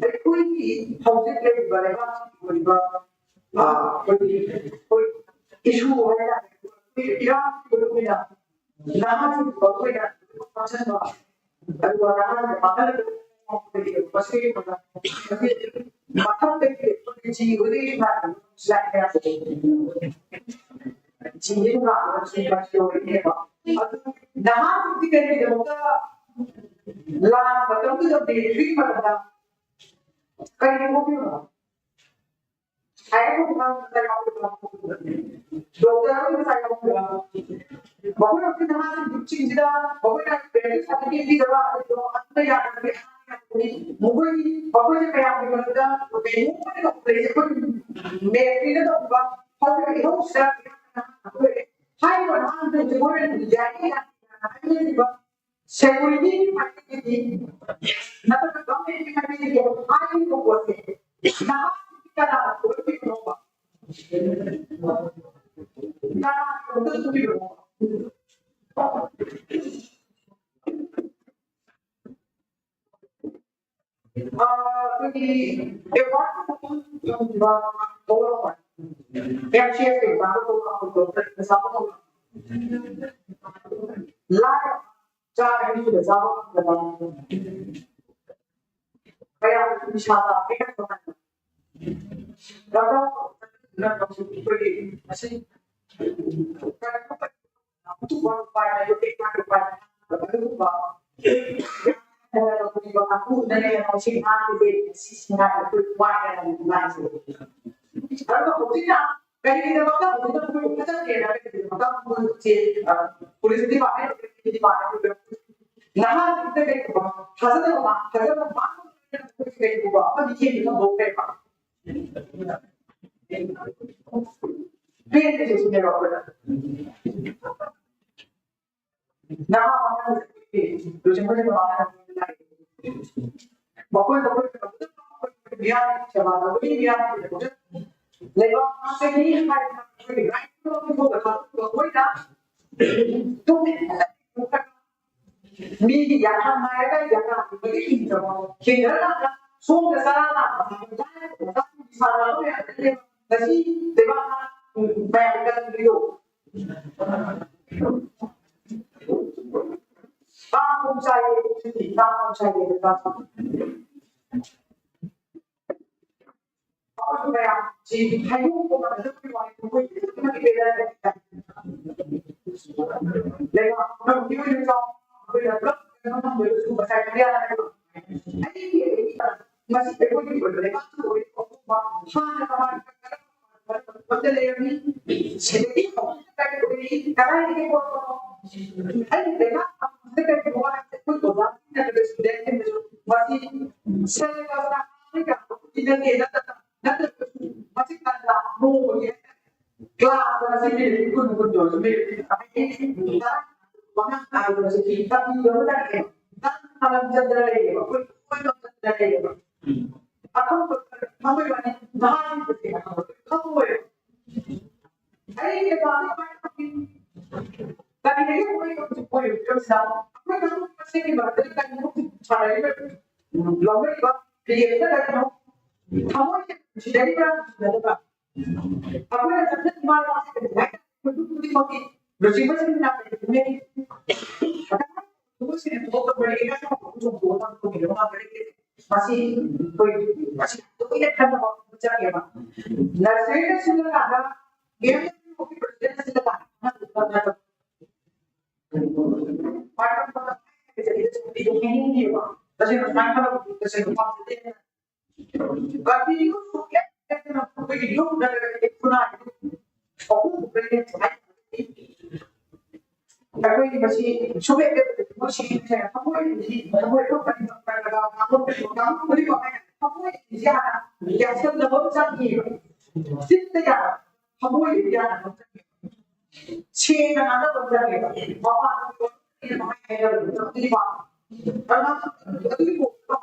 ꯑꯩꯈꯣꯏꯒꯤ ꯍꯧꯖꯤꯛ ꯂꯩꯔꯤꯕ ꯂꯩꯕꯥꯛꯀꯤ ꯑꯣꯏꯕ, ꯑ, ꯑꯩꯈꯣꯏꯒꯤ, ꯑꯩꯈꯣꯏ ꯏꯁꯨ ꯍꯥꯏꯇꯥꯔꯦ, ꯑꯩꯈꯣꯏ ꯏꯔꯥꯡꯒꯤ ꯑꯣꯏꯕ ꯅꯍꯥꯁꯤꯡꯒꯤ ꯃꯔꯨꯑꯣꯏꯅ ꯐꯪꯁꯟꯕ, ꯑꯗꯨꯒ ꯅꯍꯥꯁꯤꯡ ꯃꯈꯜ ꯃꯁꯤꯒꯤ ꯃꯊꯛꯇꯒꯤ ꯑꯩꯈꯣꯏꯒꯤ ꯖꯤ ꯍꯣꯏꯗꯒꯤ ꯂꯥꯛꯄ ꯂꯥꯛꯑꯦ ꯍꯥꯏꯕꯁꯦ꯫ ꯖꯤꯁꯦ ꯂꯥꯛꯑꯒ ꯁꯤ ꯃꯁꯤ ꯑꯣꯏꯗꯣꯏꯅꯦꯕ꯫ ꯑꯗꯨ ꯅꯍꯥꯁꯤꯡꯗꯤ ꯀꯔꯤꯒꯤꯗꯃꯛꯇ ꯂꯥꯟ ꯃꯇꯝꯗꯨꯗ ꯃꯤꯂꯤꯇ꯭ꯔꯤ ꯃꯇꯝꯗ ꯀꯔꯤꯒꯤ ꯊꯣꯛꯈꯤꯕꯅꯣ? ꯍꯥꯏꯔꯛꯄ ꯃꯇꯝꯗ ꯌꯥꯎꯔꯤꯕ ꯗꯣꯛꯇꯔ ꯑꯃ ꯉꯁꯥꯏ ꯌꯥꯎꯔꯤꯕ ꯃꯈꯣꯏ ꯍꯧꯖꯤꯛ ꯅꯍꯥꯁꯤꯡ ꯌꯨꯠꯁꯤꯡꯁꯤꯗ ꯃꯈꯣꯏꯅ ꯄꯦꯔꯦꯟꯁ ꯁꯥꯔꯇꯤꯐꯤꯀꯦꯠ ꯄꯤꯗꯕ ꯑꯗꯨꯒ ꯑꯗꯨꯗ ꯌꯥꯗꯕꯒꯤ ꯃꯈꯣꯏꯒꯤ ꯃꯈꯣꯏꯁꯦ ꯃꯌꯥꯝꯒꯤ ꯃꯔꯛꯇ ꯀꯩꯅꯣꯝ ꯑꯣꯏꯅ ꯎꯠꯂꯛꯏꯁꯦ ꯑꯩꯈꯣꯏꯒꯤ ꯃꯦꯞꯁꯤꯅ ꯇꯧꯕ ꯍꯧꯖꯤꯛ ꯏꯍꯧꯁꯤꯗ ꯑꯩꯈꯣꯏ ꯍꯥꯏꯔꯤꯕ ꯑꯉꯥꯡꯁꯤꯡꯁꯦ ꯃꯣꯏꯅ ꯌꯥꯏꯌꯦ ꯌꯥꯗꯦ ꯍꯥꯏꯅꯔꯤꯕ ꯁꯦꯀꯨꯔꯤꯇꯤꯒꯤ ꯃꯥꯏꯀꯩꯗꯒꯤ ꯅꯠꯇ꯭ꯔꯒ ꯒꯚꯔꯟꯃꯦꯟꯠꯀꯤ ꯃꯥꯏꯀꯩꯗꯒꯤ ꯍꯥꯏꯔꯤꯕ ꯄꯣꯠꯁꯦ ꯅꯍꯥꯁꯤꯡꯁꯤ ꯀꯅꯥꯅ ꯄꯨꯔꯛꯇꯣꯏꯅꯣꯕ? ꯀꯅꯥꯅ ꯄꯨꯔꯛꯇꯣꯏꯅꯣꯕ? ꯑ, ꯑꯩꯈꯣꯏꯒꯤ ꯑꯦꯋꯥꯔꯗ ꯐꯪꯕ ꯊꯧꯔꯝ ꯑꯃ, ꯑꯦꯝ ꯁꯤ ꯑꯦꯁ ꯑꯦꯋꯥꯔꯗ ꯐꯪꯕ ꯊꯧꯔꯝ ꯑꯃ, ꯂꯥꯏꯔꯕ ꯆꯥꯛ ꯑꯅꯤꯗ ꯆꯥꯕ ꯐꯪꯗꯕ ꯃꯌꯥꯝ ꯅꯤꯁꯥ ꯆꯥꯕ ꯍꯦꯟꯒꯠꯄ ꯀꯥꯟꯗ ꯂꯝꯗꯝ ꯑꯩꯈꯣꯏꯒꯤ ꯃꯁꯤ ꯑꯗꯨꯒ ꯍꯧꯖꯤꯛ ꯉꯥꯡꯂꯤꯁꯦ ꯁꯤꯁꯤꯅ ꯑꯩꯈꯣꯏ ꯋꯥꯏ ꯍꯥꯏꯅ ꯉꯥꯡꯂꯤꯁꯦ꯫ ꯑꯗꯨꯒ ꯍꯧꯖꯤꯛꯅ ꯀꯔꯤꯒꯤꯗꯃꯛꯇ ꯍꯧꯖꯤꯛꯅ ꯑꯩꯈꯣꯏ ꯐꯠꯇꯕꯅꯦꯅ ꯀꯔꯤꯒꯤꯗꯃꯛꯇ ꯑꯩꯈꯣꯏꯁꯦ, ꯑ, ꯄꯨꯂꯤꯁ ꯗꯤꯄꯥꯔꯠꯃꯦꯟ, ꯗꯤꯄꯥꯔꯠꯃꯦꯟ ꯅꯍꯥꯁꯤꯡꯁꯤꯗ ꯀꯩꯒꯨꯝꯕ ꯊꯥꯖꯗꯕ ꯃꯥ-, ꯊꯥꯖꯕ ꯃꯥꯡꯕ ꯀꯩꯒꯨꯝꯕ ꯑꯃꯗꯤ ꯌꯦꯡꯕ ꯊꯣꯛꯈ꯭ꯔꯦꯕ꯫ ꯄꯦꯟꯗ꯭ꯔꯤꯁꯦ ꯁꯤꯅꯦꯕ ꯑꯩꯈꯣꯏꯅ꯫ ꯅꯍꯥ ꯑꯃꯅ ꯂꯨꯆꯤꯡꯕꯒꯤ ꯃꯃꯥꯡꯗ ꯃꯈꯣꯏ ꯃꯈꯣꯏ ꯃꯤꯌꯥꯝꯒꯤ ꯁꯦꯕꯥ ꯇꯧꯕꯒꯤ ꯃꯤꯌꯥꯝꯒꯤ ꯂꯩꯕꯥꯛ ꯑꯁꯤꯒꯤ ꯍꯥꯏꯔꯤꯕ ꯑꯩꯈꯣꯏꯒꯤ right to vote ꯊꯥꯗꯣꯛꯄ ꯑꯩꯈꯣꯏꯅ ꯇꯨꯃꯤꯟꯅ ꯃꯤꯒꯤ ꯌꯥꯊꯪ ꯉꯥꯏꯔꯒ ꯌꯥꯊꯪ ꯍꯤꯡꯗ꯭ꯔꯕ ꯍꯤꯡꯗ꯭ꯔꯀꯥꯟꯗ ꯁꯣꯝꯗ ꯆꯔꯥ ꯅꯥꯝꯃ ꯁꯥꯟꯅꯕ ꯃꯌꯥꯝ ꯂꯩꯌꯦ꯫ ꯉꯁꯤ ꯂꯩꯕꯥꯛꯅ ꯃꯌꯥꯝ ꯀꯟꯕꯤꯌꯨ꯫ ꯇꯥꯡ ꯀꯨꯟ ꯆꯥꯏꯌꯦ, ꯇꯥꯡ ꯀꯨꯟ ꯆꯥꯏꯌꯦ꯫ ꯑꯩꯈꯣꯏ ꯃꯌꯥꯝ ꯁꯤ ꯍꯥꯏꯗꯣꯛꯄ ꯉꯝꯗꯕꯒꯤ ꯋꯥꯅꯤ, ꯃꯈꯣꯏ ꯈꯛꯇꯃꯛꯀꯤ ꯂꯩꯔꯒ ꯂꯩꯕꯥꯛ ꯃꯅꯨꯡꯒꯤ ꯑꯣꯏꯅ ꯆꯥꯎ-, ꯑꯩꯈꯣꯏꯅ ꯄꯨꯂꯞ ꯀꯩꯅꯣ ꯉꯝꯗ꯭ꯔꯒꯁꯨ ꯉꯁꯥꯏ ꯃꯤꯌꯥꯝꯅ ꯍꯥꯏꯕ ꯑꯩꯒꯤ, ꯑꯩꯒꯤ, ꯃꯁꯤ ꯑꯩꯈꯣꯏꯒꯤ ꯑꯣꯏꯕ ꯂꯩꯕꯥꯛꯀꯤ ꯑꯣꯏꯕ ꯑꯍꯣꯡꯕ ꯍꯥꯟꯅ ꯀꯃꯥꯏꯅ ꯀꯔꯝꯕ ꯃꯐꯝꯗ ꯂꯩꯔꯝꯃꯤ? ꯁꯤꯗꯒꯤ ꯑꯃꯨꯛ ꯀꯔꯤ ꯑꯣꯏꯔꯤ? ꯀꯗꯥꯏꯗꯒꯤ ꯍꯧꯔꯛꯄꯅꯣ? ꯑꯩꯒꯤ ꯂꯩꯕꯥꯛ ꯑꯃꯗ ꯀꯔꯤꯒꯨꯝꯕ ꯑꯩꯈꯣꯏ ꯑꯣꯖꯥꯁꯤꯡꯅ studentꯁꯤꯡꯗꯁꯨ ꯃꯁꯤ ꯁꯦꯂꯦꯕꯁꯇ ꯍꯥꯡꯉꯒ ꯅꯠꯇꯦ, ꯅꯠꯇ꯭ꯔꯒ ꯃꯁꯤ ꯇꯟꯖꯥ ꯅꯣꯡꯃꯒꯤ ꯀ꯭ꯂꯥꯁꯇ ꯉꯁꯤ ꯃꯤꯅꯤꯠ ꯀꯨꯟ ꯀꯨꯟ ꯇꯧꯔꯁꯨ ꯃꯤꯅꯤꯠ ꯃꯉꯥ ꯇꯥꯔꯒꯁꯨ ꯇꯝꯕꯤꯕ ꯑꯃ ꯂꯥꯛꯑꯦ꯫ ꯅꯪ ꯃꯔꯝ ꯆꯠꯇꯅ ꯂꯩꯌꯦꯕ, ꯑꯩꯈꯣꯏ ꯀꯣꯏꯕ ꯆꯠꯇꯅ ꯂꯩꯌꯦꯕ꯫ ꯑꯈꯪꯕ ꯈꯪꯕꯩ ꯋꯥꯅꯤ, ꯅꯍꯥꯁꯤꯡꯁꯦ ꯈꯪꯉꯣꯏ꯫ ꯑꯩ ꯀꯩꯅꯣꯗ ꯀꯔꯤꯗꯒꯤ ꯑꯩꯈꯣꯏ ꯍꯧꯖꯤꯛ ꯑꯣꯏꯔꯤꯕ ꯐꯤꯕꯝꯁꯤꯗ ꯑꯩꯈꯣꯏ ꯃꯔꯨꯞ ꯃꯁꯦꯟꯒꯤ ꯃꯔꯛꯇ ꯀꯔꯤꯃꯨꯛ ꯁꯥꯟꯅꯔꯤꯕ ꯂꯧꯅꯔꯤꯕ ꯔꯦꯞꯇ ꯀꯔꯤꯅꯣ ꯊꯃꯣꯏꯁꯦ ꯅꯨꯡꯁꯤꯅꯔꯤꯕ꯭ꯔꯥ ꯅꯨꯡꯁꯤꯅꯗꯕ꯭ꯔꯥ? ꯑꯩꯈꯣꯏꯅ ꯆꯠꯊꯔꯤꯕ ꯃꯥꯏ ꯄꯥꯛꯄ ꯀꯔꯤ ꯍꯥꯏ ꯃꯗꯨ ꯈꯨꯗꯤꯡꯃꯛꯀꯤ ꯂꯨꯆꯤꯡꯕꯁꯤꯡꯅ ꯀꯔꯤꯒꯨꯝꯕ ꯃꯁꯤ ꯑꯩꯈꯣꯏ ꯃꯁꯤ ꯂꯣꯏꯅ ꯈꯟꯅꯕ ꯆꯪꯉꯦꯕ꯫ ꯅꯔꯁꯔꯤꯗ ꯁꯤꯜꯂꯀꯥꯟꯗ ꯀꯦꯝ ꯄ꯭ꯔꯁꯤꯗꯦꯟ ꯁꯤꯜꯂꯀꯥꯟꯗ ꯄꯥꯔꯠ ꯍꯥꯏꯅꯤꯡꯗꯦꯕ꯫ ꯇꯁꯦꯡꯅ ꯁꯨꯃꯥꯏꯅ ꯈꯜꯂꯛꯄꯗꯤ ꯇꯁꯦꯡꯅ ꯄꯥꯝꯖꯗꯦ꯫ ꯀꯔꯤꯒꯨꯝꯕ ꯁꯨꯛꯂꯦꯞ ꯂꯦꯞꯇꯅ ꯑꯩꯈꯣꯏꯒꯤ ꯌꯨꯝꯗ ꯂꯩꯔꯒ ꯈꯨꯟꯅꯥꯏꯗ ꯑꯍꯨꯝ ꯂꯩꯔꯦ ꯍꯥꯏ꯫ ꯑꯩꯈꯣꯏꯒꯤ ꯃꯁꯤ ꯁꯨꯛꯂꯦꯞ ꯂꯦꯞꯇꯅ ꯃꯣꯏ ꯁꯤꯈꯤꯕꯁꯦ ꯊꯃꯣꯏꯗꯤ ꯊꯃꯣꯏ ꯂꯣꯏ ꯀꯔꯤ ꯀꯔꯤ ꯀꯔꯤ ꯀꯔꯤ ꯀꯔꯤ ꯀꯔꯤ ꯀꯔꯤ ꯀꯔꯤ ꯊꯃꯣꯏꯁꯦ ꯍꯥꯟꯅ ꯌꯥꯁꯟꯅꯕ ꯑꯃ ꯆꯪꯉꯦꯕ꯫ ꯆꯤꯠꯇ ꯌꯥꯔ ꯊꯃꯣꯏꯗ ꯌꯥꯅꯕ ꯑꯃ ꯆꯪꯉꯦꯕ꯫ ꯁꯦꯡꯅ ꯉꯥꯡꯅꯕ ꯑꯃ ꯆꯪꯉꯦꯕ꯫ ꯃꯄꯥꯟ ꯊꯣꯛꯄ ꯃꯍꯥꯏ ꯍꯥꯏꯔꯒ ꯑꯗꯨꯗꯤ ꯄꯥꯝꯃꯤ꯫ ꯑꯗꯨꯅ ꯑꯗꯨꯒꯤ ꯄꯣꯠꯇꯣ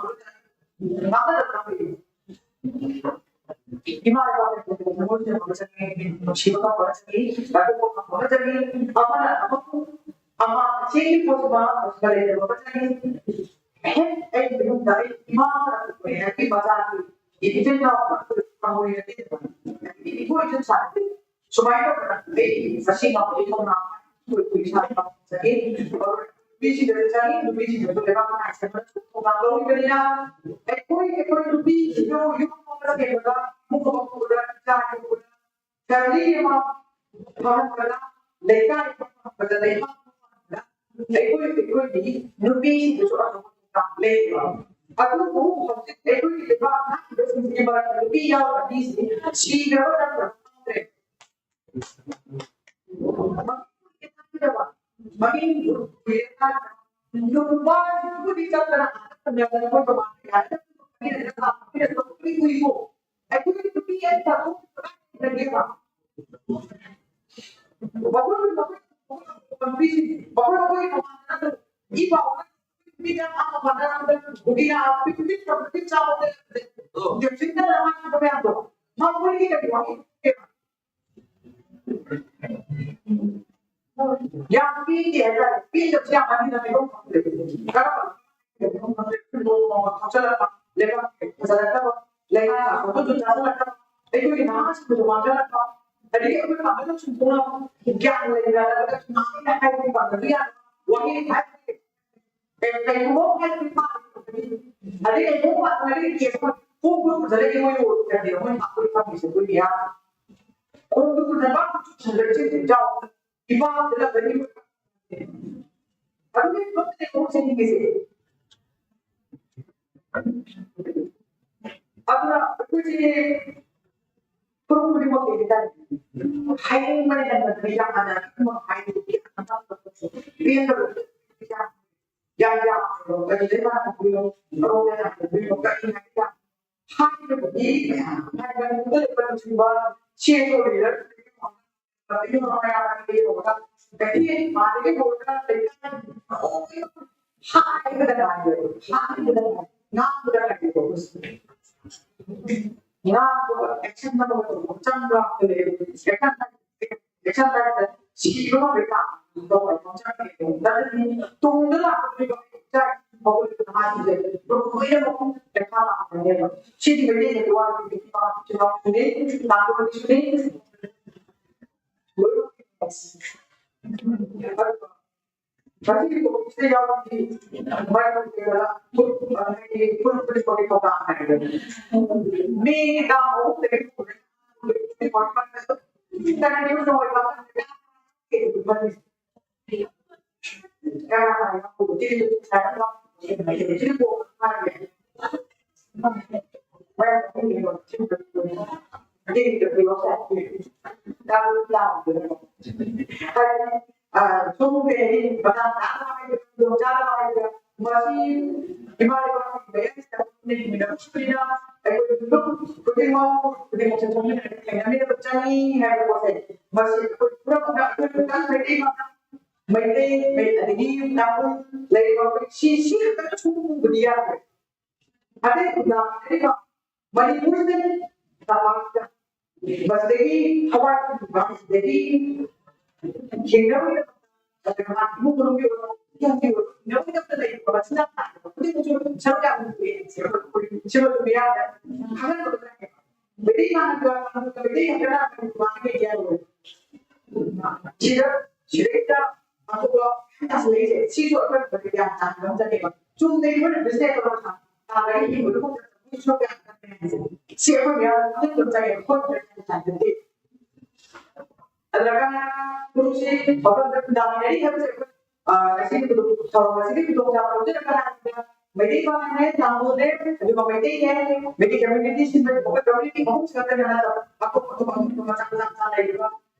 ꯉꯥꯡꯅꯗꯕ ꯉꯥꯡꯅꯗꯕ ꯏꯃꯥ ꯏꯄꯥ ꯊꯃꯣꯏ ꯁꯦꯡꯕ ꯑꯃ ꯆꯪꯉꯤ, ꯅꯨꯡꯁꯤꯕ ꯈꯪꯕ ꯑꯃ ꯆꯪꯉꯤ, ꯂꯥꯏꯄꯣꯛꯄ ꯈꯪꯕ ꯑꯃ ꯆꯪꯉꯤ, ꯑꯃꯅ ꯑꯃꯕꯨ ꯑꯃ ꯆꯦꯒꯤ ꯄꯣꯠꯇꯨꯃ ꯂꯩꯇꯕ ꯑꯃ ꯆꯪꯉꯤ꯫ ꯍꯦꯛ ꯑꯩꯒꯤ ꯏꯃꯨꯡꯗ ꯑꯩ ꯏꯃꯥ ꯑꯃꯈꯛꯇ ꯑꯣꯏꯔꯦ, ꯑꯩꯒꯤ ꯃꯆꯥꯒꯤ ꯏꯆꯤꯟ ꯏꯅꯥꯎ ꯑꯃꯈꯛꯇ ꯑꯣꯏꯔꯦ, ꯑꯩꯒꯤ ꯏꯒꯣ ꯏꯆꯟ ꯆꯥꯗꯦ꯫ ꯁꯨꯃꯥꯏꯅ ꯇꯧꯗꯅ ꯑꯩ ꯉꯁꯤ ꯉꯝꯕꯒꯤ ꯊꯧꯅꯥ ꯑꯩꯈꯣꯏ ꯏꯁꯥ ꯏꯁꯥ ꯆꯠꯈꯤ꯫ ꯅꯨꯄꯤꯁꯤꯡꯗꯁꯨ ꯆꯪꯉꯤ, ꯅꯨꯄꯤꯁꯤꯡꯗꯁꯨ ꯂꯩꯕꯥꯛ ꯅꯨꯡꯉꯥꯏ ꯁꯦꯝꯕꯗꯁꯨ ꯊꯧꯗꯥꯡ ꯂꯧꯔꯤꯕꯅꯤꯅ ꯑꯩꯈꯣꯏ ꯑꯩꯈꯣꯏ ꯅꯨꯄꯤꯁꯤꯡꯁꯨ ꯌꯨꯝ ꯑꯃ ꯁꯦꯝꯕꯗ, ꯏꯃꯨꯡ ꯑꯃ ꯄꯨꯕꯗ, ꯏꯆꯥ ꯌꯣꯛꯄꯗ, ꯐꯦꯃꯤꯂꯤ ꯑꯃ ꯐꯍꯟꯕꯗ, ꯂꯩꯀꯥꯏ ꯑꯃ ꯐꯍꯟꯕꯗ, ꯂꯩꯕꯥꯛ ꯑꯃ ꯐꯍꯟꯕꯗ ꯑꯩꯈꯣꯏ ꯑꯩꯈꯣꯏꯒꯤ ꯅꯨꯄꯤꯁꯤꯡꯗꯁꯨ ꯑꯆꯧꯕ ꯊꯧꯗꯥꯡ ꯂꯩꯌꯦꯕ꯫ ꯑꯗꯨꯕꯨ ꯍꯧꯖꯤꯛ ꯑꯩꯈꯣꯏꯒꯤ ꯂꯩꯕꯥꯛ ꯉꯥꯛꯏꯕꯁꯤꯡꯁꯤꯒꯤ ꯃꯔꯛꯇ ꯅꯨꯄꯤ ꯌꯥꯎꯗꯕ ꯃꯤꯁꯤꯡ ꯁꯤꯈ꯭ꯔꯕ ꯅꯠꯇ꯭ꯔꯕ ꯈꯪꯗ꯭ꯔꯦ꯫ ꯃꯃꯤꯡ ꯅꯨꯄꯥꯁꯤꯡꯕꯨꯗꯤ ꯆꯠꯇꯅ ꯑꯩꯈꯣꯏ ꯅꯨꯄꯤ ꯑꯅꯤ ꯊꯥꯗꯣꯛꯈꯤꯕ ꯀꯥꯏꯗꯒꯦꯕ? ꯃꯈꯣꯏ ꯃꯈꯣꯏ ꯃꯈꯣꯏ ꯃꯈꯣꯏ ꯃꯃꯥꯟꯅꯕ ꯏ ꯄꯥꯎ ꯅꯨꯄꯤꯗ ꯑꯃ ꯃꯥꯟꯅꯔꯝꯗ ꯅꯨꯄꯤꯅ ꯄꯤꯛ ꯄꯤꯛ ꯄꯤꯛ ꯆꯥꯎꯕꯗ ꯌꯦꯡꯁꯤꯟꯗꯅ ꯃꯥꯟꯅꯕ ꯃꯌꯥꯝꯗꯣ ꯃꯈꯣꯏꯒꯤ ꯀꯔꯤ ꯋꯥꯍꯩ ꯌꯥꯝ ꯄꯤꯗꯦ ꯍꯥꯏꯇꯥꯔꯦ꯫ ꯄꯤꯗꯕꯁꯦ ꯌꯥꯝ ꯃꯟꯗꯅ ꯂꯩꯐꯝ ꯈꯪꯗꯦ꯫ ꯀꯔꯝꯕ ꯅꯣꯡꯃ ꯊꯣꯛꯆꯜꯂꯛꯄ, ꯂꯩꯕꯥꯛ ꯐꯖꯔꯛꯇꯕ, ꯂꯩꯉꯥꯛ ꯑꯐꯕꯁꯨ ꯆꯥꯁꯤꯜꯂꯛꯇꯕ, ꯑꯩꯈꯣꯏꯒꯤ ꯅꯍꯥꯁꯤꯡꯕꯨꯁꯨ ꯃꯥꯡꯖꯜꯂꯛꯄ, ꯑꯗꯒꯤ ꯑꯩꯈꯣꯏ ꯄꯥꯡꯒꯜ ꯁꯨꯝ ꯊꯣꯛꯂꯛꯄ, ꯒ꯭ꯌꯥꯟ ꯂꯩꯅꯔꯒ ꯁꯨꯃꯥꯏꯅ ꯍꯥꯏꯕꯒꯤ ꯄꯥꯡꯒꯜ ꯌꯥꯗꯕ ꯋꯥꯍꯩ ꯍꯥꯏꯕꯗꯤ ꯀꯩ-, ꯀꯩꯒꯨꯝꯕ ꯑꯃ ꯍꯥꯏꯔꯗꯤ ꯐꯥꯔꯦ꯫ ꯑꯗꯩ ꯀꯩꯒꯨꯝꯕ ꯑꯃ ꯍꯥꯏꯔꯗꯤ ꯀꯦꯁ ꯑꯃ ꯀꯣꯛ ꯀꯣꯛ ꯐꯖꯅ ꯏꯃꯣꯏ ꯑꯣꯏꯔꯣꯏꯗꯕꯅꯦ꯫ ꯃꯣꯏꯅ ꯑꯩꯈꯣꯏ ꯐꯪꯉꯤꯁꯦ ꯑꯩꯈꯣꯏ ꯃꯤꯌꯥꯝ꯫ ꯀꯣꯛ ꯀꯣꯛ ꯐꯖꯅ ꯆꯨꯁꯟꯗ꯭ꯔꯗꯤ ꯏꯆꯥꯎ ꯏꯄꯥ ꯑꯃꯗ ꯂꯩꯕꯅꯤ꯫ ꯑꯗꯨꯒꯤ ꯊꯕꯛꯇꯅꯦ ꯀꯣꯛ ꯆꯤꯡꯉꯤꯁꯦ꯫ ꯑꯗꯨꯅ ꯑꯩꯈꯣꯏꯁꯦ ꯐꯨꯔꯨꯞ ꯈꯨꯗꯤꯡꯃꯛꯀꯤ ꯍꯥꯏꯇꯥꯔꯦ꯫ ꯍꯥꯏꯅꯤꯡꯕꯅ ꯍꯦꯟꯕ ꯃꯤ ꯌꯥꯝ ꯃꯥꯟꯅ ꯑꯗꯨꯃꯛ ꯍꯥꯏꯗꯤ ꯄꯦꯟꯗꯕ ꯌꯥꯝ ꯌꯥꯝ ꯀꯔꯤꯗꯩ ꯃꯥꯟꯅ ꯈꯪꯕꯤꯔꯣ? ꯀꯔꯣꯝꯗꯩ ꯃꯥꯟꯅ ꯈꯪꯕꯤꯔꯣ? ꯀꯔꯤ ꯍꯥꯏꯕ? ꯍꯥꯏꯔꯤꯕꯗꯤ ꯃꯌꯥꯝ ꯍꯥꯏꯕ ꯂꯩꯕ ꯁꯦꯟꯗꯣꯛ ꯂꯩꯔ ꯍꯥꯏꯕꯗꯒꯤ ꯍꯧꯔꯒ ꯂꯩꯀꯥꯏ ꯍꯥꯏꯕꯗ ꯉꯥꯏꯔꯦ, ꯍꯥꯏꯕꯗ ꯉꯥꯏꯔꯦ, ꯉꯥꯡꯕꯗ ꯉꯥꯏꯔꯦ꯫ ꯉꯥꯡꯕ action ꯑꯃ ꯆꯪꯕ ꯂꯩꯌꯦ꯫ Action ꯍꯥꯏꯕꯁꯦ action ꯍꯥꯏꯕꯁꯦ ꯁꯤꯕ ꯉꯝꯕꯒꯤ ꯆꯥꯡ ꯇꯧꯕ ꯉꯝꯖꯔꯛꯀꯦ꯫ ꯇꯨꯡꯗ ꯂꯥꯛꯀꯗꯧꯔꯤꯕ ꯏꯆꯥ ꯏꯁꯨ ꯍꯧꯒꯠꯂꯛꯄꯗ ꯃꯥꯁꯤꯡꯁꯦ ꯂꯣꯏꯅꯃꯛ ꯄꯩꯁꯥ ꯂꯥꯛꯀꯅꯦꯕ꯫ ꯁꯤꯗꯤ ꯃꯩꯇꯩꯒꯤ ꯋꯥꯒꯤ ꯅꯥꯀꯣꯡꯁꯤꯅꯤ꯫ ꯃꯁꯤꯒꯤ ꯊꯕꯛꯁꯤꯗ ꯌꯥꯎꯔꯗꯤ ꯃꯔꯝ ꯀꯌꯥ ꯐꯨꯔꯨꯞ ꯐꯨꯔꯨꯞ ꯐꯨꯔꯨꯞ ꯊꯧꯗꯥꯡ ꯍꯥꯏꯕ ꯃꯤ ꯂꯥꯈ ꯑꯍꯨꯝꯗꯒꯤ ꯁꯣꯝꯒꯤ ꯃꯇꯥꯡ ꯆꯥꯅ ꯍꯥꯏꯕ, ꯈꯨꯗꯣꯡ ꯆꯥꯅ ꯍꯥꯏꯕ, ꯃꯁꯤ ꯏꯃꯥ ꯂꯩꯃꯤꯟꯅꯕꯁꯤꯡꯅ ꯑꯩꯈꯣꯏ ꯂꯨꯞ ꯈꯨꯗꯤꯡꯃꯛ ꯈꯨꯗꯤꯡꯃꯛꯁꯦ ꯊꯣꯛꯃꯤꯟꯅꯔꯒ ꯊꯦꯡꯅꯃꯤꯟꯅꯕ ꯆꯪꯉꯤ ꯍꯥꯏꯕ ꯄꯣꯠꯁꯦ, ꯃꯁꯤ ꯑꯩꯈꯣꯏ ꯄꯨꯝꯅꯃꯛꯅ ꯑꯩꯈꯣꯏ ꯈꯛꯇꯪ ꯃꯩꯇꯩ ꯃꯆꯥ, ꯃꯩꯇꯩ, ꯃꯩ-, ꯑꯗꯒꯤ ꯇꯥꯡꯈꯨꯜ ꯂꯩꯔꯤꯕ ꯑꯩꯈꯣꯏ ꯁꯤ, ꯁꯤ ꯈꯛꯇꯅ ꯁꯨꯝ ꯎꯕꯗꯤ ꯌꯥꯗ꯭ꯔꯦ꯫ ꯑꯇꯩ ꯈꯨꯟꯗꯥꯃꯤꯟꯅꯔꯤꯕ ꯃꯅꯤꯄꯨꯔꯁꯤꯗ ꯇꯝꯄꯥꯛꯇ ꯃꯁꯤꯗꯒꯤ ꯊꯋꯥꯏ ꯄꯨꯕ, ꯃꯁꯤꯗꯒꯤ ꯊꯦꯡꯅꯔꯣꯏꯗꯕ, ꯑꯗꯨꯒ ꯃꯥꯒꯤ ꯏꯃꯨꯡ ꯃꯅꯨꯡꯒꯤ ꯑꯣꯏꯔꯣ, ꯏꯃꯨꯡꯒꯤ ꯑꯣꯏꯔꯣ, ꯊꯦꯡꯅꯔꯣꯏꯗꯕꯗ ꯂꯩꯔꯤꯕ ꯃꯆꯤꯟꯖꯥꯛ ꯅꯥꯏꯗꯕ ꯈꯨꯗꯤꯡꯃꯛꯁꯨ ꯁꯔꯨꯛ ꯌꯥꯝꯅ ꯄꯤꯔꯤ꯫ ꯁꯤꯃ ꯑꯗꯨꯝ ꯌꯥꯗ꯭ꯔꯦ꯫ ꯈꯪꯍꯟꯕꯗꯣ ꯅꯠꯇꯦꯕ꯫ ꯃꯩꯇꯩ ꯃꯥꯟꯅꯕ, ꯃꯩꯇꯩ ꯉꯥꯛꯇꯅ ꯃꯅꯤꯄꯨꯔ ꯃꯥꯟꯅꯕ ꯌꯥꯔꯣꯏ꯫ ꯁꯤꯗ, ꯁꯤꯗꯩꯗ ꯑꯇꯣꯞꯄ ꯃꯌꯥꯝ ꯇꯥꯁꯤꯜꯂꯛꯏꯁꯦ, ꯁꯤꯁꯨ ꯑꯩꯈꯣꯏ ꯌꯥꯝ ꯇꯥꯟꯕ ꯑꯃ ꯆꯠꯂꯦꯕ꯫ ꯆꯨꯝꯅ ꯑꯩꯈꯣꯏꯅ ꯕꯤꯖꯤꯅꯦꯁ ꯇꯧꯔꯒ ꯊꯥꯔꯒ ꯍꯤꯡꯕꯗꯨ ꯈꯛꯇ ꯁꯤ ꯑꯩꯈꯣꯏ ꯃꯌꯥꯝ ꯑꯗꯨꯝ ꯆꯪꯉꯦ꯫ ꯍꯣꯠꯅꯗ꯭ꯔꯗꯤ ꯌꯥꯗꯦ꯫ ꯑꯗꯨꯒ ꯄꯨꯡꯁꯤ ꯃꯐꯝꯗ ꯈꯨꯟꯗꯥꯃꯤꯟꯅꯔꯤ ꯍꯥꯏꯕꯁꯦ ꯑꯩꯈꯣꯏ, ꯑ, ꯉꯁꯤꯒꯤ ꯈꯨꯗꯣꯡ-, ꯊꯧꯔꯝ ꯑꯁꯤꯒꯤ ꯈꯨꯗꯣꯡꯆꯥꯕ ꯂꯧꯖꯔꯒ ꯍꯥꯏꯔꯕꯗ ꯃꯩꯇꯩ ꯄꯥꯉꯜꯅꯦ, ꯇꯥꯡꯈꯨꯜꯅꯦ, ꯑꯗꯨꯒ ꯃꯩꯇꯩꯅꯦ, ꯃꯩꯇꯩ ꯀꯝꯃ꯭ꯌꯨꯅꯤꯇꯤ ꯁꯤꯟꯕ ꯑꯩꯈꯣꯏ ꯀꯝꯃ꯭ꯌꯨꯅꯤꯇꯤ ꯑꯍꯨꯝꯁꯤ ꯈꯛꯇ ꯅꯠꯇꯕ ꯑꯇꯣꯞ ꯑꯇꯣꯞꯄ ꯑꯍꯨꯝ ꯃꯆꯥ ꯃꯆꯥ ꯃꯆꯥ ꯂꯩꯔꯤꯕ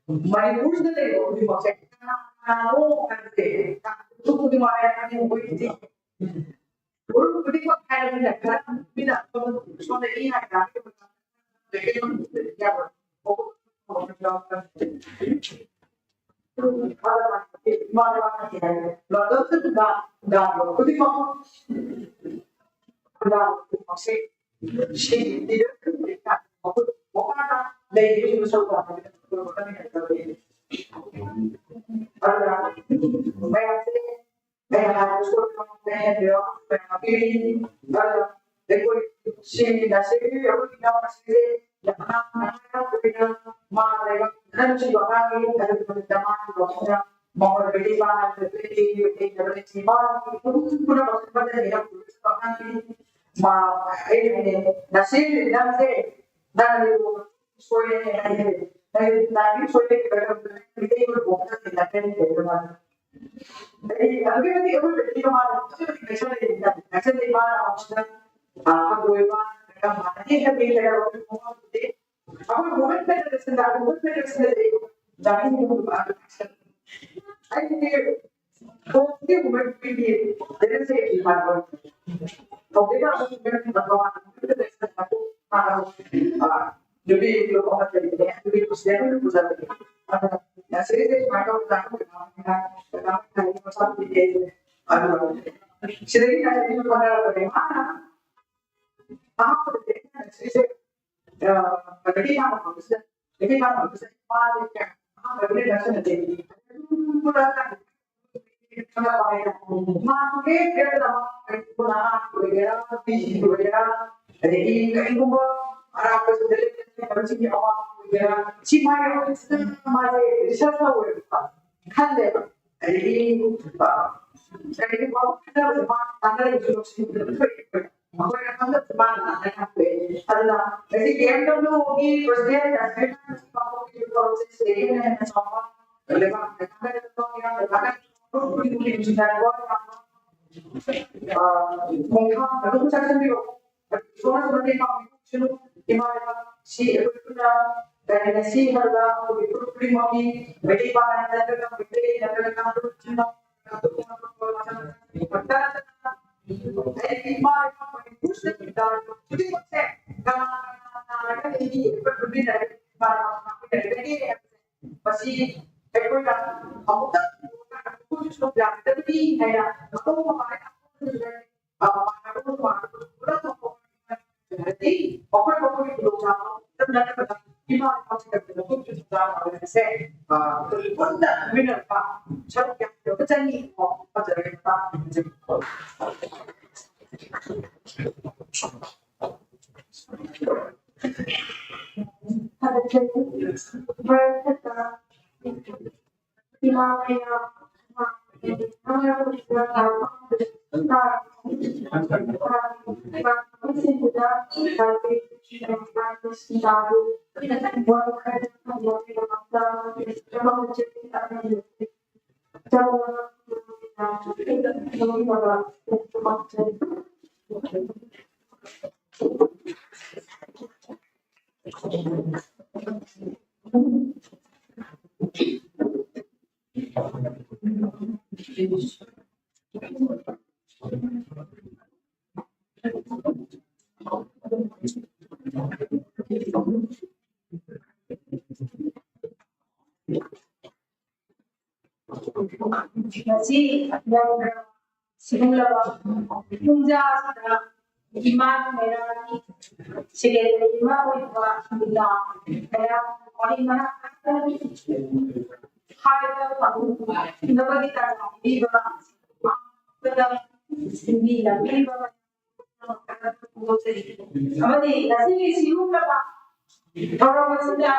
ꯃꯅꯤꯄꯨꯔꯁꯤꯗ ꯂꯩꯔꯤꯕ ꯈꯨꯗꯤꯡꯃꯛꯁꯦ ꯀꯅꯥꯅꯣ ꯍꯥꯏꯕꯁꯦ ꯈꯨꯗꯤꯡꯃꯛ ꯍꯥꯏꯔꯒ ꯑꯩꯈꯣꯏꯒꯤꯗꯤ ꯒ꯭ꯔꯨꯞ ꯈꯨꯗꯤꯡꯃꯛ ꯍꯥꯏꯔꯕꯅꯤꯅ ꯈꯔ ꯃꯤꯅ ꯁꯣꯝꯗ ꯏ ꯍꯥꯏ ꯇꯥꯔꯒꯗꯤ ꯈꯨꯗꯤꯡꯃꯛ ꯂꯩꯔꯤꯕꯁꯤꯡꯗꯨ ꯁꯔꯨꯛ ꯌꯥꯕ ꯑꯗꯨꯅ ꯃꯌꯥꯝꯁꯦ ꯃꯌꯥꯝ ꯍꯥꯏꯕꯁꯨ ꯃꯌꯥꯝ ꯄꯤꯔꯤ꯫ ꯑꯗꯨꯅ ꯑꯩꯈꯣꯏ ꯁꯤꯒꯤ ꯅꯁꯤꯒꯤ ꯑꯩꯈꯣꯏꯒꯤ ꯏꯅꯥꯎ ꯑꯁꯤꯁꯦ ꯌꯥꯝꯅ ꯑꯣꯏꯅ ꯃꯥ ꯂꯩꯕ ꯅꯨꯡꯁꯤꯕ ꯑꯉꯥꯡꯒꯤ ꯑꯗꯨꯒꯤ ꯃꯊꯛꯇ ꯃꯥꯒꯤ ꯋꯥꯈꯜꯅ ꯃꯈꯣꯏ ꯃꯩꯇꯩ ꯄꯥꯉꯜ ꯑꯩꯈꯣꯏꯒꯤ ꯃꯥꯒꯤ ꯄꯨꯝꯅꯃꯛ ꯄꯨꯝꯅꯃꯛ ꯑꯉꯥꯡꯒꯤ ꯃꯥ ꯑꯩꯅ ꯅꯁꯤꯒꯤ ꯅꯪꯁꯦ ꯅꯪ ꯁꯣꯏꯔꯦ ꯍꯥꯏꯔꯦ꯫ ꯅꯪ ꯅꯪꯒꯤ ꯁꯣꯏꯔꯦ ꯃꯩꯇꯩ ꯑꯣꯏꯕ ꯋꯥꯈꯜ ꯂꯩꯅ ꯀꯔꯤ ꯂꯩꯕ ꯃꯥꯜꯂꯦ꯫ ꯑꯗꯒꯤ ꯑꯗꯨꯛꯀꯤ ꯃꯇꯤꯛ ꯑꯩꯈꯣꯏ ꯄ꯭ꯔꯤꯊꯤꯕꯤ ꯃꯃꯥꯗ ꯑꯗꯨꯛꯀꯤ ꯃꯇꯤꯛ ꯅꯛꯁꯟꯅꯩ ꯍꯥꯏꯇꯥꯔꯦ꯫ ꯅꯛꯁꯟꯅꯩ ꯃꯥꯅ ꯑꯃꯨꯛꯁꯤꯅ, ꯑ, ꯍꯪꯒꯣꯏꯕ, ꯀꯌꯥꯝ ꯃꯥꯟꯅꯗꯦ ꯍꯥꯏꯕꯒꯤ ꯀꯩꯅꯣ ꯑꯩꯈꯣꯏ ꯃꯃꯥꯗꯨꯗꯤ ꯑꯩꯈꯣꯏ movement federation ꯗ, movement federation ꯗ ꯂꯩ꯫ ꯖꯥꯇꯤꯒꯨꯝꯕ ꯑꯗꯨ ꯑꯩꯗꯤ ꯍꯧꯖꯤꯛꯀꯤ movement ꯄꯤꯕꯤ ꯂꯩꯔꯛꯁꯦ ꯏꯃꯥꯟꯅꯕ ꯇꯧꯗꯣꯏꯕ ꯑꯗꯨꯒꯤ ꯃꯔꯝꯗ ꯇꯣꯉꯥꯟꯅ ꯅꯨꯄꯤ ꯂꯨꯍꯣꯡꯕ ꯆꯠꯂꯤꯕꯅꯦ, ꯑꯗꯨꯒꯤ ꯄꯨꯖꯥꯔꯤꯅꯦ꯫ ꯑꯗꯨꯅ ꯁꯤꯗꯩꯁꯤꯗ ꯁꯨꯃꯥꯏꯅ ꯇꯧꯗꯅ ꯑꯗꯨꯒ ꯁꯤꯗꯒꯤ ꯍꯣꯠꯅꯔꯛꯄꯅꯦ ꯃꯥꯅ ꯑꯍꯥꯟꯕꯗꯗꯤ ꯑꯩꯅ ꯁꯤꯁꯦ, ꯑ, ꯀꯩꯅꯣꯒꯤ ꯃꯇꯝꯁꯤꯗ, ꯀꯩꯅꯣꯒꯤ ꯃꯇꯝꯁꯤꯗ ꯃꯥꯁꯦ ꯑꯍꯥꯟꯕ introduction ꯅꯠꯇꯦ꯫ ꯃꯥꯒꯤ ꯀꯩꯅꯣ ꯑꯣꯏꯒꯦꯔꯥ, ꯄꯤ ꯖꯤ ꯑꯣꯏꯒꯦꯔꯥ, ꯑꯗꯒꯤ ꯀꯔꯤꯒꯨꯝꯕ ꯑꯔꯥꯞꯄꯁꯤꯡꯗ ꯂꯩꯔꯤꯕꯁꯤꯡꯒꯤ ꯑꯋꯥꯕ ꯑꯣꯏꯒꯦꯔꯥ, ꯁꯤ ꯃꯥꯒꯤ ꯑꯣꯏꯅ ꯃꯥꯁꯦ research ꯇꯧꯋꯦꯕꯀꯣ, ꯈꯜꯂꯦꯕ꯫ ꯑꯗꯒꯤ, ꯑ, ꯀꯔꯤꯒꯨꯝꯕ ꯈꯟꯅꯕꯗ ꯃꯥ ꯇꯥꯟꯅꯔꯤꯕꯁꯨ ꯂꯧꯁꯤꯟꯕꯗ ꯊꯣꯛꯑꯦꯕ꯫ ꯃꯈꯣꯏꯅ ꯈꯪꯗꯕꯁꯨ ꯃꯥꯅ ꯇꯥꯟꯅ ꯈꯪꯗꯣꯛꯑꯦ꯫ ꯑꯗꯨꯅ ꯉꯁꯤ ꯕꯤ ꯑꯦꯝ ꯗꯕ꯭ꯂꯤꯎꯒꯤ president, ꯁꯤꯗꯒꯤ ꯍꯦꯟꯅ ꯆꯥꯎꯕ ꯂꯩꯕꯥꯛ ꯈꯣꯡꯊꯥꯡ ꯑꯗꯨꯝ ꯆꯠꯍꯟꯕꯤꯔꯛꯎ꯫ ꯏꯁꯣꯔꯅꯁꯨ ꯃꯇꯦꯡ ꯄꯥꯡꯕꯤꯔꯛꯁꯅꯨ꯫ ꯏꯃꯥ ꯂꯩꯕꯥꯛꯁꯤ ꯑꯩꯈꯣꯏ ꯄꯨꯟꯅ ꯀꯔꯤ ꯉꯁꯤ ꯍꯥꯏꯕꯗ ꯑꯩꯈꯣꯏꯒꯤ ꯐꯨꯔꯨꯞ ꯈꯨꯗꯤꯡꯃꯛꯀꯤ ꯃꯩꯇꯩ ꯄꯥꯉꯜ ꯅꯠꯇ꯭ꯔꯒ ꯃꯩꯇꯩ ꯅꯠꯇ꯭ꯔꯒ ꯀꯥꯡꯂꯨꯞ ꯈꯨꯗꯤꯡꯃꯛ ꯑꯩꯒꯤ ꯏꯃꯥ ꯂꯩꯕꯥꯛ ꯃꯅꯤꯄꯨꯔꯁꯤꯗ ꯈꯨꯗꯤꯡꯃꯛꯁꯦ ꯀꯅꯥ ꯀꯅꯥ ꯅꯥꯔꯒ ꯂꯩꯔꯤ, ꯑꯩꯈꯣꯏ ꯄꯨꯟꯃꯤꯟꯅꯔꯒ ꯏꯃꯥ ꯂꯩꯕꯥꯛ ꯉꯥꯛꯃꯤꯟꯅꯒꯗꯒꯦ ꯍꯥꯏꯕꯁꯦ ꯃꯁꯤ ꯑꯩꯈꯣꯏꯅ ꯑꯃꯨꯛꯇꯪ ꯌꯥꯒꯗꯕꯅꯤ ꯍꯥꯏꯅ ꯑꯇꯣꯞꯄ ꯃꯈꯣꯏ ꯃꯈꯣꯏꯒꯤ ꯈꯨꯗꯣꯡꯆꯥꯕ ꯅꯠꯇꯕꯗ ꯏꯃꯥ ꯏꯄꯥꯁꯤꯡꯗ ꯃꯈꯣꯏꯒꯤ ꯈꯨꯗꯣꯡꯆꯥꯕ ꯍꯥꯏꯕꯁꯦ, ꯑ, ꯑꯩꯈꯣꯏ ꯄꯨꯟꯅ ꯂꯣꯏꯅꯔꯛꯄ ꯁꯔꯨꯛ ꯌꯥꯕꯤꯔꯛꯄ ꯆꯪꯉꯤ ꯀꯣ꯫ ꯐꯖꯔꯦ꯫ ꯉꯁꯤ ꯌꯧꯈ꯭ꯔꯕ ꯁꯤꯒꯨꯝꯂꯕ ꯄꯨꯡꯖꯥꯁꯤꯗ ꯏꯃꯥ ꯃꯦꯔꯥꯒꯤ ꯁꯦꯀ꯭ꯔꯦꯇꯔꯤ ꯑꯃ ꯑꯣꯏꯕ ꯅꯨꯃꯤꯗꯥꯡ ꯀꯌꯥ ꯋꯥꯔꯤ ꯃꯔꯥꯡ ꯀꯥꯏꯅ ꯍꯥꯏꯕ ꯐꯪꯅꯕꯒꯤ ꯇꯥꯟꯖꯥ ꯄꯤꯕꯤꯕ ꯁꯤꯟꯕꯤꯔꯛꯂꯤꯕ ꯑꯃꯗꯤ ꯉꯁꯤꯒꯤ ꯁꯤꯒꯨꯝꯂꯕ ꯊꯧꯔꯝ ꯑꯁꯤꯗ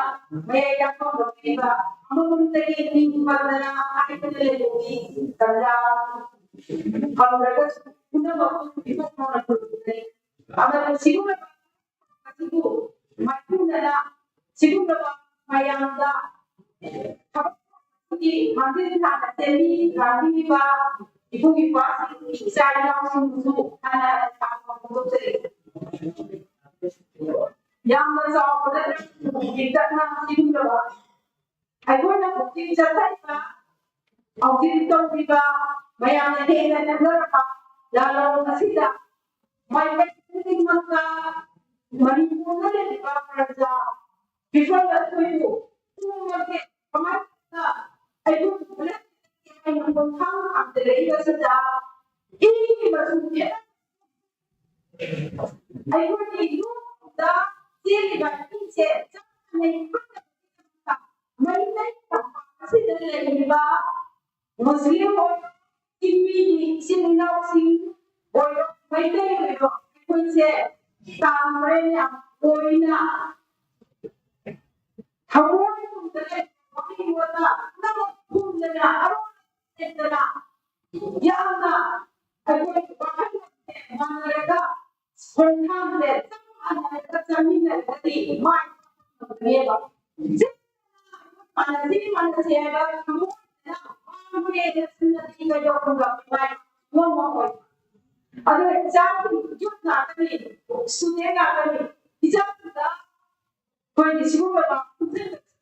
ꯃꯌꯥꯏ ꯌꯥꯐꯝꯗ ꯄꯤꯔꯤꯕ ꯑꯃꯃꯝꯇꯒꯤ ꯃꯤꯡ ꯄꯟꯗꯅ ꯍꯥꯏꯗꯅ ꯂꯩꯕꯒꯤ ꯇꯥꯟꯖꯥ ꯐꯪꯗ꯭ꯔꯒꯁꯨ ꯄꯨꯝꯅꯃꯛꯄꯨ ꯏꯄꯨꯡ ꯐꯥꯎꯅ ꯈꯨꯔꯨꯝꯖꯔꯤ꯫ ꯑꯃꯗꯤ ꯁꯤꯒꯨꯝꯂꯕ ꯑꯁꯤꯕꯨ ꯃꯥꯏꯄꯨꯅꯅ ꯁꯤꯒꯨꯝꯂꯕ ꯃꯌꯥꯝꯗ ꯊꯕꯛ ꯑꯁꯤꯒꯤ ꯃꯥꯡꯖꯤꯜ ꯊꯥꯅ ꯁꯦꯝꯕꯤ ꯂꯥꯡꯕꯤꯔꯤꯕ ꯏꯕꯨꯡ ꯏꯄ꯭ꯋꯥꯁꯤꯡ, ꯏꯆꯥ ꯏꯅꯥꯎꯁꯤꯡꯕꯨꯁꯨ ꯍꯥꯟꯅ ꯊꯥꯒꯠꯄ ꯐꯣꯡꯗꯣꯛꯆꯔꯤ꯫ ꯌꯥꯝꯅ ꯆꯥꯎꯕ ꯅꯠꯇ꯭ꯔꯒꯁꯨ ꯄꯤꯛꯇꯛꯅ ꯁꯤꯒꯨꯝꯂꯕ ꯑꯩꯈꯣꯏꯅ ꯍꯧꯖꯤꯛ ꯆꯠꯊꯔꯤꯕ, ꯍꯧꯖꯤꯛ ꯇꯧꯔꯤꯕ ꯃꯌꯥꯝꯅ ꯍꯦꯟꯅ ꯈꯪꯅꯔꯕ ꯂꯥꯂꯣꯡ ꯑꯁꯤꯗ ꯃꯥꯏꯀꯩ ꯈꯨꯗꯤꯡꯃꯛꯇ ꯃꯅꯤꯄꯨꯔꯗ ꯂꯩꯔꯤꯕ ꯄ꯭ꯔꯖꯥ ꯃꯤꯐꯝ ꯑꯩꯈꯣꯏꯕꯨ ꯄꯨꯝꯅꯃꯛꯁꯦ ꯀꯃꯥꯏꯅ ꯑꯩꯈꯣꯏ ꯄꯨꯂꯞ ꯍꯥꯏꯅ ꯈꯣꯡꯊꯥꯡ ꯊꯥꯡꯖꯔꯛꯏꯕꯁꯤꯗ ꯏꯒꯤ ꯃꯆꯨ ꯈꯦꯠꯅ ꯑꯩꯈꯣꯏꯒꯤ ꯌꯨꯝꯗ ꯆꯦꯜꯂꯤꯕ ꯏꯁꯤꯡꯁꯦ ꯆꯞ ꯃꯥꯟꯅꯩ꯫ ꯃꯩꯇꯩ ꯇꯝꯄꯥꯛ ꯑꯁꯤꯗ ꯂꯩꯔꯤꯕ ꯃꯨꯁꯂꯤꯝ ꯑꯣꯏꯔꯣ, ꯆꯤꯡꯃꯤꯒꯤ ꯏꯆꯤꯟ ꯏꯅꯥꯎꯁꯤꯡ ꯑꯣꯏꯔꯣ, ꯃꯩꯇꯩ ꯑꯣꯏꯔꯣ, ꯑꯩꯈꯣꯏꯁꯦ ꯇꯥꯡ ꯍꯣꯔꯦꯟ ꯌꯥꯝ ꯇꯣꯏꯅ ꯊꯃꯣꯏ ꯄꯨꯝꯅ ꯂꯩ, ꯋꯥꯈꯜ ꯄꯨꯝꯅꯃꯛ ꯄꯨꯝꯅꯅ ꯑꯔꯣꯏ ꯂꯩꯇꯅ ꯌꯥꯝꯅ ꯑꯩꯈꯣꯏ ꯋꯥꯈꯜ ꯃꯥꯟꯅꯔꯒ ꯈꯣꯡꯊꯥꯡꯁꯦ ꯆꯞ ꯃꯥꯟꯅꯔꯒ ꯆꯪꯃꯤꯟꯅꯔꯒꯗꯤ ꯃꯥꯏ ꯄꯥꯛꯀꯅꯦꯕ꯫ ꯆꯞ ꯃꯥꯟꯅꯁꯤ, ꯃꯥꯟꯅꯁꯤ ꯍꯥꯏꯕ ꯊꯃꯣꯏꯗ ꯄꯥꯝꯃꯦꯅ ꯈꯟꯕꯗꯤ ꯀꯩꯗꯧꯅꯨꯡꯗ ꯃꯥꯏ ꯉꯝꯃꯣꯏ꯫ ꯑꯗꯨꯅ ꯏꯆꯥꯁꯤꯡ youth ꯉꯥꯛꯇꯅꯤ, student ꯉꯥꯛꯇꯅꯤ꯫ ꯏꯆꯥꯁꯤꯡꯗ ꯑꯩꯈꯣꯏꯒꯤ ꯁꯤꯒꯨꯝꯕ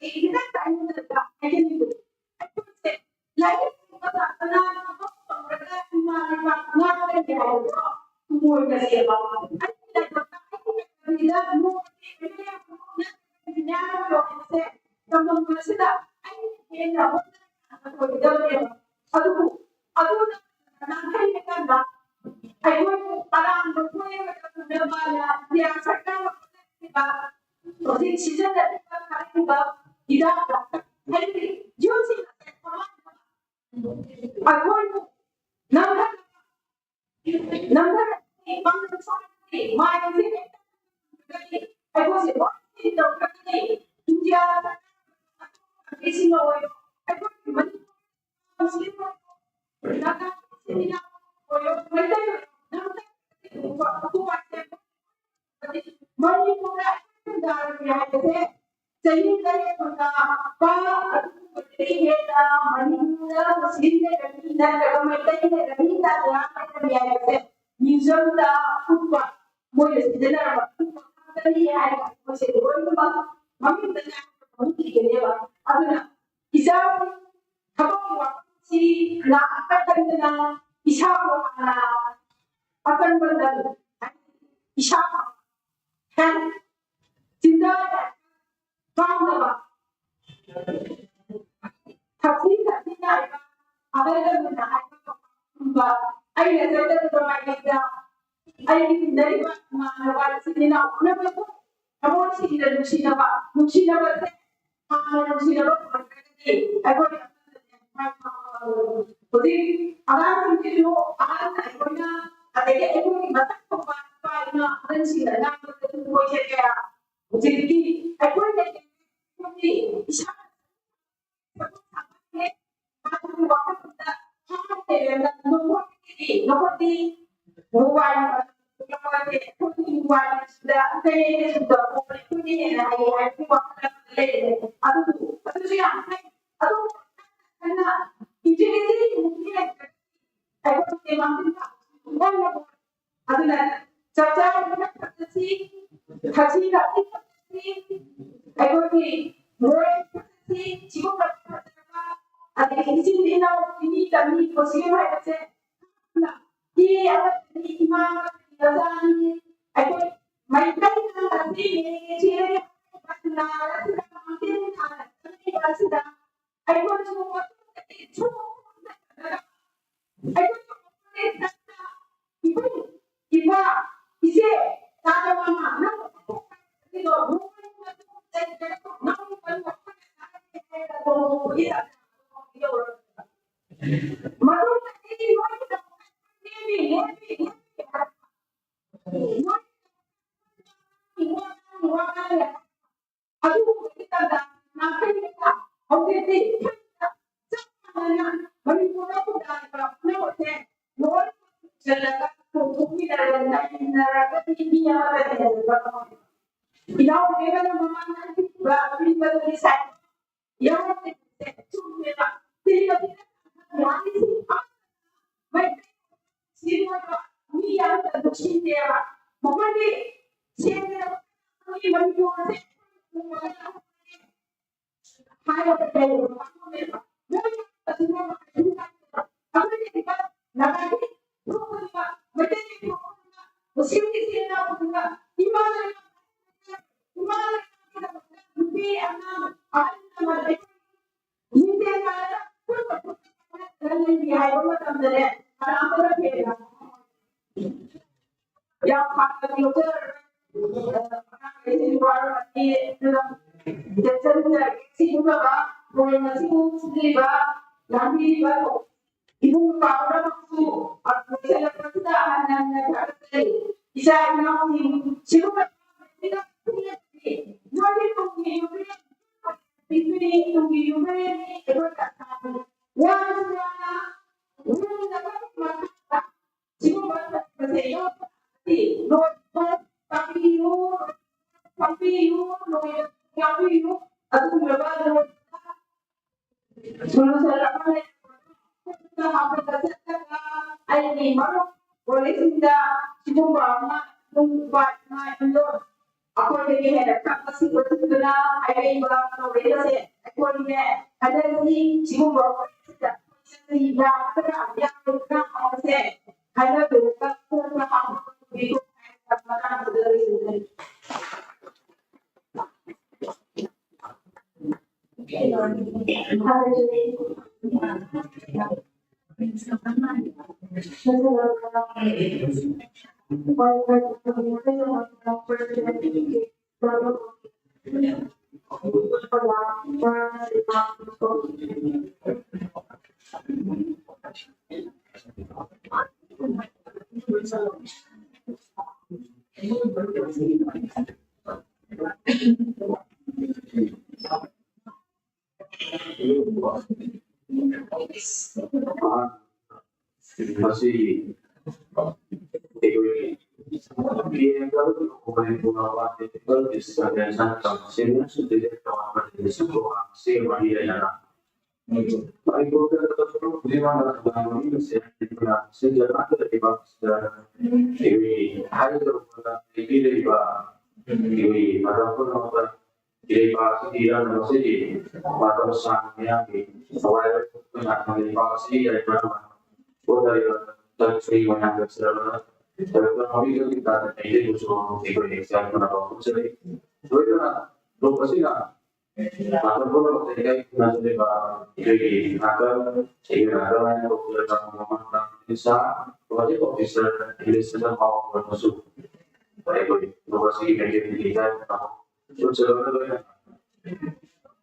ꯈꯤꯇꯪ ꯑꯩꯉꯣꯟꯗ ꯍꯥꯏꯖꯅꯤꯡꯕ ꯑꯩꯈꯣꯏꯁꯦ ꯂꯥꯏꯔꯤꯛ ꯇꯝꯕ ꯉꯥꯛꯇꯅ ꯊꯕꯛ ꯇꯧꯔꯒ ꯏꯃꯥ ꯂꯩꯕꯥꯛ ꯉꯥꯛꯀꯅꯤ ꯍꯥꯏꯕꯗꯣ ꯑꯣꯏꯅ ꯂꯩꯌꯦꯕ꯫ ꯑꯩꯒꯤ ꯂꯥꯏꯕꯛꯇ ꯑꯩꯒꯤ ꯂꯥꯏꯕꯛꯇ ꯅꯣꯡꯃꯒꯤ ꯃꯥꯅ ꯏꯟꯗꯤꯌꯥ ꯁꯔꯀꯥꯔꯅ ꯍꯧꯖꯤꯛ ꯁꯤꯖꯤꯟꯅꯔꯤꯕ ꯍꯥꯏꯔꯤꯕ ꯍꯤꯗꯥꯛ ꯍꯥꯏꯗꯤ ꯌꯨꯝꯁꯤꯡ ꯑꯁꯦ ꯀꯃꯥꯏꯅ ꯑꯩꯈꯣꯏꯕꯨ ꯅꯝꯊ ꯅꯝꯊꯔꯛꯀꯅꯤ, ꯄꯥꯡꯒꯜ ꯁꯣꯟꯔꯛꯀꯅꯤ, ꯃꯥꯏꯁꯦ ꯍꯦꯛꯇ ꯑꯩꯈꯣꯏꯁꯦ ꯂꯣꯏ ꯇꯧꯔꯛꯀꯅꯤ꯫ ꯏꯟꯗꯤꯌꯥ ꯁꯤꯅ ꯑꯣꯏꯔꯣ, ꯑꯩꯈꯣꯏꯒꯤ ꯃꯅꯤꯄꯨꯔ ꯃꯨꯁꯂꯤꯝ ꯑꯣꯏꯔꯣ, ꯅꯥꯒꯥ ꯁꯤꯅ ꯑꯣꯏꯔꯣ, ꯃꯩꯇꯩ ꯑꯣꯏꯔꯣ, ꯅꯝꯊꯔꯛꯀꯅꯤ꯫ ꯃꯅꯤꯄꯨꯔꯗ ꯑꯩꯈꯣꯏ ꯈꯨꯟꯗꯥꯔꯤꯕ ꯍꯥꯏꯕꯁꯦ ꯆꯍꯤ ꯇꯔꯦꯠ ꯃꯈꯥ ꯄꯥ ꯑꯗꯨꯒꯨꯝꯕꯗꯒꯤ ꯍꯦꯟꯅ ꯃꯅꯤꯄꯨꯔꯗ ꯃꯨꯁꯂꯤꯝ ꯂꯩꯔꯝꯃꯤ ꯅꯠꯇ꯭ꯔꯒ ꯃꯩꯇꯩ ꯂꯩꯔꯝꯃꯤ ꯅꯠꯇ꯭ꯔꯒ ꯂꯩꯔꯝꯃꯤ ꯍꯥꯏꯕꯁꯦ ꯃ꯭ꯌꯨꯖꯤꯌꯝꯗ ꯎꯠꯄ, ꯃꯣꯏꯅ ꯁꯤꯖꯤꯟꯅꯔꯝꯕ ꯎꯠꯄ ꯉꯥꯛꯇꯅꯤ ꯍꯥꯏꯕ ꯃꯣꯏꯁꯦ ꯂꯣꯏꯅꯃꯛ ꯃꯃꯤꯡꯗ ꯃꯃꯤꯡ ꯊꯤꯒꯅꯦꯕ꯫ ꯑꯗꯨꯅ ꯏꯆꯥꯁꯤꯡ ꯊꯕꯛꯀꯤ ꯋꯥꯐꯝꯁꯤ ꯂꯥꯛꯑꯀꯟꯗꯅ ꯏꯁꯥꯕꯨ ꯍꯥꯟꯅ ꯑꯀꯟꯕ ꯂꯟ, ꯏꯁꯥ ꯍꯦꯜꯊ, ꯆꯤꯟꯖꯥꯛ ꯀꯥꯡꯗꯕ, ꯊꯛꯁꯤ ꯈꯥꯁꯤ ꯅꯥꯏꯕ, ꯑꯍꯜ ꯂꯃꯟꯅ ꯍꯥꯏꯕ ꯈꯨꯝꯕ, ꯑꯩꯅ ꯆꯠꯀꯗꯕ ꯃꯥꯏꯀꯩꯗ ꯑꯩꯒꯤ ꯇꯤꯟꯅꯔꯤꯕ ꯏꯃꯥꯟꯅꯕ ꯏꯆꯤꯟ ꯏꯅꯥꯎ ꯄꯨꯝꯅꯃꯛꯄꯨ ꯊꯃꯣꯏ ꯁꯦꯡꯅ ꯅꯨꯡꯁꯤꯅꯕ, ꯅꯨꯡꯁꯤꯅꯕꯁꯦ ꯍꯥꯟꯅ ꯅꯨꯡꯁꯤꯅꯕ ꯐꯪꯗ꯭ꯔꯒꯗꯤ ꯑꯩꯈꯣꯏ ꯍꯧꯖꯤꯛ ꯑꯉꯥꯡꯁꯤꯡꯁꯤꯁꯨ ꯑꯍꯟ ꯑꯩꯈꯣꯏꯅ ꯑꯗꯒꯤ ꯑꯩꯈꯣꯏꯒꯤ ꯃꯊꯛ ꯊꯣꯡꯕ ꯏꯄꯥ ꯏꯃꯥ ꯑꯍꯟꯁꯤꯡꯅ ꯉꯥꯡꯕꯗꯁꯨ ꯃꯣꯏꯁꯦ ꯀꯌꯥ ꯍꯧꯖꯤꯛꯇꯤ ꯑꯩꯈꯣꯏꯅ ꯏꯁꯥ ꯋꯥꯈꯜꯗ ꯍꯥꯏꯔꯦꯅ ꯅꯈꯣꯏꯒꯤꯗꯤ ꯅꯈꯣꯏꯗꯤ ꯃꯣꯕꯥꯏꯜ ꯃꯣꯕꯥꯏꯜꯁꯦ ꯑꯩꯈꯣꯏꯒꯤ ꯃꯣꯕꯥꯏꯜꯁꯤꯗ ꯑꯩꯈꯣꯏꯅ ꯍꯦꯟꯅ ꯁꯨꯝ ꯇꯧꯔꯛꯄ ꯑꯩꯈꯣꯏꯅ ꯍꯦꯟꯅ ꯍꯩꯌꯦ ꯍꯥꯏꯕꯒꯤ ꯋꯥꯈꯜ ꯑꯃ ꯂꯩꯔꯦ꯫ ꯑꯗꯨꯕꯨ ꯑꯗꯨꯁꯨ ꯌꯥꯝ ꯐꯩ꯫ ꯑꯗꯨꯕꯨ ꯍꯦꯟꯅ intelligent ꯑꯩꯈꯣꯏꯒꯤ ꯃꯥꯡꯖꯤꯜ ꯊꯥꯕꯁꯨ ꯂꯣꯏꯅꯃꯛ ꯑꯗꯨꯅ ꯆꯥꯛ ꯆꯥꯕ ꯈꯛꯇꯁꯤ, ꯊꯛꯁꯤ ꯈꯥꯁꯤ ꯈꯛꯇꯁꯤ, ꯑꯩꯈꯣꯏꯒꯤ ꯃꯣꯔꯦ ꯈꯛꯇꯁꯤ, ꯁꯤꯒꯨꯝꯕ ꯈꯛꯇ ꯑꯗꯒꯤ ꯏꯆꯤꯟ ꯏꯅꯥꯎ ꯏꯅꯤ ꯇꯝꯃꯤ ꯃꯨꯁꯂꯤꯝ ꯍꯥꯏꯕꯁꯦ ꯏ ꯑꯃꯗꯤ ꯏꯃꯥ ꯑꯃꯗꯤ ꯃꯆꯥꯅꯤ꯫ ꯑꯩꯈꯣꯏ ꯃꯩꯇꯩꯅ ꯉꯁꯤ ꯁꯤꯔꯦ ꯅꯥꯔꯁꯤꯗ ꯃꯥꯡꯖꯤꯜ ꯊꯥꯅ ꯆꯠꯂꯤꯕ ꯑꯁꯤꯗ ꯑꯩꯈꯣꯏꯁꯨ ꯃꯇꯨꯡꯗꯗꯤ ꯁꯨꯝ ꯑꯩꯈꯣꯏꯁꯨ ꯏꯕꯨꯡ, ꯏꯄ꯭ꯋꯥ, ꯏꯆꯦ, ꯑꯗꯨꯒꯨꯝꯕꯒꯤ ꯇꯥꯟꯖꯥ ꯉꯥꯛꯇꯅꯤꯅ ꯍꯧꯖꯤꯛꯇꯤ ꯏꯊꯟꯇ ꯆꯞ ꯃꯥꯟꯅꯅ ꯃꯅꯤꯄꯨꯔꯗ ꯈꯨꯟꯗꯥꯔꯤꯕ ꯄꯨꯝꯅꯃꯛꯁꯦ ꯂꯣꯏ ꯄꯨꯟꯁꯤꯜꯂꯒ ꯆꯣꯡꯊꯣꯛꯃꯤꯟꯅꯔꯒ ꯅꯩꯅꯔꯒꯗꯤ ꯃꯤ ꯑꯃꯠꯇ ꯂꯩꯍꯟꯕ ꯉꯝꯃꯣꯏ꯫ ꯏꯅꯥꯎ ꯏꯕꯦꯝꯃꯅ ꯃꯃꯥꯡꯗ ꯍꯥꯏꯕꯤꯈꯤꯕ ꯑꯄꯤꯛꯄꯗꯨꯒꯤ ꯁꯥꯏꯠ ꯌꯥꯎꯔꯛꯇ꯭ꯔꯤꯕꯁꯦ ꯆꯨꯝꯃꯦꯕ꯫ ꯁꯤꯒꯨꯝꯕ ꯃꯩꯇꯩ ꯁꯤꯒꯨꯝꯕ ꯃꯤ ꯑꯃꯠꯇ ꯅꯨꯡꯁꯤꯗꯦꯕ꯫ ꯃꯈꯣꯏꯗꯤ ꯁꯦꯡꯅ ꯑꯩꯈꯣꯏꯒꯤ ꯃꯅꯤꯄꯨꯔꯁꯦ ꯍꯥꯏꯔꯒ ꯂꯩꯔꯤꯕ ꯃꯐꯝꯅꯦꯕ꯫ ꯃꯣꯏ ꯑꯁꯤꯒꯨꯝꯕ ꯅꯥꯒꯥꯒꯤ ꯊꯣꯛꯄꯅꯦꯕ, ꯃꯩꯇꯩꯒꯤ ꯊꯣꯛꯄꯅꯦꯕ, ꯃꯨꯁꯂꯤꯝꯒꯤ ꯏꯆꯤꯜ ꯏꯅꯥꯎꯁꯤꯡꯅ ꯏꯃꯥ ꯂꯩꯕꯥꯛ, ꯏꯃꯥ ꯂꯩꯕꯥꯛꯀꯤꯗꯃꯛꯇ ꯅꯨꯄꯤ ꯑꯉꯥꯡ ꯑꯍꯜ ꯂꯃꯟ ꯂꯤꯡꯖꯦꯜ ꯃꯥꯟꯅꯅ ꯄꯨꯟꯅ ꯄꯨꯟꯅ ꯂꯩꯔꯤ ꯍꯥꯏꯕ ꯃꯇꯝꯗꯅꯦ, ꯀꯅꯥꯝꯇꯅ ꯊꯦꯡꯅ ꯌꯥꯝ ꯐꯅ ꯌꯣꯛꯆꯔꯒ, ꯑꯉꯥꯡꯈꯩꯁꯤꯡ ꯋꯥꯔꯝꯃꯅꯤ, ꯑꯗꯨꯅ ꯆꯦꯛꯁꯤꯟꯖꯔꯒꯦ꯫ ꯁꯤꯒꯨꯝꯂꯕ ꯊꯧꯔꯝ ꯑꯁꯤꯕꯨ ꯁꯤꯜꯂꯤꯕ, ꯂꯥꯡꯕꯤꯔꯤꯕ ꯏꯕꯨꯡ ꯏꯄ꯭ꯋꯥ ꯄꯨꯝꯅꯃꯛꯁꯨ ꯂꯣꯏꯁꯤꯜꯂꯛꯄꯁꯤꯗ ꯍꯟꯅ ꯍꯟꯅ ꯊꯥꯒꯠꯆꯔꯤ꯫ ꯏꯆꯥ ꯏꯅꯥꯎꯁꯤꯡ ꯁꯤꯒꯨꯝꯕ ꯅꯣꯏꯒꯤ ꯇꯨꯡꯒꯤ ꯌꯨꯝꯕꯤꯔꯦꯟ ꯄꯤꯕꯤꯔꯤ, ꯇꯨꯡꯒꯤ ꯌꯨꯝꯕꯤꯔꯦꯟꯅꯤ ꯑꯩꯈꯣꯏ ꯀꯀꯥꯅꯤ꯫ ꯋꯥꯔꯁꯨ ꯋꯥꯅ ꯂꯣꯏꯅꯃꯛ ꯃꯈꯥꯗ ꯁꯤꯒꯨꯝꯕ ꯊꯕꯛ ꯑꯁꯦ ꯌꯣꯛꯄꯗꯤ ꯂꯣꯏꯅꯃꯛ ꯇꯥꯛꯄꯤꯌꯨ, ꯇꯥꯛꯄꯤꯌꯨ, ꯂꯣꯏꯅ ꯌꯥꯎꯕꯤꯌꯨ꯫ ꯑꯗꯨꯒꯨꯝꯂꯕ ꯂꯣꯟꯗ ꯁꯣꯂꯨꯁꯟ ꯑꯃ ꯂꯩ꯫ ꯍꯥꯞꯄꯒ ꯆꯠꯂꯒ ꯑꯩꯒꯤ ꯃꯔꯨꯞ ꯀꯣꯂꯦꯖꯁꯤꯡꯗ ꯁꯤꯒꯨꯝꯕ ꯑꯃ ꯄꯨꯡ ꯄꯥꯏ ꯉꯥꯏꯕꯗꯣ ꯑꯩꯈꯣꯏꯗꯒꯤ ꯍꯦꯟꯅ ꯈꯪꯕ ꯁꯤꯡꯕ ꯊꯤꯗꯨꯅ ꯍꯥꯏꯔꯛꯏꯕ ꯇꯧꯔꯛꯏꯕꯁꯦ ꯑꯩꯈꯣꯏꯅꯦ ꯍꯟꯗꯛꯇꯤ ꯁꯤꯒꯨꯝꯕ ꯋꯥꯔꯤꯁꯤꯗ ꯌꯥꯝꯅ ꯌꯥꯝꯅ ꯍꯥꯏꯕꯁꯦ ꯍꯥꯏꯅꯕꯤꯔꯒ ꯀꯣꯛꯅ ꯍꯥꯞꯄ ꯇꯧꯕꯤꯌꯨ ꯍꯥꯏꯅ ꯃꯇꯥꯡꯁꯤꯗ ꯂꯣꯏꯁꯤꯟꯖꯔꯤ꯫ ꯃꯁꯤ ꯑꯩꯈꯣꯏꯒꯤ ꯃꯅꯤꯄꯨꯔ ꯁꯦꯝꯕ ꯃꯔꯤ ꯂꯩꯅꯅ ꯃꯅꯤꯄꯨꯔꯗ ꯊꯕꯛ ꯈꯨꯗꯤꯡꯃꯛꯅ ꯊꯧꯗꯥꯡ ꯂꯧꯃꯤꯟꯅꯁꯦ ꯍꯥꯏꯗꯨꯅ ꯁꯤꯟꯖ ꯂꯥꯡꯖꯔꯤꯕ ꯑꯩꯈꯣꯏꯒꯤ ꯍꯥꯏꯒꯗꯧꯕ ꯂꯩꯕꯤꯔꯤꯕ ꯑꯩꯈꯣꯏꯒꯤ ꯃꯇꯝ ꯄꯨꯝꯅꯃꯛꯇ ꯏꯔꯩꯄꯥꯛ ꯑꯁꯤꯒꯤ ꯏꯔꯝꯗꯝ ꯑꯁꯤꯒꯤ ꯃꯇꯝ ꯁꯥꯡꯅ ꯃꯤꯌꯥꯝꯒꯤ ꯊꯋꯥꯏ ꯑꯩꯈꯣꯏꯅ ꯂꯩꯕꯥꯛ ꯑꯁꯤꯒꯤ ꯌꯥꯏꯐꯅꯕ ꯍꯣꯠꯅꯔꯤꯕ ꯆꯠꯊꯔꯤ ꯃꯌꯥꯝꯗ ꯁꯤꯔꯕ ꯗꯣꯛꯇꯔ ꯃꯃꯤꯡ ꯈꯪꯗꯦ ꯇꯥꯗꯅ ꯃꯩꯇꯩꯕꯨꯁꯨ ꯑꯩꯈꯣꯏ ꯍꯛꯆꯥꯡ ꯐꯅꯕ ꯍꯣꯠꯆꯔꯤ꯫ ꯂꯣꯏꯅꯅ ꯂꯣꯛ ꯑꯁꯤꯅ ꯃꯇꯝ ꯄꯨꯝꯅꯃꯛꯇ ꯏꯀꯥꯏ ꯈꯨꯝꯅꯖꯔꯤꯕ ꯑꯩꯈꯣꯏꯒꯤ ꯅꯥꯀꯜ ꯑꯩꯈꯣꯏ ꯅꯥꯀꯜ ꯍꯥꯏꯅ ꯀꯧꯖꯔꯤꯕ ꯃꯃꯥ ꯏꯁꯥ ꯄ꯭ꯔꯣꯖꯦꯛ ꯑꯣꯐꯤꯁꯔ ꯏꯪꯂꯤꯁꯇ ꯄꯥꯎ ꯑꯣꯏꯔꯕꯁꯨ ꯑꯩꯈꯣꯏ ꯂꯣꯛ ꯑꯁꯤꯒꯤ ꯃꯩꯇꯩꯒꯤ ꯏꯀꯥꯏ ꯈꯨꯝꯅꯕ ꯎꯠꯆꯕꯒ ꯂꯣꯏꯅꯅ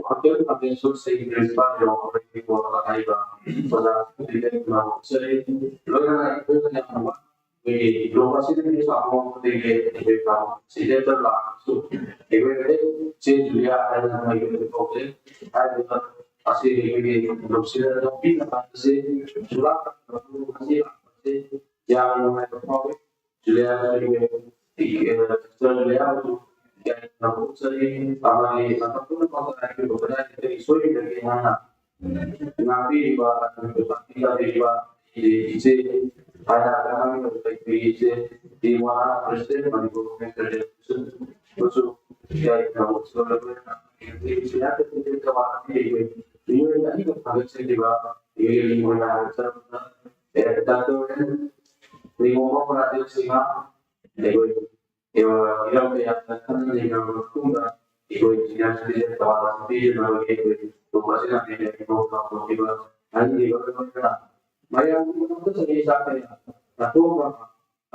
ꯍꯣꯇꯦꯜ ꯐꯥꯎꯟꯗꯦꯁꯟꯁꯤꯡ ꯄ꯭ꯔꯤꯟꯁꯤꯄꯥꯜ ꯌꯥꯎꯕ ꯍꯥꯏꯕ ꯑꯣꯖꯥꯁꯤꯡ ꯂꯣꯏꯅꯅ ꯑꯩꯈꯣꯏꯅ ꯌꯥꯝꯅ ꯑꯩꯈꯣꯏꯒꯤ ꯂꯣꯛ ꯑꯁꯤꯗꯒꯤ ꯆꯥꯎꯊꯣꯛꯄꯗꯒꯤ ꯑꯩꯈꯣꯏ ꯁꯤꯗꯦꯟꯗ ꯂꯥꯛꯄꯁꯨ ꯑꯩꯈꯣꯏ ꯍꯦꯛ ꯆꯦꯟ ꯖꯨꯂꯤꯌꯥ ꯍꯥꯏꯗꯅ ꯑꯩꯈꯣꯏ ꯀꯧꯖꯩ꯫ ꯍꯥꯏꯔꯤꯕ ꯑꯁꯤ ꯑꯩꯈꯣꯏꯒꯤ ꯂꯣꯛꯁꯤꯗ ꯂꯧꯕꯤꯅꯕ ꯍꯥꯏꯕꯁꯤ ꯖꯨꯂꯥ ꯑꯁꯤ ꯂꯥꯛꯄꯁꯤ ꯌꯥꯝꯅ ꯅꯨꯡꯉꯥꯏꯕ ꯐꯥꯎꯏ꯫ ꯖꯨꯂꯤꯌꯥ ꯑꯩꯈꯣꯏꯒꯤ ꯁꯤꯁꯇꯔ ꯖꯨꯂꯤꯌꯥꯕꯨꯁꯨ ꯌꯥꯝꯅ ꯄꯨꯛꯆꯩ꯫ ꯑꯃꯗꯤ ꯃꯇꯝ ꯄꯨꯝꯅꯃꯛꯇ ꯑꯩꯈꯣꯏꯕꯨ ꯀꯗꯥꯏꯗꯒꯤ ꯁꯣꯏꯔꯤꯕꯒꯦ ꯍꯥꯏꯅ ꯉꯥꯛꯄꯤꯔꯤꯕ, ꯇꯥꯛꯄꯤꯔꯤꯕ ꯏꯆꯦ ꯍꯥꯏꯅ ꯑꯉꯥꯡ ꯑꯩꯈꯣꯏꯒꯤ ꯏꯆꯦ ꯗꯤꯋꯥꯅ ꯄ꯭ꯔꯁꯤꯗꯦꯟ ꯃꯅꯤꯄꯨꯔ ꯐꯦꯗꯔꯦꯁꯟꯕꯨꯁꯨ ꯃꯤꯑꯣꯏ ꯑꯅꯤꯃꯛ ꯊꯥꯒꯠꯆꯔꯤꯕ ꯃꯤꯑꯣꯏ ꯑꯣꯏꯅ ꯍꯥꯏꯖꯕꯗ ꯗꯥꯛꯇꯔ ꯅꯤꯉꯣꯝꯕꯝ ꯔꯥꯖꯦꯟ ꯁꯤꯡꯍ ꯑꯩꯈꯣꯏ ꯏꯔꯝ ꯀꯌꯥꯗ ꯈꯟꯅ ꯅꯩꯅꯔꯕ ꯃꯇꯨꯡꯗ ꯑꯩꯈꯣꯏ ꯁꯤꯅꯤꯌꯔ ꯁꯤꯇꯤꯖꯦꯟ ꯑꯦꯋꯥꯔꯗ ꯑꯁꯤ ꯄꯤꯗꯨꯅꯕꯒꯤ ꯑꯩꯈꯣꯏ ꯊꯧꯔꯝ ꯑꯁꯤꯗ ꯍꯥꯏꯖꯔꯤꯕ ꯄꯥꯡꯊꯣꯛꯈꯤꯕ ꯍꯥꯏꯖꯔꯤꯕ ꯂꯣꯏꯅꯅ ꯃꯌꯥꯝꯒꯤꯗꯃꯛꯇ ꯆꯍꯤ ꯆꯥ ꯀꯌꯥ ꯀꯠꯊꯣꯛꯈ꯭ꯔꯕ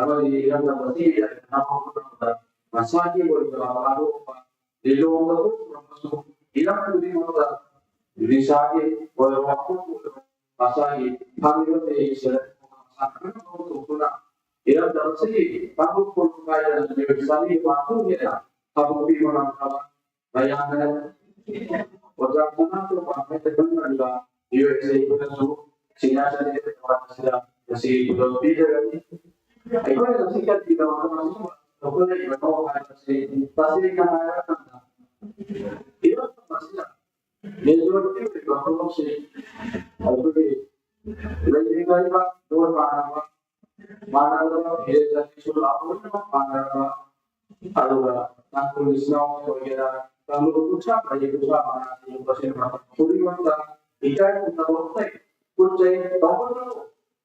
ꯑꯃꯗꯤ ꯏꯔꯝꯗꯝ ꯑꯁꯤꯒꯤ ꯌꯥꯏꯐꯅꯕ ꯍꯣꯠꯅꯕꯗ ꯃꯁꯥꯒꯤ ꯑꯣꯏꯖꯕ ꯊꯥꯗꯣꯛꯄ ꯂꯤꯂꯣꯡꯗ ꯎꯠꯈ꯭ꯔꯕꯁꯨ ꯏꯔꯝ ꯈꯨꯗꯤꯡꯃꯛꯇ ꯅꯤꯁꯥꯒꯤ ꯑꯣꯏꯕ ꯋꯥꯐꯝ ꯑꯣꯏꯔꯣ ꯃꯁꯥꯒꯤ ꯐꯪꯂꯤꯕ ꯄꯦꯌꯦꯁꯤꯡ ꯑꯗꯨ ꯃꯁꯥ ꯈꯪꯅ ꯂꯧꯊꯣꯛꯇꯨꯅ ꯏꯔꯝꯗꯝ ꯑꯁꯤꯒꯤ ꯇꯥꯡꯂꯨꯞ ꯀꯣꯂꯨꯞ ꯀꯥꯏꯗꯅ ꯃꯤꯑꯣꯏ ꯆꯥꯃꯔꯤ ꯃꯇꯨꯡ ꯍꯦꯟꯅ ꯊꯕꯛ ꯄꯤꯕ ꯉꯝꯂꯕ ꯃꯌꯥꯝꯅ ꯑꯣꯖꯥ ꯁꯅꯥꯇꯣꯝꯕ ꯍꯥꯏꯅ ꯈꯪꯅꯔꯤꯕ ꯌꯨ ꯑꯦꯁ ꯑꯦ ꯑꯩꯈꯣꯏꯅꯁꯨ ꯁꯤꯅꯤꯌꯔ ꯁꯦꯀ꯭ꯔꯦꯇꯔꯤ ꯑꯦꯋꯥꯔꯗ ꯑꯁꯤꯗ ꯉꯁꯤꯒꯤ ꯈꯨꯗꯣꯜ ꯄꯤꯖꯔꯅꯤ꯫ ꯑꯩꯈꯣꯏꯅ ꯉꯁꯤ ꯀꯔꯤꯒꯤꯗꯃꯛꯇ ꯃꯁꯤꯒꯨꯝꯕ ꯂꯧꯈꯠꯂꯛꯏꯕꯅꯣ ꯍꯥꯏꯕꯁꯤ ꯇꯁꯦꯡꯅ ꯍꯥꯏꯔꯀꯥꯟꯗ ꯏꯔꯝꯗꯝ ꯑꯁꯤꯗ ꯃꯦꯖꯣꯔꯤꯇꯤ ꯑꯣꯏꯕ ꯐꯨꯔꯨꯞꯁꯤꯡ ꯑꯩꯈꯣꯏꯒꯤ ꯂꯩꯃꯤꯟꯅꯔꯤꯕ ꯂꯣꯟ ꯃꯥꯟꯅꯕ, ꯃꯥꯟꯅꯗꯕ ꯐꯤꯔꯦꯞ ꯆꯠꯄꯤꯁꯨ ꯂꯣꯏꯅꯃꯛ ꯃꯥꯟꯅꯔꯕ, ꯑꯗꯨꯒ ꯇꯥꯡꯈꯨꯜ ꯏꯆꯤꯟ ꯏꯅꯥꯎ ꯑꯣꯏꯒꯦꯔꯥ, ꯀꯥꯡꯂꯨꯞ ꯀꯨꯟꯊ꯭ꯔꯥ ꯃꯔꯤ ꯀꯨꯟꯊ꯭ꯔꯥ ꯃꯉꯥ ꯁꯤꯒꯨꯝꯕꯁꯤꯡ ꯈꯨꯗꯤꯡꯃꯛꯇ ꯏꯀꯥꯏ ꯈꯨꯝꯅꯕ ꯎꯠꯅꯩ, ꯎꯠꯆꯩ꯫ ꯇꯧꯕꯇꯕꯨ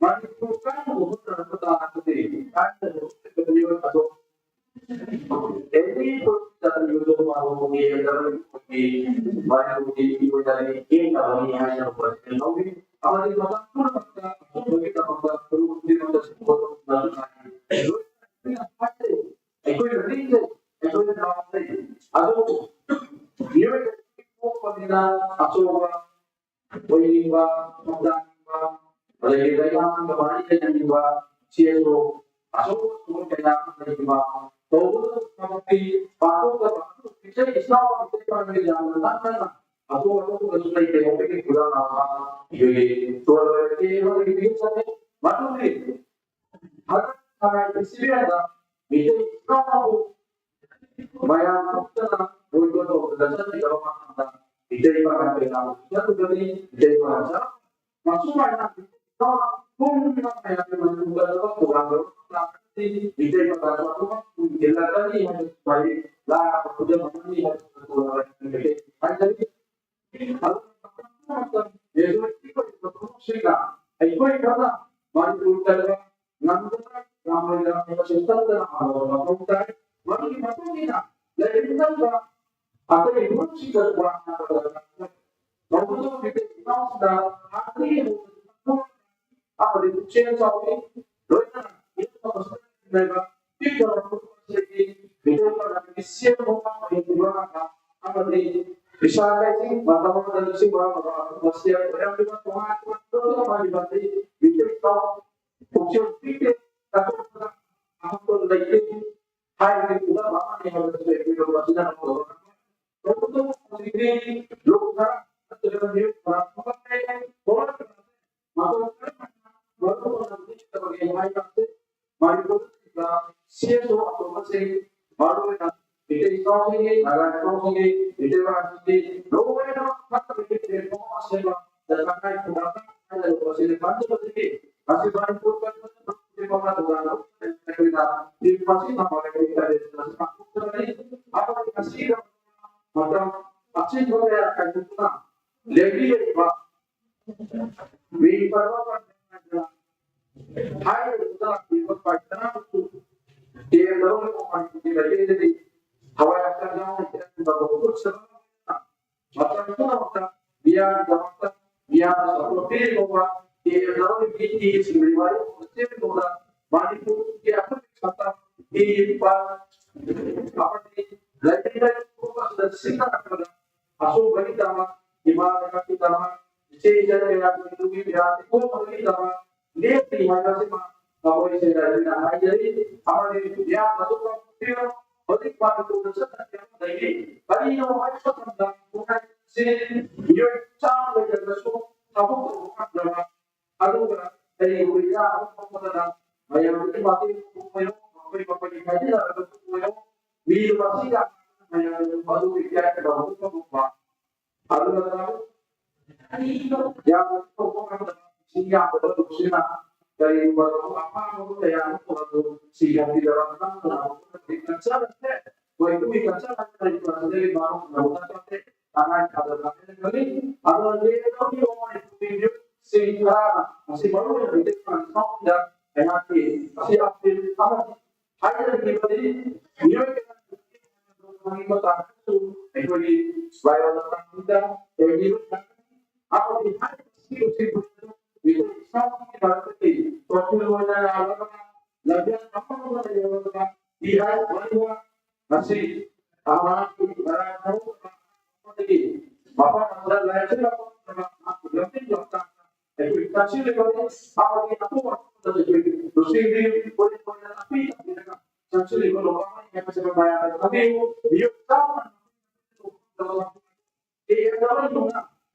ꯃꯅꯤꯄꯨꯔ ꯀꯥꯏꯅ ꯃꯍꯨꯠ ꯇꯥꯔꯛꯄ ꯇꯥꯔꯒꯗꯤ ꯀꯥꯏꯅ ꯃꯍꯨꯠ ꯃꯤꯑꯣꯏ ꯑꯗꯣ ꯑꯦꯅꯤ ꯄꯣꯂꯤꯇꯤꯀꯦꯜ ꯃꯥꯒꯤ ꯃꯥꯒꯤ ꯃꯥꯒꯤ ꯃꯤꯑꯣꯏꯗꯗꯤ ꯌꯦꯡꯅꯕꯅꯤ ꯍꯥꯏꯅ ꯂꯧꯏ꯫ ꯑꯃꯗꯤ ꯃꯇꯝ ꯄꯨꯝꯅꯃꯛꯇ ꯑꯆꯨꯝꯕꯒꯤꯗꯃꯛꯇ ꯈꯨꯗꯤꯡꯃꯛꯇ ꯁꯄꯣꯔꯠ ꯇꯧꯅꯕ ꯍꯥꯏ꯫ ꯑꯩꯈꯣꯏꯅ ꯅꯤꯡꯖꯩ, ꯑꯩꯈꯣꯏꯅ ꯂꯥꯎꯖꯩ, ꯑꯗꯨꯕꯨ ꯃꯤꯑꯣꯏꯕ ꯄꯣꯛꯄꯅꯤꯅ ꯑꯆꯧꯕ ꯑꯣꯏꯅꯤꯡꯕ, ꯊꯧꯗꯥꯡꯅꯤꯡꯕ, ꯑꯗꯒꯤ ꯂꯩꯉꯥꯛꯀ ꯃꯔꯤ ꯂꯩꯅꯅꯤꯡꯕ, ꯁꯤ ꯑꯦꯁ ꯑꯣ ꯑꯆꯧ ꯑꯆꯧꯕ ꯀꯌꯥ ꯑꯃ ꯂꯩꯈꯤꯕ, ꯇꯧꯕꯇꯕꯨ ꯊꯕꯛꯇꯤ ꯄꯥꯡꯊꯣꯛꯇꯕ, ꯏꯆꯦ ꯏꯆꯥꯎ ꯃꯤꯇꯩ ꯄꯥꯉꯜ ꯌꯥꯝꯅ ꯅꯛꯅꯅ ꯑꯇꯣꯞ ꯑꯇꯣꯞꯄꯗꯁꯨ ꯂꯩꯇꯦ꯫ ꯑꯩꯈꯣꯏꯒꯤ ꯈꯨꯗꯝ ꯑꯃ ꯄꯤꯕꯤꯒꯦ꯫ ꯇꯣꯜ ꯑꯣꯏꯔꯛꯀꯦ ꯑꯃꯒꯤ ꯃꯤꯍꯨꯠ ꯆꯠꯂꯦ꯫ ꯃꯗꯨꯒꯤ ꯍꯟꯗꯛ ꯁꯉꯥꯏ ꯐꯦꯁꯇꯤꯚꯦꯜꯗ ꯃꯤꯇꯩ ꯏꯆꯥꯎ ꯃꯌꯥꯝ ꯊꯣꯛꯇꯅ ꯃꯣꯏꯗꯣ ꯇꯧꯗꯅ ꯆꯠꯈꯤꯗꯕ ꯃꯇꯝꯗ ꯃꯤꯇꯩ ꯄꯥꯉꯜ ꯀꯌꯥ ꯑꯃꯁꯨ ꯆꯠꯂꯨꯒꯅꯤ꯫ ꯃꯤꯇꯩ ꯄꯥꯉꯜ ꯆꯠ-, ꯃꯁꯨꯃꯥꯏꯅ ꯄꯨꯝꯅꯃꯛ ꯃꯌꯥꯝꯒꯤ ꯃꯅꯤꯄꯨꯔꯗ ꯊꯕꯛ ꯊꯧꯔꯝ ꯂꯥꯛꯀꯅꯤ꯫ ꯃꯤꯇꯩ ꯄꯥꯉꯜ ꯆꯠꯄ ꯊꯤꯜꯂꯛꯀꯅꯤ ꯍꯥꯏꯕꯁꯤ ꯋꯥꯔꯤ ꯂꯥꯛꯄ ꯈꯨꯗꯝ ꯑꯃꯅꯤ ꯍꯥꯏꯕꯁꯤ ꯍꯥꯏꯖꯔꯤ꯫ ꯑꯗꯨꯅ ꯃꯇꯝ ꯄꯨꯝꯅꯃꯛꯇ ꯃꯦꯖꯣꯔꯤꯇꯤ ꯑꯣꯏꯔꯤꯕ ꯀꯥꯡꯂꯨꯞꯁꯤꯡꯅ ꯑꯩꯈꯣꯏ ꯈꯛꯅ ꯃꯅꯤꯄꯨꯔ ꯀꯟꯕ ꯉꯝꯒꯗ꯭ꯔꯥ ꯉꯝꯃꯣꯏꯗ꯭ꯔꯥ ꯍꯥꯏꯕꯁꯤ ꯇꯠꯇꯅ ꯍꯪꯕ ꯃꯊꯧ ꯇꯥꯏ꯫ ꯃꯗꯨꯒꯤ ꯃꯇꯨꯡ ꯏꯟꯅ ꯂꯩꯔꯤꯕ ꯑꯇꯩ ꯐꯨꯔꯨꯞꯁꯤꯡꯗ ꯋꯥ ꯉꯥꯡꯕꯗ ꯃꯧꯗꯨꯅ ꯃꯤꯇꯩ ꯏꯅꯥꯎꯁꯤꯡꯗ ꯍꯥꯟꯅꯗꯒꯤ ꯍꯧꯅ ꯑꯃꯗꯤ ꯄꯨꯛꯆꯦꯜ ꯆꯥꯎꯏ꯫ ꯂꯣꯏꯅꯅ ꯏꯔꯝꯗꯝ ꯑꯁꯤꯗ ꯂꯩꯕ ꯄꯤꯛꯈ꯭ꯔꯕ ꯐꯨꯔꯨꯞ ꯑꯁꯤꯒꯤ ꯃꯤꯇꯩ ꯄꯥꯉꯜꯒꯤ ꯁꯦꯝꯕ ꯍꯩꯍꯟꯕ ꯑꯃꯗꯤ ꯄꯩꯁꯥ ꯀꯩꯁꯤꯡ ꯃꯇꯝ ꯑꯃꯗ ꯅꯤꯡꯁꯤꯡꯕ ꯉꯝꯕ ꯃꯁꯤ ꯑꯣꯏꯔꯝꯂꯤꯕ ꯇꯣꯉꯥꯟ ꯇꯣꯉꯥꯟꯕ ꯃꯥꯒꯤ ꯃꯥꯒꯤ ꯃꯤꯇꯩ ꯏꯅꯥꯎ ꯄꯨꯛꯆꯦꯜ ꯄꯤꯛꯇꯦ, ꯆꯥꯎꯈꯠꯄꯗ ꯑꯍꯟꯕ ꯂꯩꯇꯦ ꯍꯥꯏꯕꯒꯤ ꯈꯨꯗꯝ ꯑꯃꯅꯤ ꯍꯥꯏꯕꯁꯤ ꯑꯩꯈꯣꯏ ꯃꯁꯤꯅ ꯍꯧꯗꯣꯛꯑꯒ ꯃꯅꯤꯄꯨꯔꯗ ꯁꯤ ꯑꯦꯁ ꯑꯣ ꯑꯇꯣꯞꯄꯁꯤꯡ, ꯃꯔꯨꯑꯣꯏꯅ ꯃꯩꯇꯩ ꯏꯆꯥꯁꯤꯡꯒꯤ, ꯅꯥꯒꯥ ꯏꯆꯥꯁꯤꯡꯒꯤ, ꯃꯩꯇꯩ ꯃꯆꯥꯁꯤꯡꯒꯤ ꯂꯣꯏꯅꯃꯛ ꯐꯠꯇꯕꯒꯤ ꯄ꯭ꯂꯦꯠꯐꯣꯝ ꯑꯃ ꯁꯦꯝꯕ ꯗꯔꯀꯥꯔ ꯇꯥꯏ꯫ ꯈꯨꯗꯥꯡ ꯍꯥꯏꯔꯤꯕ ꯃꯁꯤꯅ ꯈꯟꯖꯕꯗꯒꯤ ꯉꯁꯤ ꯃꯅꯤꯄꯨꯔ ꯄꯨꯝꯕ ꯊꯧꯔꯥꯡ ꯂꯧꯈꯠꯇꯨꯅ ꯃꯁꯤ ꯊꯝꯃꯒ ꯇꯔꯦꯠ ꯑꯁꯤ ꯄꯥꯡꯊꯣꯛꯆꯕꯅꯤ꯫ ꯑꯃꯗꯤ ꯉꯁꯤꯒ ꯃꯇꯝ ꯑꯆꯤꯟꯕ ꯀꯌꯥ ꯀꯥꯏꯊꯣꯛꯇꯨꯅ ꯂꯦꯡꯕꯤꯔꯤꯕ ꯃꯤꯡ ꯄꯟꯕ ꯄꯟꯗꯅ ꯍꯥꯏꯔꯤꯕ ꯂꯥꯛꯄꯤꯕ ꯄꯥꯏ ꯇꯔꯥꯃꯨꯛꯁꯨ ꯇꯦꯟꯗꯧꯔꯤꯕ ꯃꯅꯤꯄꯨꯔꯒꯤ ꯃꯥꯏꯀꯩꯗꯗꯤ ꯊꯋꯥꯏ ꯍꯛꯆꯥꯡ ꯌꯥꯎꯅ ꯏꯔꯝꯗꯕ ꯈꯨꯠꯁꯨ ꯃꯇꯝ ꯄꯨꯝꯅꯃꯛꯇ ꯃꯤꯌꯥꯝꯒꯤꯗꯃꯛꯇ ꯃꯤꯌꯥꯝꯅ ꯁꯄꯣꯔꯠ ꯄꯤꯔꯤꯕ ꯇꯦꯟꯗꯧꯔꯤꯕ ꯃꯤꯁꯤꯡꯒꯤ ꯋꯥꯔꯤ ꯆꯦꯟꯕꯗ ꯃꯅꯤꯄꯨꯔꯒꯤ ꯑꯩꯈꯣꯏꯒꯤ ꯁꯛꯇꯝ ꯄꯤꯔꯤꯕ ꯑꯃꯗꯤ ꯂꯩꯔꯤꯕ ꯈꯨꯗꯣꯡ ꯑꯁꯤꯗ ꯁꯤꯖꯤꯟꯅꯔꯛꯄꯗ ꯑꯆꯨꯝꯕꯒꯤꯗꯃꯛ, ꯏꯃꯥ ꯂꯩꯕꯥꯛꯀꯤꯗꯃꯛ, ꯏꯆꯦ ꯏꯆꯟ ꯀꯌꯥꯒꯤ ꯏꯇꯨꯒꯤ ꯄꯤꯔꯥꯡ ꯄꯤꯊꯣꯛꯅꯕꯒꯤꯗꯃꯛ ꯂꯦꯞꯄꯤ ꯍꯥꯏꯕꯁꯤꯃ ꯑꯩꯈꯣꯏ ꯁꯦꯡꯅ ꯍꯥꯏꯖꯔꯤ꯫ ꯑꯃꯗꯤ ꯃꯤꯌꯥꯝꯅꯁꯨ ꯄꯥꯡꯊꯣꯛꯄꯤꯌꯨ꯫ ꯍꯧꯖꯤꯛ ꯃꯅꯤꯄꯨꯔꯗ ꯆꯠꯅꯔꯤꯕ ꯂꯩꯔꯤ꯫ ꯀꯔꯤꯅꯣ ꯍꯥꯏꯕ ꯃꯇꯝꯗ ꯈꯨꯟꯅꯥꯏꯁꯤ ꯃꯤꯑꯣꯏ ꯆꯥꯝꯃ ꯂꯩꯔꯒꯁꯨ ꯊꯕꯛ ꯇꯧꯕ ꯉꯝꯗꯕ, ꯑꯗꯨꯒ ꯀꯔꯤꯒꯨꯝꯕ ꯏꯔꯥꯡ ꯑꯃ ꯊꯣꯛꯄꯗꯅ ꯃꯌꯥꯝꯗꯒꯤ ꯃꯇꯦꯡ ꯑꯣꯏꯔꯣ, ꯃꯈꯣꯏ ꯃꯈꯣꯏꯒꯤ ꯈꯥꯏꯖꯤꯟꯅꯔꯒꯁꯨ ꯑꯣꯏꯔꯣ, ꯃꯤ ꯃꯁꯤꯡ ꯌꯥꯝꯅ ꯃꯌꯥꯝꯅ ꯃꯗꯨꯒꯤ ꯏꯀꯥꯏ ꯈꯨꯝꯅꯕ ꯎꯠꯄꯒꯨꯝꯕ, ꯑꯗꯨꯒ ꯌꯥꯝꯅ ꯇꯧꯕ ꯉꯝꯗꯕ ꯃꯤꯁꯤꯡ ꯌꯥꯝꯗꯕ ꯅꯨꯡꯁꯤꯅ ꯀꯔꯤꯒꯨꯝꯕ ꯑꯄꯥꯝꯕ ꯀꯌꯥ ꯑꯃ ꯄꯨꯔꯛꯄ ꯁꯤꯡ ꯌꯥꯝꯕꯤꯗꯕ ꯅꯠꯇꯅ ꯀꯜꯆꯔ ꯑꯁꯦ ꯑꯩꯈꯣꯏ ꯏꯄꯨꯒꯤ ꯀꯜꯆꯔ ꯍꯥꯏꯅ ꯂꯩꯔꯤꯕ ꯑꯁꯤꯗꯒꯤ ꯃꯥꯡꯍꯟꯗꯕ ꯅꯠꯇꯦ꯫ ꯇꯉꯥꯏ ꯐꯗꯕ ꯍꯥꯏꯅ ꯈꯜꯂꯤ꯫ ꯑꯗꯨꯅ ꯂꯦꯡꯒꯗꯧꯔꯤꯕ ꯃꯣꯏ ꯁꯤꯡ ꯈꯔꯅ ꯃꯁꯤ ꯃꯔꯨ ꯑꯣꯏꯅ ꯃꯩꯇꯩ ꯃꯆꯥꯁꯤꯡꯗ ꯑꯩꯍꯥꯛꯀꯤ ꯑꯁꯤ ꯑꯄꯤꯜ ꯑꯃꯗꯤ ꯍꯥꯏꯖꯅꯤꯡꯉꯤꯕꯗꯤ ꯃꯤꯑꯣꯏ ꯀꯌꯥꯒꯤ ꯃꯇꯥꯡꯗꯁꯨ ꯑꯩꯈꯣꯏꯒꯤ ꯕꯥꯏꯑꯣ ꯃꯇꯥꯡꯁꯤꯗ ꯇꯧꯕꯤꯕ ꯑꯃꯗꯤ ꯍꯥꯏꯔꯤꯕꯁꯤꯡ ꯑꯁꯤ ꯃꯤꯑꯣꯏ ꯏꯁꯥꯒꯤ ꯃꯔꯛꯇꯒꯤ ꯇꯣꯛꯈꯤꯕ ꯑꯣꯏꯅ ꯌꯥꯎꯔꯒ ꯂꯝꯖꯦꯜ ꯑꯃ ꯑꯃꯗ ꯌꯧꯔꯒ ꯏꯍꯥꯏ ꯋꯥꯏꯍ ꯉꯁꯤ ꯑꯃꯒꯤ ꯃꯔꯥꯡ ꯍꯧꯔꯛꯄ ꯑꯃꯗꯒꯤ ꯃꯐꯝ ꯑꯃꯗ ꯂꯥꯏꯔꯤꯛꯁꯨ ꯂꯧꯔꯛꯇꯕ ꯃꯍꯥꯛꯄꯨ ꯂꯝꯖꯤꯡ ꯂꯝꯇꯥꯛ ꯑꯩꯈꯣꯏ ꯆꯪꯁꯤꯜꯂꯤꯕꯅꯤ꯫ ꯑꯃꯗꯤ ꯑꯇꯣꯞ ꯑꯇꯣꯞꯄꯗꯁꯨ ꯑꯩꯈꯣꯏ ꯂꯨꯆꯤꯡꯕꯤ ꯄꯨꯂꯤꯁ ꯑꯣꯏꯅ ꯇꯥꯛꯄꯤ ꯇꯝꯕꯤꯔꯒ ꯆꯪꯁꯤꯜꯂꯤꯕ ꯂꯣꯄꯥꯃꯅꯤ ꯍꯥꯏꯕꯁꯤꯃ ꯃꯌꯥꯝꯅ ꯈꯪꯕꯤꯌꯨ꯫ ꯃꯤꯑꯣꯏ ꯆꯥꯝꯃ ꯀꯦ ꯑꯦꯝ ꯗꯕꯜꯌꯨꯅ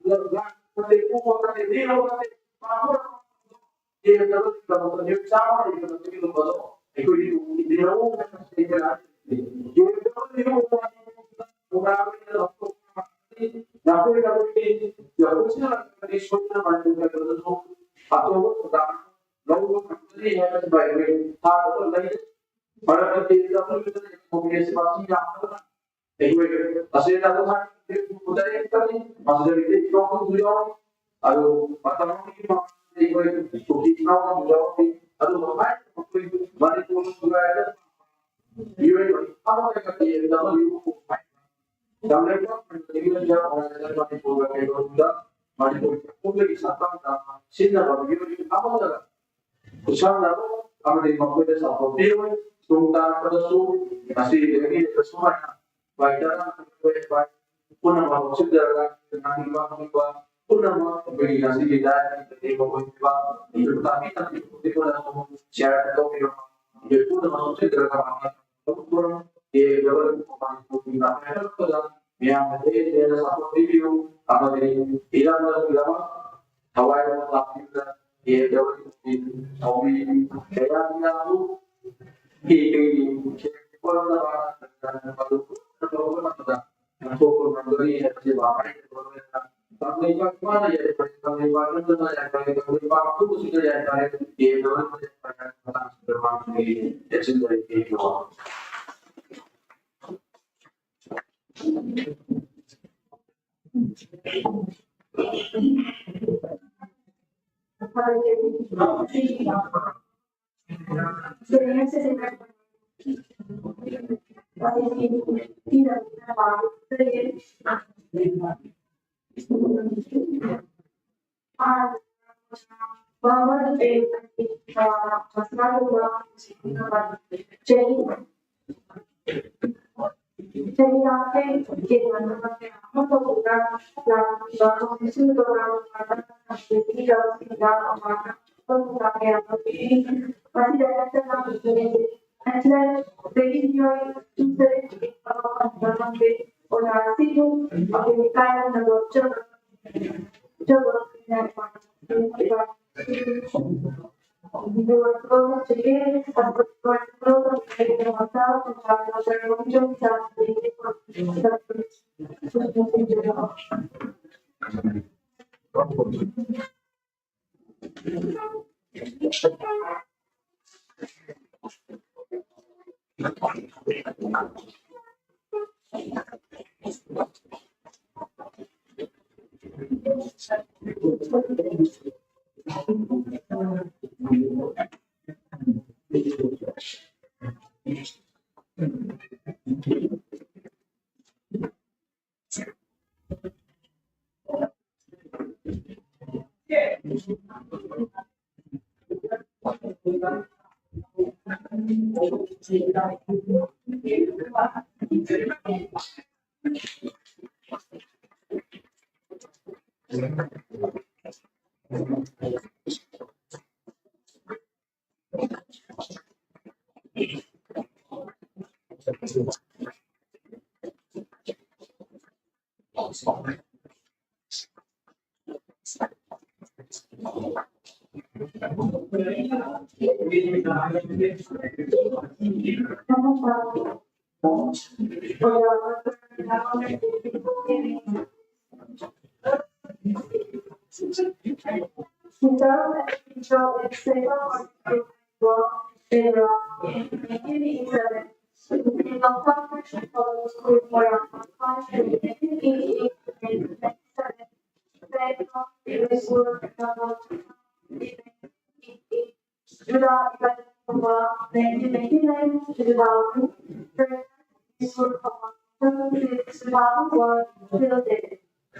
ꯂꯥꯛ ꯈꯪꯗꯦ, ꯎ ꯈꯪꯗꯦ, ꯂꯤꯂꯣꯡ ꯈꯪꯗꯦ, ꯄꯥꯐꯣꯔ ꯀꯦ ꯑꯦꯝ ꯗꯕꯜꯌꯨꯒꯤꯗꯃꯛꯇ ꯅꯨꯃꯤꯠ ꯆꯥꯝꯃ ꯂꯩꯕ ꯅꯠꯇ꯭ꯔꯒ ꯂꯨꯄꯥꯗꯣ ꯑꯩꯈꯣꯏꯒꯤ ꯏꯟꯗꯤꯔꯥ ꯀꯦ ꯑꯦꯝ ꯗꯕꯜꯌꯨ ꯅꯈꯣꯏ ꯅꯈꯣꯏꯒꯤ ꯌꯥꯝ ꯁꯣꯏꯗꯅ ꯃꯅꯤꯄꯨꯔ ꯀꯩꯅꯣꯗꯁꯨ ꯑꯆꯧꯕ ꯊꯧꯗꯥꯡ ꯂꯧꯕ ꯉꯝꯒꯅꯤ ꯍꯥꯏꯕꯁꯤꯃ ꯑꯩꯈꯣꯏ ꯊꯥꯖꯕ ꯂꯩ꯫ ꯃꯔꯝꯗꯤ ꯀꯦ ꯑꯦꯝ ꯗꯕꯜꯌꯨꯗ ꯂꯩꯔꯤꯕ ꯀꯣꯡꯒ꯭ꯔꯦꯁ ꯄꯥꯔꯇꯤ ꯌꯥꯝꯕꯅ ꯑꯩꯈꯣꯏ ꯇꯁꯦꯡꯅ ꯑꯗꯨꯝ ꯍꯥꯏ, ꯃꯁꯤꯗ ꯏꯁꯇ꯭ꯔꯣꯡꯁꯨ ꯌꯥꯎꯔꯤ꯫ ꯑꯗꯨ ꯃꯇꯝ ꯑꯃꯒꯤ ꯃꯃꯥꯡꯗ ꯑꯩꯈꯣꯏ ꯀꯨꯀꯤ ꯏꯅꯥꯎꯁꯨ ꯌꯥꯎꯔꯤ꯫ ꯑꯗꯨꯕꯨ ꯍꯥꯏꯔꯤꯕ ꯑꯩꯈꯣꯏ ꯃꯅꯤꯄꯨꯔ ꯈꯨꯟꯅꯥꯏꯗ ꯃꯤꯑꯣꯏ ꯑꯃꯠꯇꯒ ꯀꯦ ꯑꯦꯝ ꯗꯕꯜꯌꯨ ꯍꯥꯏꯕ ꯂꯝꯂꯛꯇ ꯃꯅꯤꯄꯨꯔꯒ ꯀꯩꯗꯧꯅꯨꯡꯗ ꯃꯅꯤꯄꯨꯔꯒꯤ ꯑꯄꯨꯟꯕꯒꯤ ꯁꯛꯇꯝꯗ ꯁꯤꯖꯤꯟꯅꯕ ꯃꯤꯑꯣꯏ ꯑꯃꯠꯇꯒ ꯈꯨꯠꯁꯝꯅꯕ ꯑꯃꯗꯤ ꯃꯈꯣꯏꯗ ꯆꯥꯎꯊꯣꯛꯄꯤꯔꯣꯏ꯫ ꯇꯨꯡ ꯇꯥꯔꯛꯄꯗꯁꯨ ꯉꯁꯤꯗꯒꯤ ꯁꯨꯃꯥꯏꯅ ꯚꯥꯏ ꯇꯔꯥ ꯑꯩꯈꯣꯏ ꯚꯥꯏ ꯄꯨꯝꯅꯃꯛ ꯂꯧꯁꯤꯟꯖꯔꯒ ꯉꯥꯡꯅꯤꯡꯕ ꯍꯪꯅꯤꯡꯕ ꯄꯨꯝꯅꯃꯛ ꯑꯩꯈꯣꯏꯒꯤ ꯉꯁꯤꯒꯤ ꯂꯥꯏꯔꯕ ꯑꯣꯏꯔꯤꯕ ꯇꯥꯛꯄꯤ ꯇꯝꯕꯤꯕ ꯈꯨꯗꯤꯡꯃꯛ ꯁꯤꯌꯥꯔ ꯇꯧꯕꯤꯔꯝꯕ ꯑꯩꯈꯣꯏ ꯄꯨꯝꯅꯃꯛ ꯂꯧꯁꯤꯟꯖꯔꯒ ꯃꯉꯥ ꯇꯔꯨꯛ ꯇꯔꯨꯛ ꯃꯅꯤꯄꯨꯔꯒꯤ ꯃꯇꯥꯡ ꯍꯥꯏꯔꯛꯄꯗ ꯃꯤꯌꯥꯝꯅ ꯍꯦꯟꯅ ꯍꯦꯟꯅ ꯁꯞꯄꯣꯔꯠ ꯄꯤꯕꯤꯌꯨ ꯑꯃꯗꯤ ꯏꯔꯝꯗꯝꯒꯤꯗꯃꯛ ꯊꯋꯥꯏ ꯌꯥꯎꯅ ꯂꯥꯛꯄꯤꯕꯗ ꯌꯦꯡꯗꯕꯒꯤ ꯊꯧꯃꯤ ꯀꯌꯥ ꯌꯥꯎ ꯀꯤ ꯀꯩꯒꯤ ꯈꯦꯠꯄ ꯊꯣꯛꯄ ꯉꯝꯒꯅꯤ ꯍꯥꯏꯕꯁꯤ ꯋꯥꯍꯩ ꯇꯝꯂꯤꯕ ꯏꯃꯥꯅ ꯌꯥꯏꯐꯔꯦ, ꯇꯝꯂꯤꯕ ꯏꯃꯥꯅ ꯌꯥꯏꯐꯔꯦ, ꯇꯝꯂꯤꯕ ꯑꯄꯨꯟꯕꯁꯤꯡꯅ ꯌꯥꯏꯐꯔꯦ, ꯌꯦꯡꯗꯕꯒꯤ ꯃꯇꯥꯡꯁꯤꯗ ꯃꯥꯡꯈꯤꯕꯒꯤ ꯆꯦꯛꯁꯤꯟꯖꯔꯤ꯫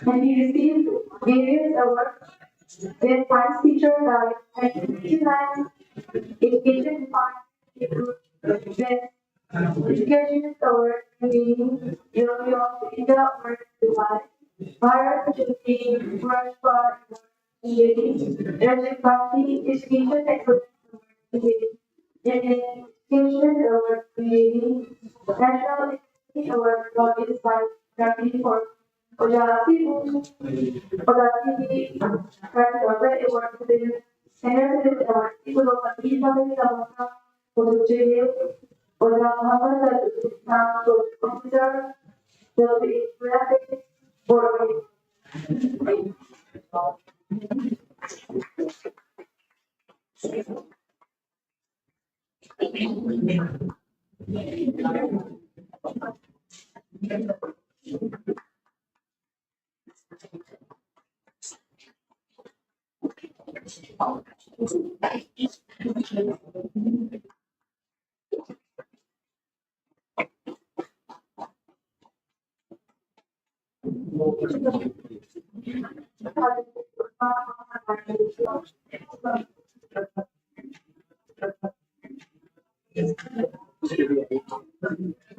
And he received various awards with Science Teacher by nineteen ninety-nine, Education Department, Education Award, New Delhi, University of India Award, Dubai, Bharat Jyoti Puraskar Award, New Delhi, Rajiv Gandhi Education Excellence Award, New Delhi, Indian Education Award, New Delhi, National Education Award for Inspired ꯀꯥꯔꯇꯤ ꯐꯣꯔ ꯑꯣꯖꯥ ꯑꯁꯤꯕꯨ ꯑꯣꯖꯥ ꯑꯁꯤꯒꯤ ꯀꯥꯔꯇꯤ for award senior citizen award ꯑꯁꯤꯕꯨ ꯂꯧꯈꯠꯄꯤꯅꯕꯒꯤꯗꯃꯛꯇ ꯄꯨꯊꯣꯛꯆꯔꯤ꯫ ꯑꯣꯖꯥ ꯃꯍꯥꯛꯅ ꯄ꯭ꯔꯣꯖꯦꯛ ꯑꯣꯐꯤꯁꯔ ꯗꯦꯜꯍꯤ ꯒ꯭ꯔꯥꯐꯤꯛ ꯕꯣꯔꯗ꯫